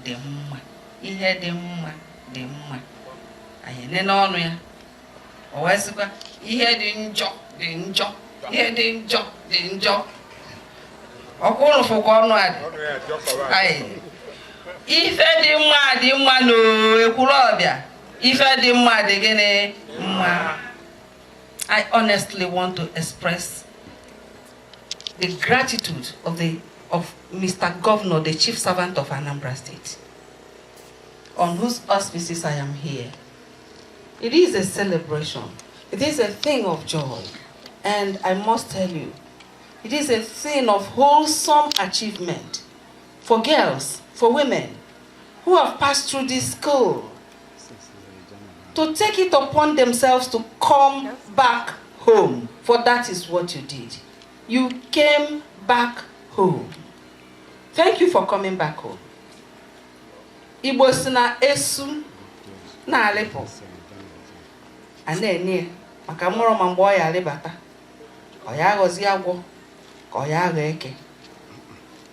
S17: dị mma, ihe dị mma dị mma. Anyị nene ọnụ ya. O wee sịkwa, ihe dị njọ dị njọ, ihe dị njọ dị njọ. Ọkwa ụnụ fụkwa ọnụ a dị. Anyị ife dị mma dị mma n'Ekwulọbịa. Ife dị mma dị gịnị mma. I honestly want to express the gratitude of Mr. Governor, the Chief Servant of Anambra State, on whose auspices I am here. It is a celebration. It is a thing of joy. And I must tell you, it is a thing of wholesome achievement for girls, for women who have passed through this school, to take it upon themselves to come back home, for that is what you did. You came back home. Thank you for coming back home. Igbo si na esu na-alịpụ a na-enye maka mụrụ ma mgbe ọ ya alịbata ọ ya aghọzi agwọ ka ọ ya aghọ eke,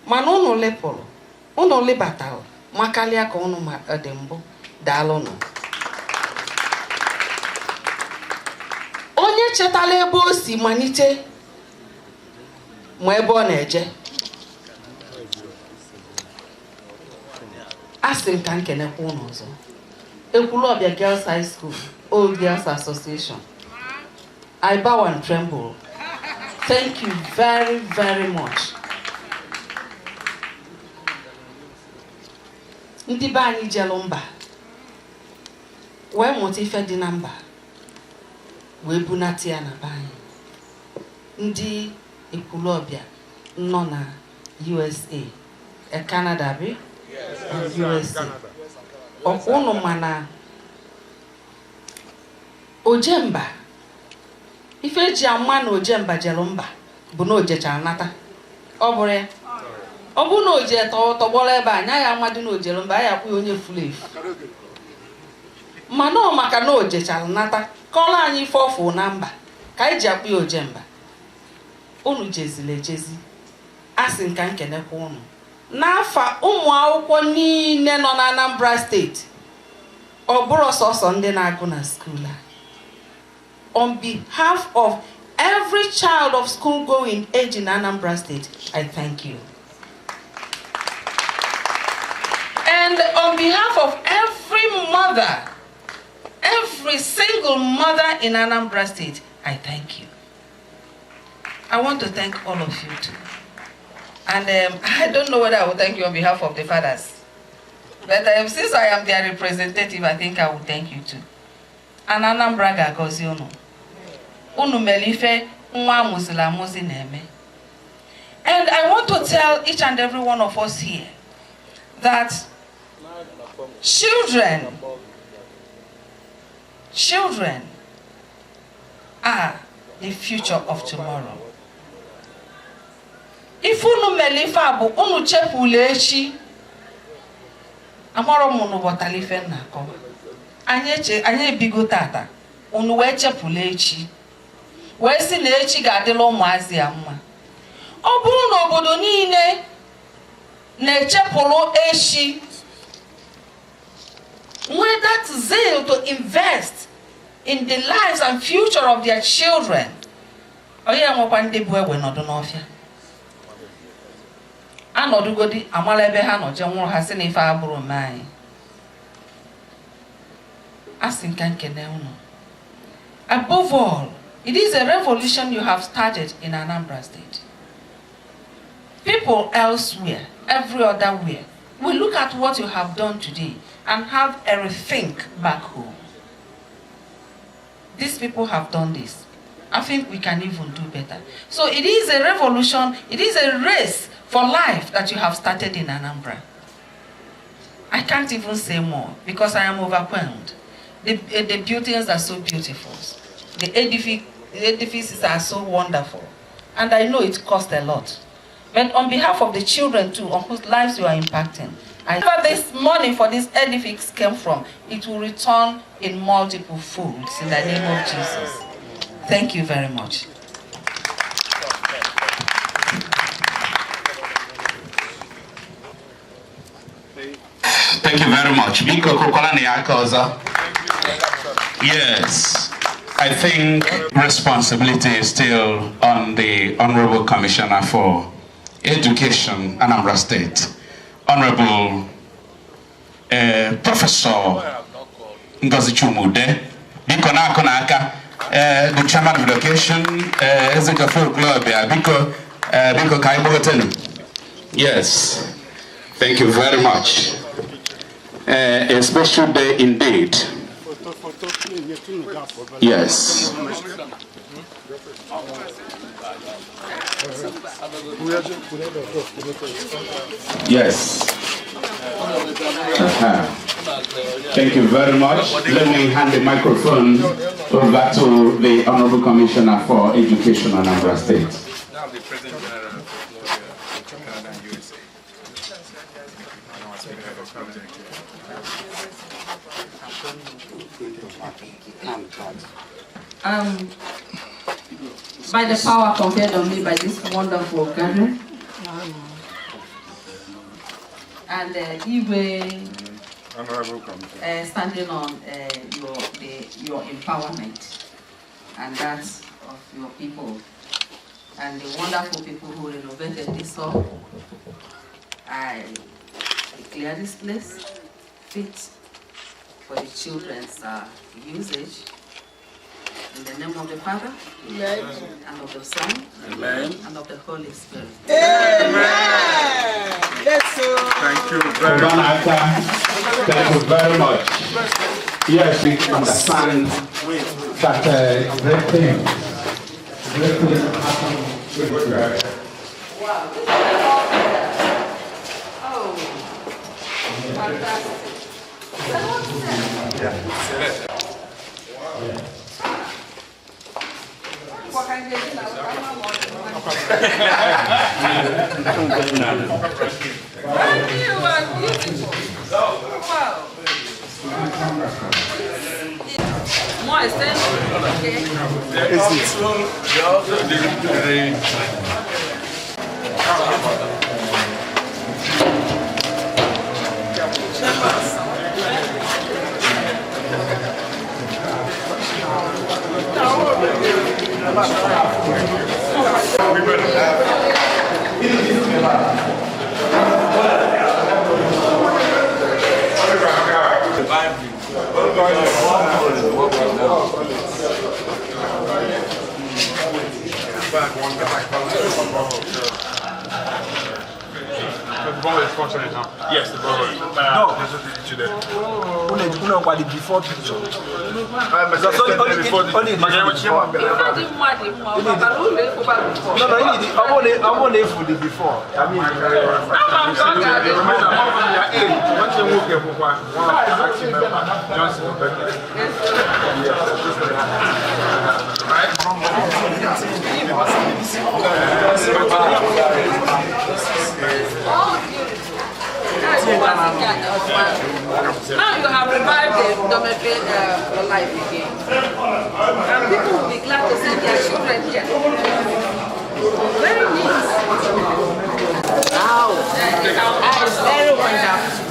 S17: mana unu lịpụrụ, unu lịbatara makalịa ka unu dị mbụ. Daalụnụ. Onye chetala ebe o si malite ma ebe ọ na-eje, a sị m ka m kenekwa unu ọzọ. Ekwulọbịa Girls High School Old Girls Association, I bow and tremble. Thank you very, very much. Ndị be anyị jelu mba wee mụta ife dị na mba wee bunata ya na be anyị. Ndị Ekwulọbịa nọ na USA, Canada bi USA, ọkwa ụnụ mana ojemba ife eji ama na ojemba jelu mba bụ na ojechara nata. Ọ bụrụ ya, ọ bụ na oje tọgbọrọ ebe a, anya ya amadị na ojelu mba, ya akwụ ya onye furu efu. Mana ọ maka na ojechara nata kọrọ anyị ife ọfụ na mba ka anyị ji akpụ ya ojemba. Unu jeziri ejezi, a sị nka nkenekwa unu n'afa ụmụ akwụkwọ niile nọ na Anambra Steeti, ọ bụrụ sọsọ ndị na-agụ na skuul a. On behalf of every child of school going age in Anambra State, I thank you. And on behalf of every mother, every single mother in Anambra State, I thank you. I want to thank all of you too. And I don't know whether I will thank you on behalf of the fathers, but since I am their representative, I think I will thank you too. And Anambra ga-agọzi unu. Unu mere ife nwa amụziri amụzi na-eme. And I want to tell each and every one of us here that children are the future of tomorrow. Ife unu mere ife a bụ unu chepụla echi. Amarọ m unu ghọtara ife m na-akọwa. Anyị ebigo tata, unu wee chepụla echi, wee sị na echi ga-adịla ụmụazị ya mma. Ọ bụrụ na obodo niile na-echepụrụ echi, nwee that zeal to invest in the lives and future of their children, onye nwekwa ndị bụ egbe nọdụ n'ọfịa anọdụgodi amala ebe ha nọ jee nwụrụ ha sị na ife agbụrụ ome anyị. A sị nka nkene unu. Above all, it is a revolution you have started in Anambra State. People elsewhere, every other where, will look at what you have done today and have a rethink back home. These people have done this. I think we can even do better. So it is a revolution, it is a race for life that you have started in Anambra. I can't even say more because I am overwhelmed. The buildings are so beautiful. The edifices are so wonderful. And I know it costs a lot. But on behalf of the children too, on whose lives you are impacting, and wherever this money for this edifice came from, it will return in multiple folds in the name of Jesus. Thank you very much.
S4: Thank you very much. Biko kụkwara na ya aka ọzọ. Yes, I think responsibility is still on the Honorable Commissioner for Education, Anambra State, Honorable Professor Ngozi Chuma-Udeh. Biko na-akụ n'aka, the Chairman of Education, Ezejiofor Ekwulobia, biko, biko ka anyị gbagotenu. Yes, thank you very much. A special day indeed. Yes. Yes. Thank you very much. Let me hand the microphone over to the Honorable Commissioner for Education, Anambra State.
S8: Now the President General of Canada and USA.
S17: By the power conferred on me by this wonderful gathering, and Igwe, standing on your empowerment and that of your people and the wonderful people who renovated this hall, I declare this place fit for the children's usage. In the name of the Father,
S16: Amen,
S17: and of the Son,
S4: Amen,
S17: and of the Holy Spirit.
S16: Amen. Yes, sir.
S8: Thank you very
S4: much. Thank you very much. Yes, we understand that great things happen.
S17: Wow, this is a lot better. Oh, fantastic.
S8: Yeah.
S17: Thank you, and beautiful. Wow. More extension, okay.
S8: Is it? The ball is functioning now. Yes, the ball is.
S18: No.
S8: This is today.
S18: Uno the before picture. Only before. No, no, I want it for the before. I mean,
S17: Now you have revived the dormitory for life again. And people will be glad to send their children here. Very neat.
S19: Wow. That is very wonderful.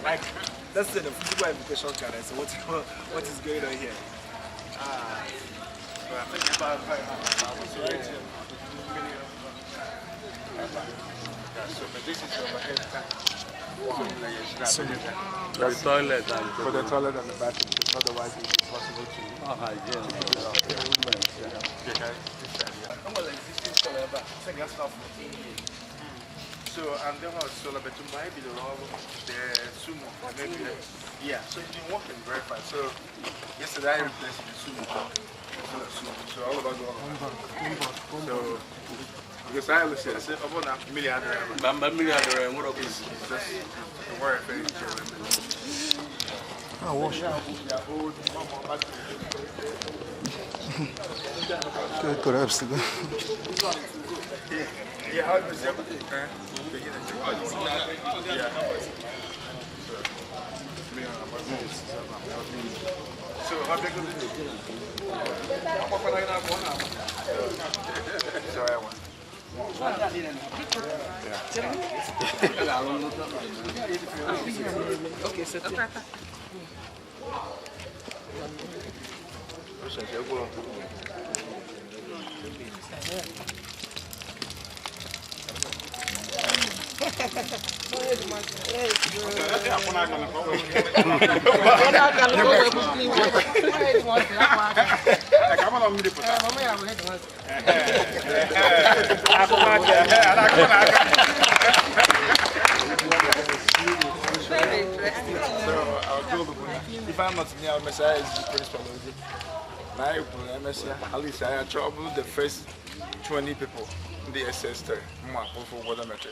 S18: Like, let's say the physical education channel. So what is going on here?
S8: So this is overhead tank.
S6: So
S8: the toilet and for the toilet and the bathroom, because otherwise it's impossible to. So and then also the sumo. Yeah, so it's been working very fast. So yesterday I replaced the sumo. So all of us. So
S2: Because I always say, I said, "Oh, na mmiri adịrọ ebe."
S9: Mba, mmiri adịrọ, enwere ọkụ.
S2: It's just enwere efe iche.
S6: Ah, wash. Okay, collapse.
S2: Yeah, how do you say it? Yeah. So how big is it? Sorry, I won.
S19: Okay, so
S17: Very interesting.
S2: So our goal, if I'm not near Messiah, is the principal. Now, at least I trouble the first 20 people in the SS3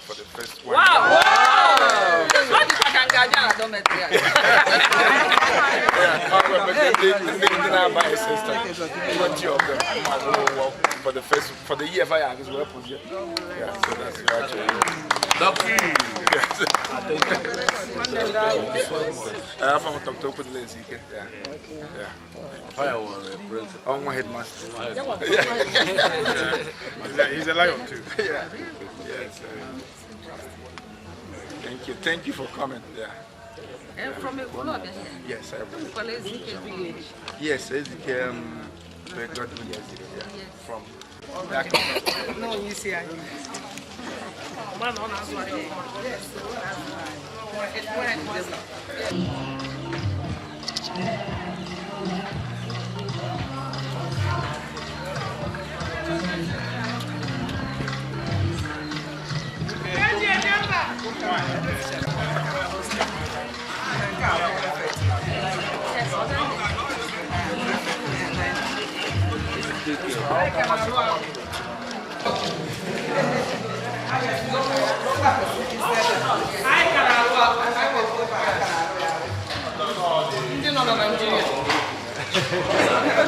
S2: for the first one.
S17: Wow! Wow! What is
S2: Yeah, 20 of them for the first for the year. Yeah, so that's actually. Yes. I'm from Dr. Yeah. Yeah. I'm my headmaster. Yeah. He's a lion too. Yeah. Yes. Thank you. Thank you for coming. Yeah.
S17: From Ekwulobia here?
S2: Yes, I am.
S17: Ezike village.
S2: Yes, Ezike, yeah. From that.
S19: No, you see, I.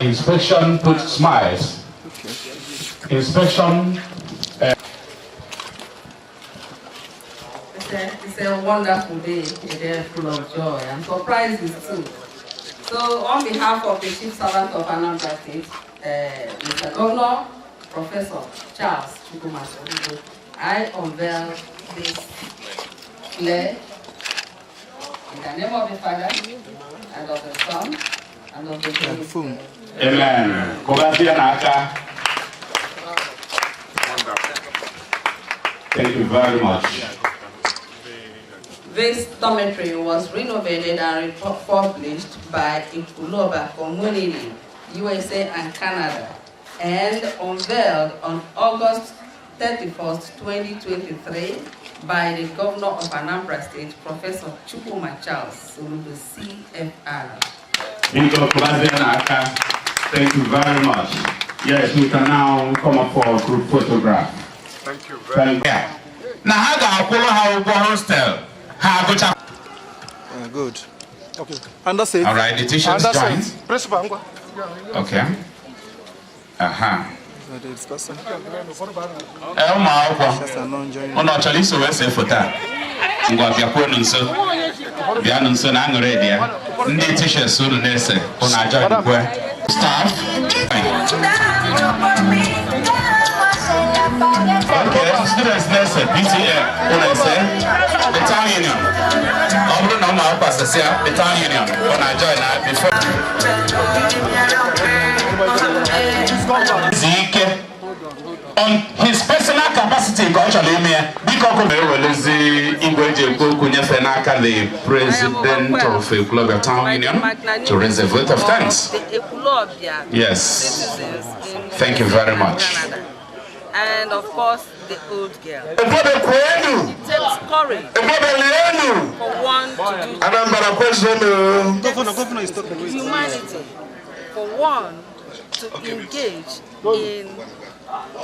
S4: Inspection put smiles. Inspection.
S17: It's a wonderful day, a day full of joy and surprises too. So, on behalf of the Chief Servant of Anambra State, Mr. Governor, Professor Charles Chukwuma Soludo, I unveil this play in the name of the Father, and of the Son, and of the Holy Spirit.
S4: Amen. Thank you very much.
S17: This dormitory was renovated and republished by Ekwulobia Community, USA and Canada, and unveiled on August 31st, 2023 by the Governor of Anambra State, Professor Chukwuma Charles Soludo, CFR.
S4: Thank you very much. Yes, we can now come up for a group photograph.
S2: Thank you very much.
S4: Now, how hostel?
S18: Good. Okay. And that's it.
S4: All right, the teachers join.
S18: Principal.
S4: Okay. Uh-huh. Ụnụ chọrọ iso wee see foto a? Ngwa bịakwuonu nso. Bịanụ nso na aṅụrị dị ya. Ndị teachers unu na-ese, unu ajoin kwe. Staff. Okay, students na-ese, PTA unu ese. The town union. Ọ bụrụ na ụmụ akwụkwọ asịsịa, the town union unu ajoin na before. Zike on his personal capacity ka ọ chọrọ ime ya biko ọkụ na-ewelezi igwe eji ekwu okwu nyefee n'aka the president of Ekwulobia Town Union to raise a vote of thanks. Yes, thank you very much.
S17: And of course, the old girl.
S6: It
S17: takes courage for one to do humanity, for one to engage in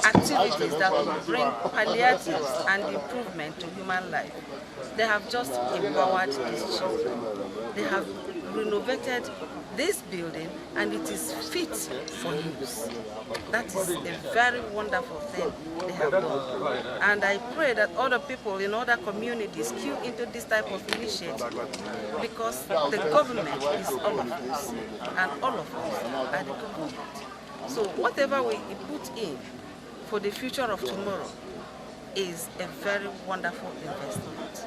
S17: activities that will bring palliatives and improvement to human life. They have just empowered these children. They have renovated this building and it is fit for use. That is a very wonderful thing they have done. And I pray that other people in other communities queue into this type of initiative, because the government is all of us and all of us are the government. So whatever we put in for the future of tomorrow is a very wonderful investment.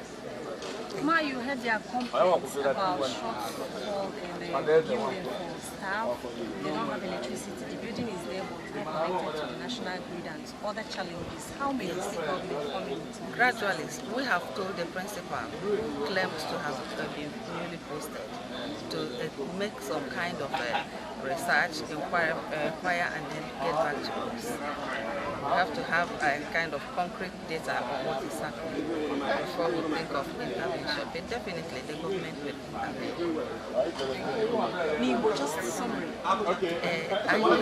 S20: Ma, you heard their complaints about shortfall in the building for staff. They don't have electricity. The building is there, but not connected to the national grid and other challenges. How may the state government come in to
S17: Gradually, we have told the principal, who claims to have been newly posted, to make some kind of research, inquire, and then get back to us. We have to have a kind of concrete data on what is happening before we think of intervention. But definitely, the government will intervene.
S20: N'Igbo, just summary.
S17: Anyị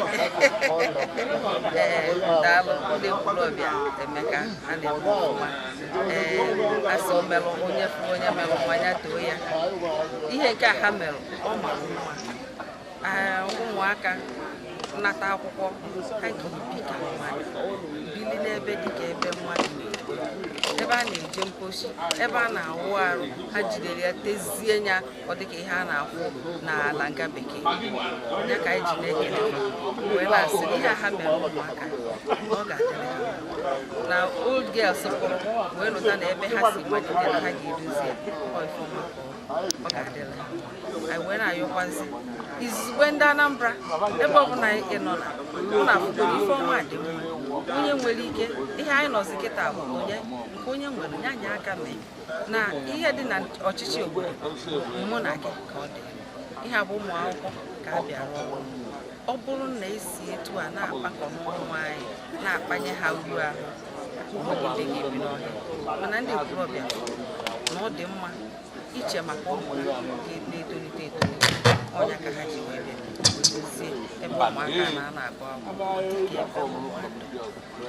S17: ee daalụ ndị Ekwulọbịa Emeka a na-ekwu ọfụma ee asị o melụ onye fụ onye melụ mmanya too ya ihe nke a ha melụ ọ mara mma. Ee, ụmụaka nata akwụkwọ ha ga-ebi ka mmadụ bili n'ebe dịka ebe mmadụ na-ebi, ebe a na-eje mposi, ebe a na-awụ arụ ha jidere ya tezie ya ọ dịka ihe a na-akwụ n'ala nga bekee ya ka anyị ji na-ekele ha wee na-asị ihe a ha mere ụmụaka na ọ ga-adịrị ha mma. Na old girls pụrụ wee lụta na ebe ha si malite na ha ga-edozi ya ọ ifeọma ka ọ ga-adịrị ha mma. Anyị wee na-ayọkwazi izugbe ndị Anambra ebe ọbụla ị nọ na mụ na afụgoro ife ọma dị mma onye nwere ike ihe anyị nọzi kịta bụ onye nke onye nwere nye anyị aka mee na ihe dị na ọchịchị obodo mụ na gị ka ọ dị ihe a bụ ụmụ akwụkwọ ka a bịara ọrụ ọ bụrụ na esi etu a na-akpakọ n'ụmụ anyị na-akpanye ha uru ahụ onweghị ndị ga-ebi n'ọhịa mana ndị ntorobịa na ọ dị mma iche maka ụmụ ha na-etolite etolite ọnya ka ha ji wee bịa dozie ebe ụmụaka na-ana agụ akwụkwọ dịka ebe mmadụ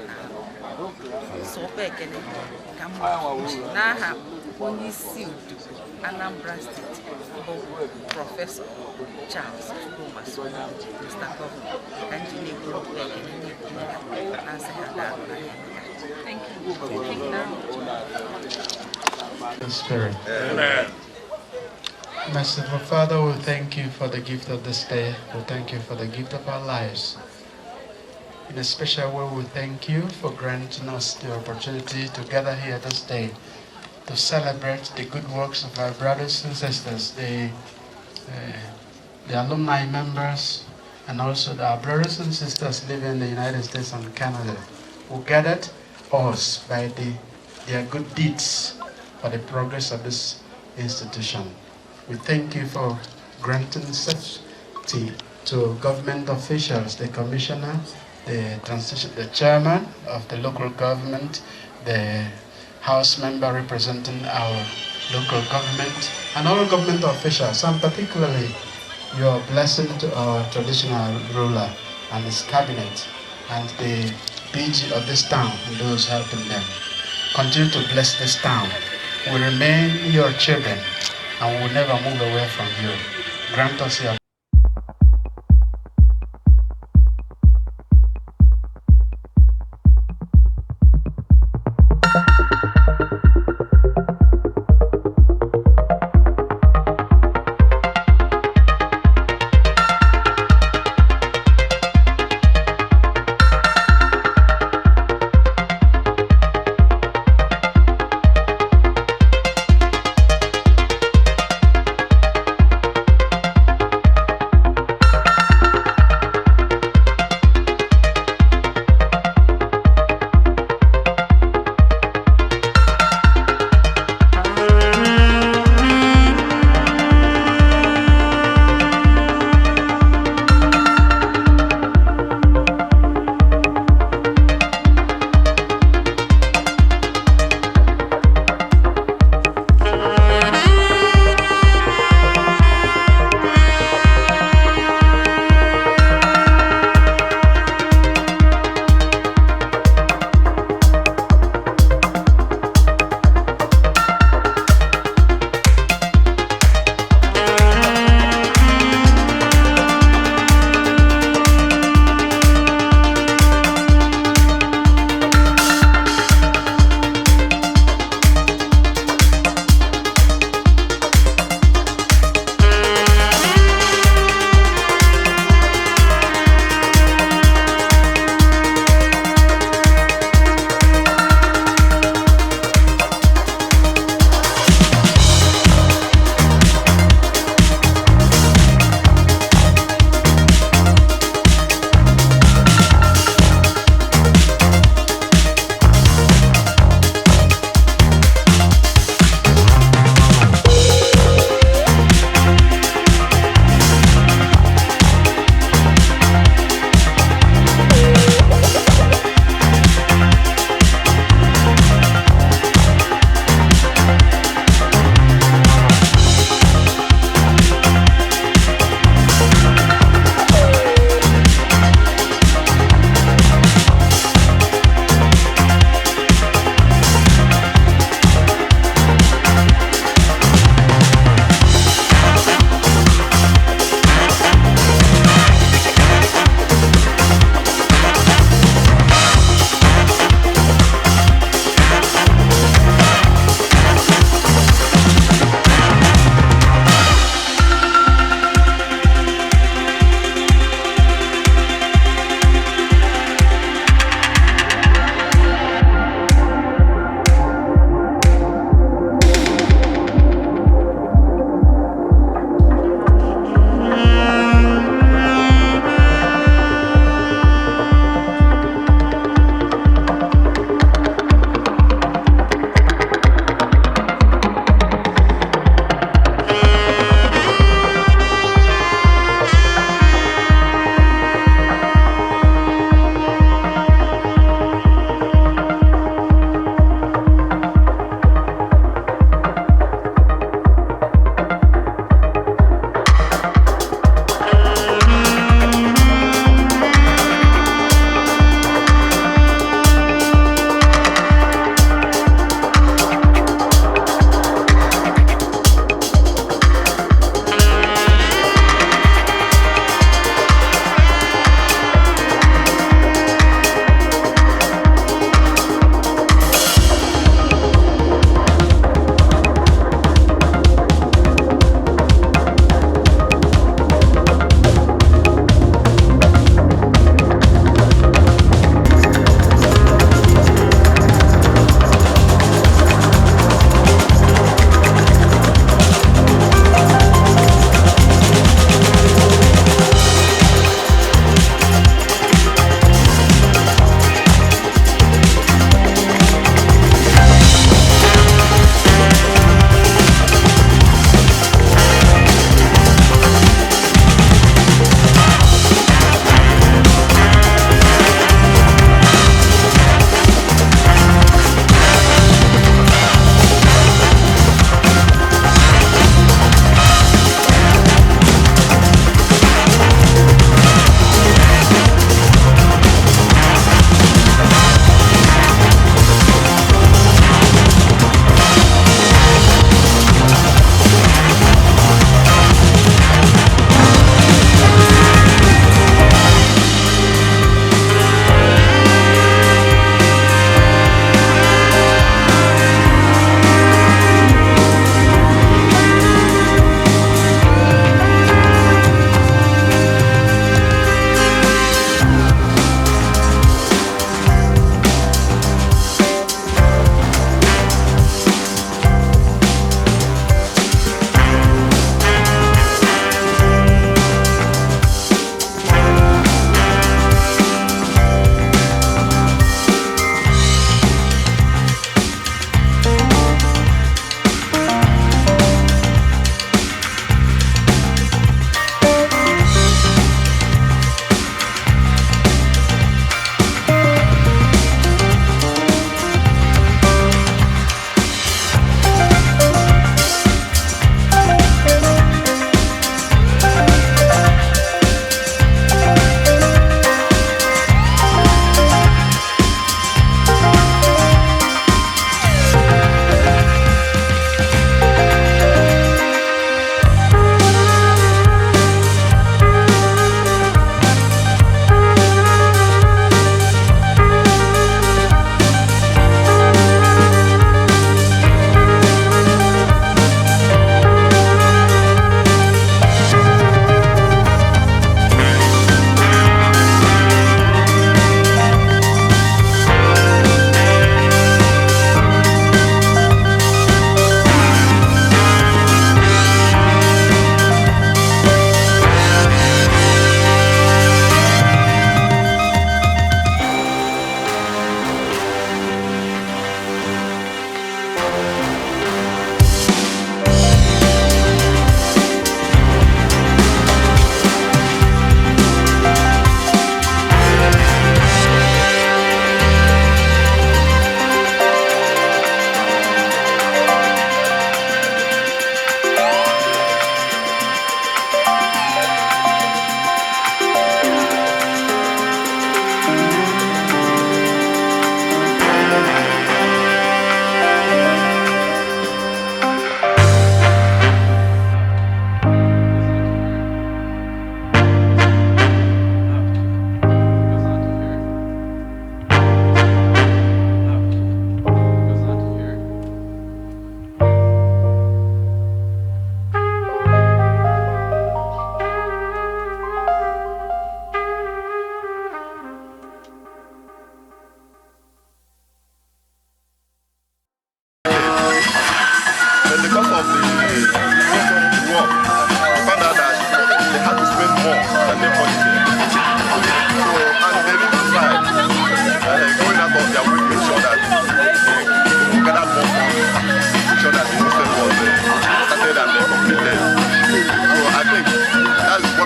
S17: na-anọ sọkwa ekele ka m ji n'aha onye isi odibo Anambra Steeti bụ Prọfesọ Charles Chukwuma Soludo, Mr. Governor, ka m ji na-ekwuru okwu ekele na-ekele ha na-asị ha daalụ na ha emeka.
S20: Thank you. Thank you.
S3: The Spirit.
S8: Amen.
S3: Merciful Father, we thank you for the gift of this day. We thank you for the gift of our lives. In a special way, we thank you for granting us the opportunity to gather here this day to celebrate the good works of our brothers and sisters, the alumni members, and also our brothers and sisters living in the United States and Canada, who gathered us by their good deeds for the progress of this institution. We thank you for granting safety to government officials, the commissioner, the transition, the chairman of the local government, the house member representing our local government, and all government officials, and particularly your blessing to our traditional ruler and his cabinet, and the PG of this town and those helping them. Continue to bless this town. We remain your children and we will never move away from you. Grant us your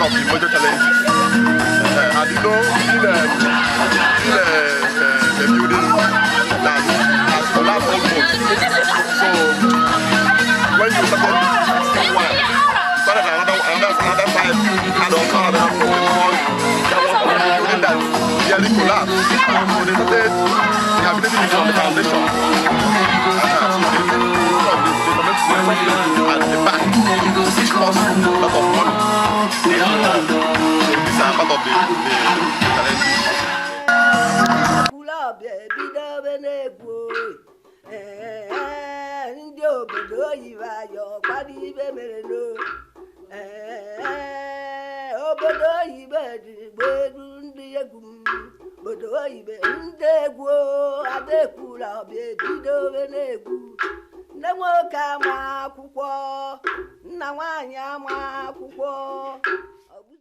S21: of the major challenges. And you know, in a building that has collapsed almost. So when you started fixing one, you started another side had also another problem because there was a building that nearly collapsed. So they started rehabilitating it from the foundation. So they instead of the cement at the back, which costs a lot of money. So these are part of the challenges.
S1: Ekwulọbịa ebidobe na-egwu. Ee, ndị obodo oyibo ayọ kwado ibe mere no. Ee, obodo oyibo dị egwu, ndị egwu m obodo oyibo, ndị egwu ada. Ekwulọbịa ebidobe na-egwu. Nne nwoke ama akwụkwọ, nna nwaanyị ama akwụkwọ.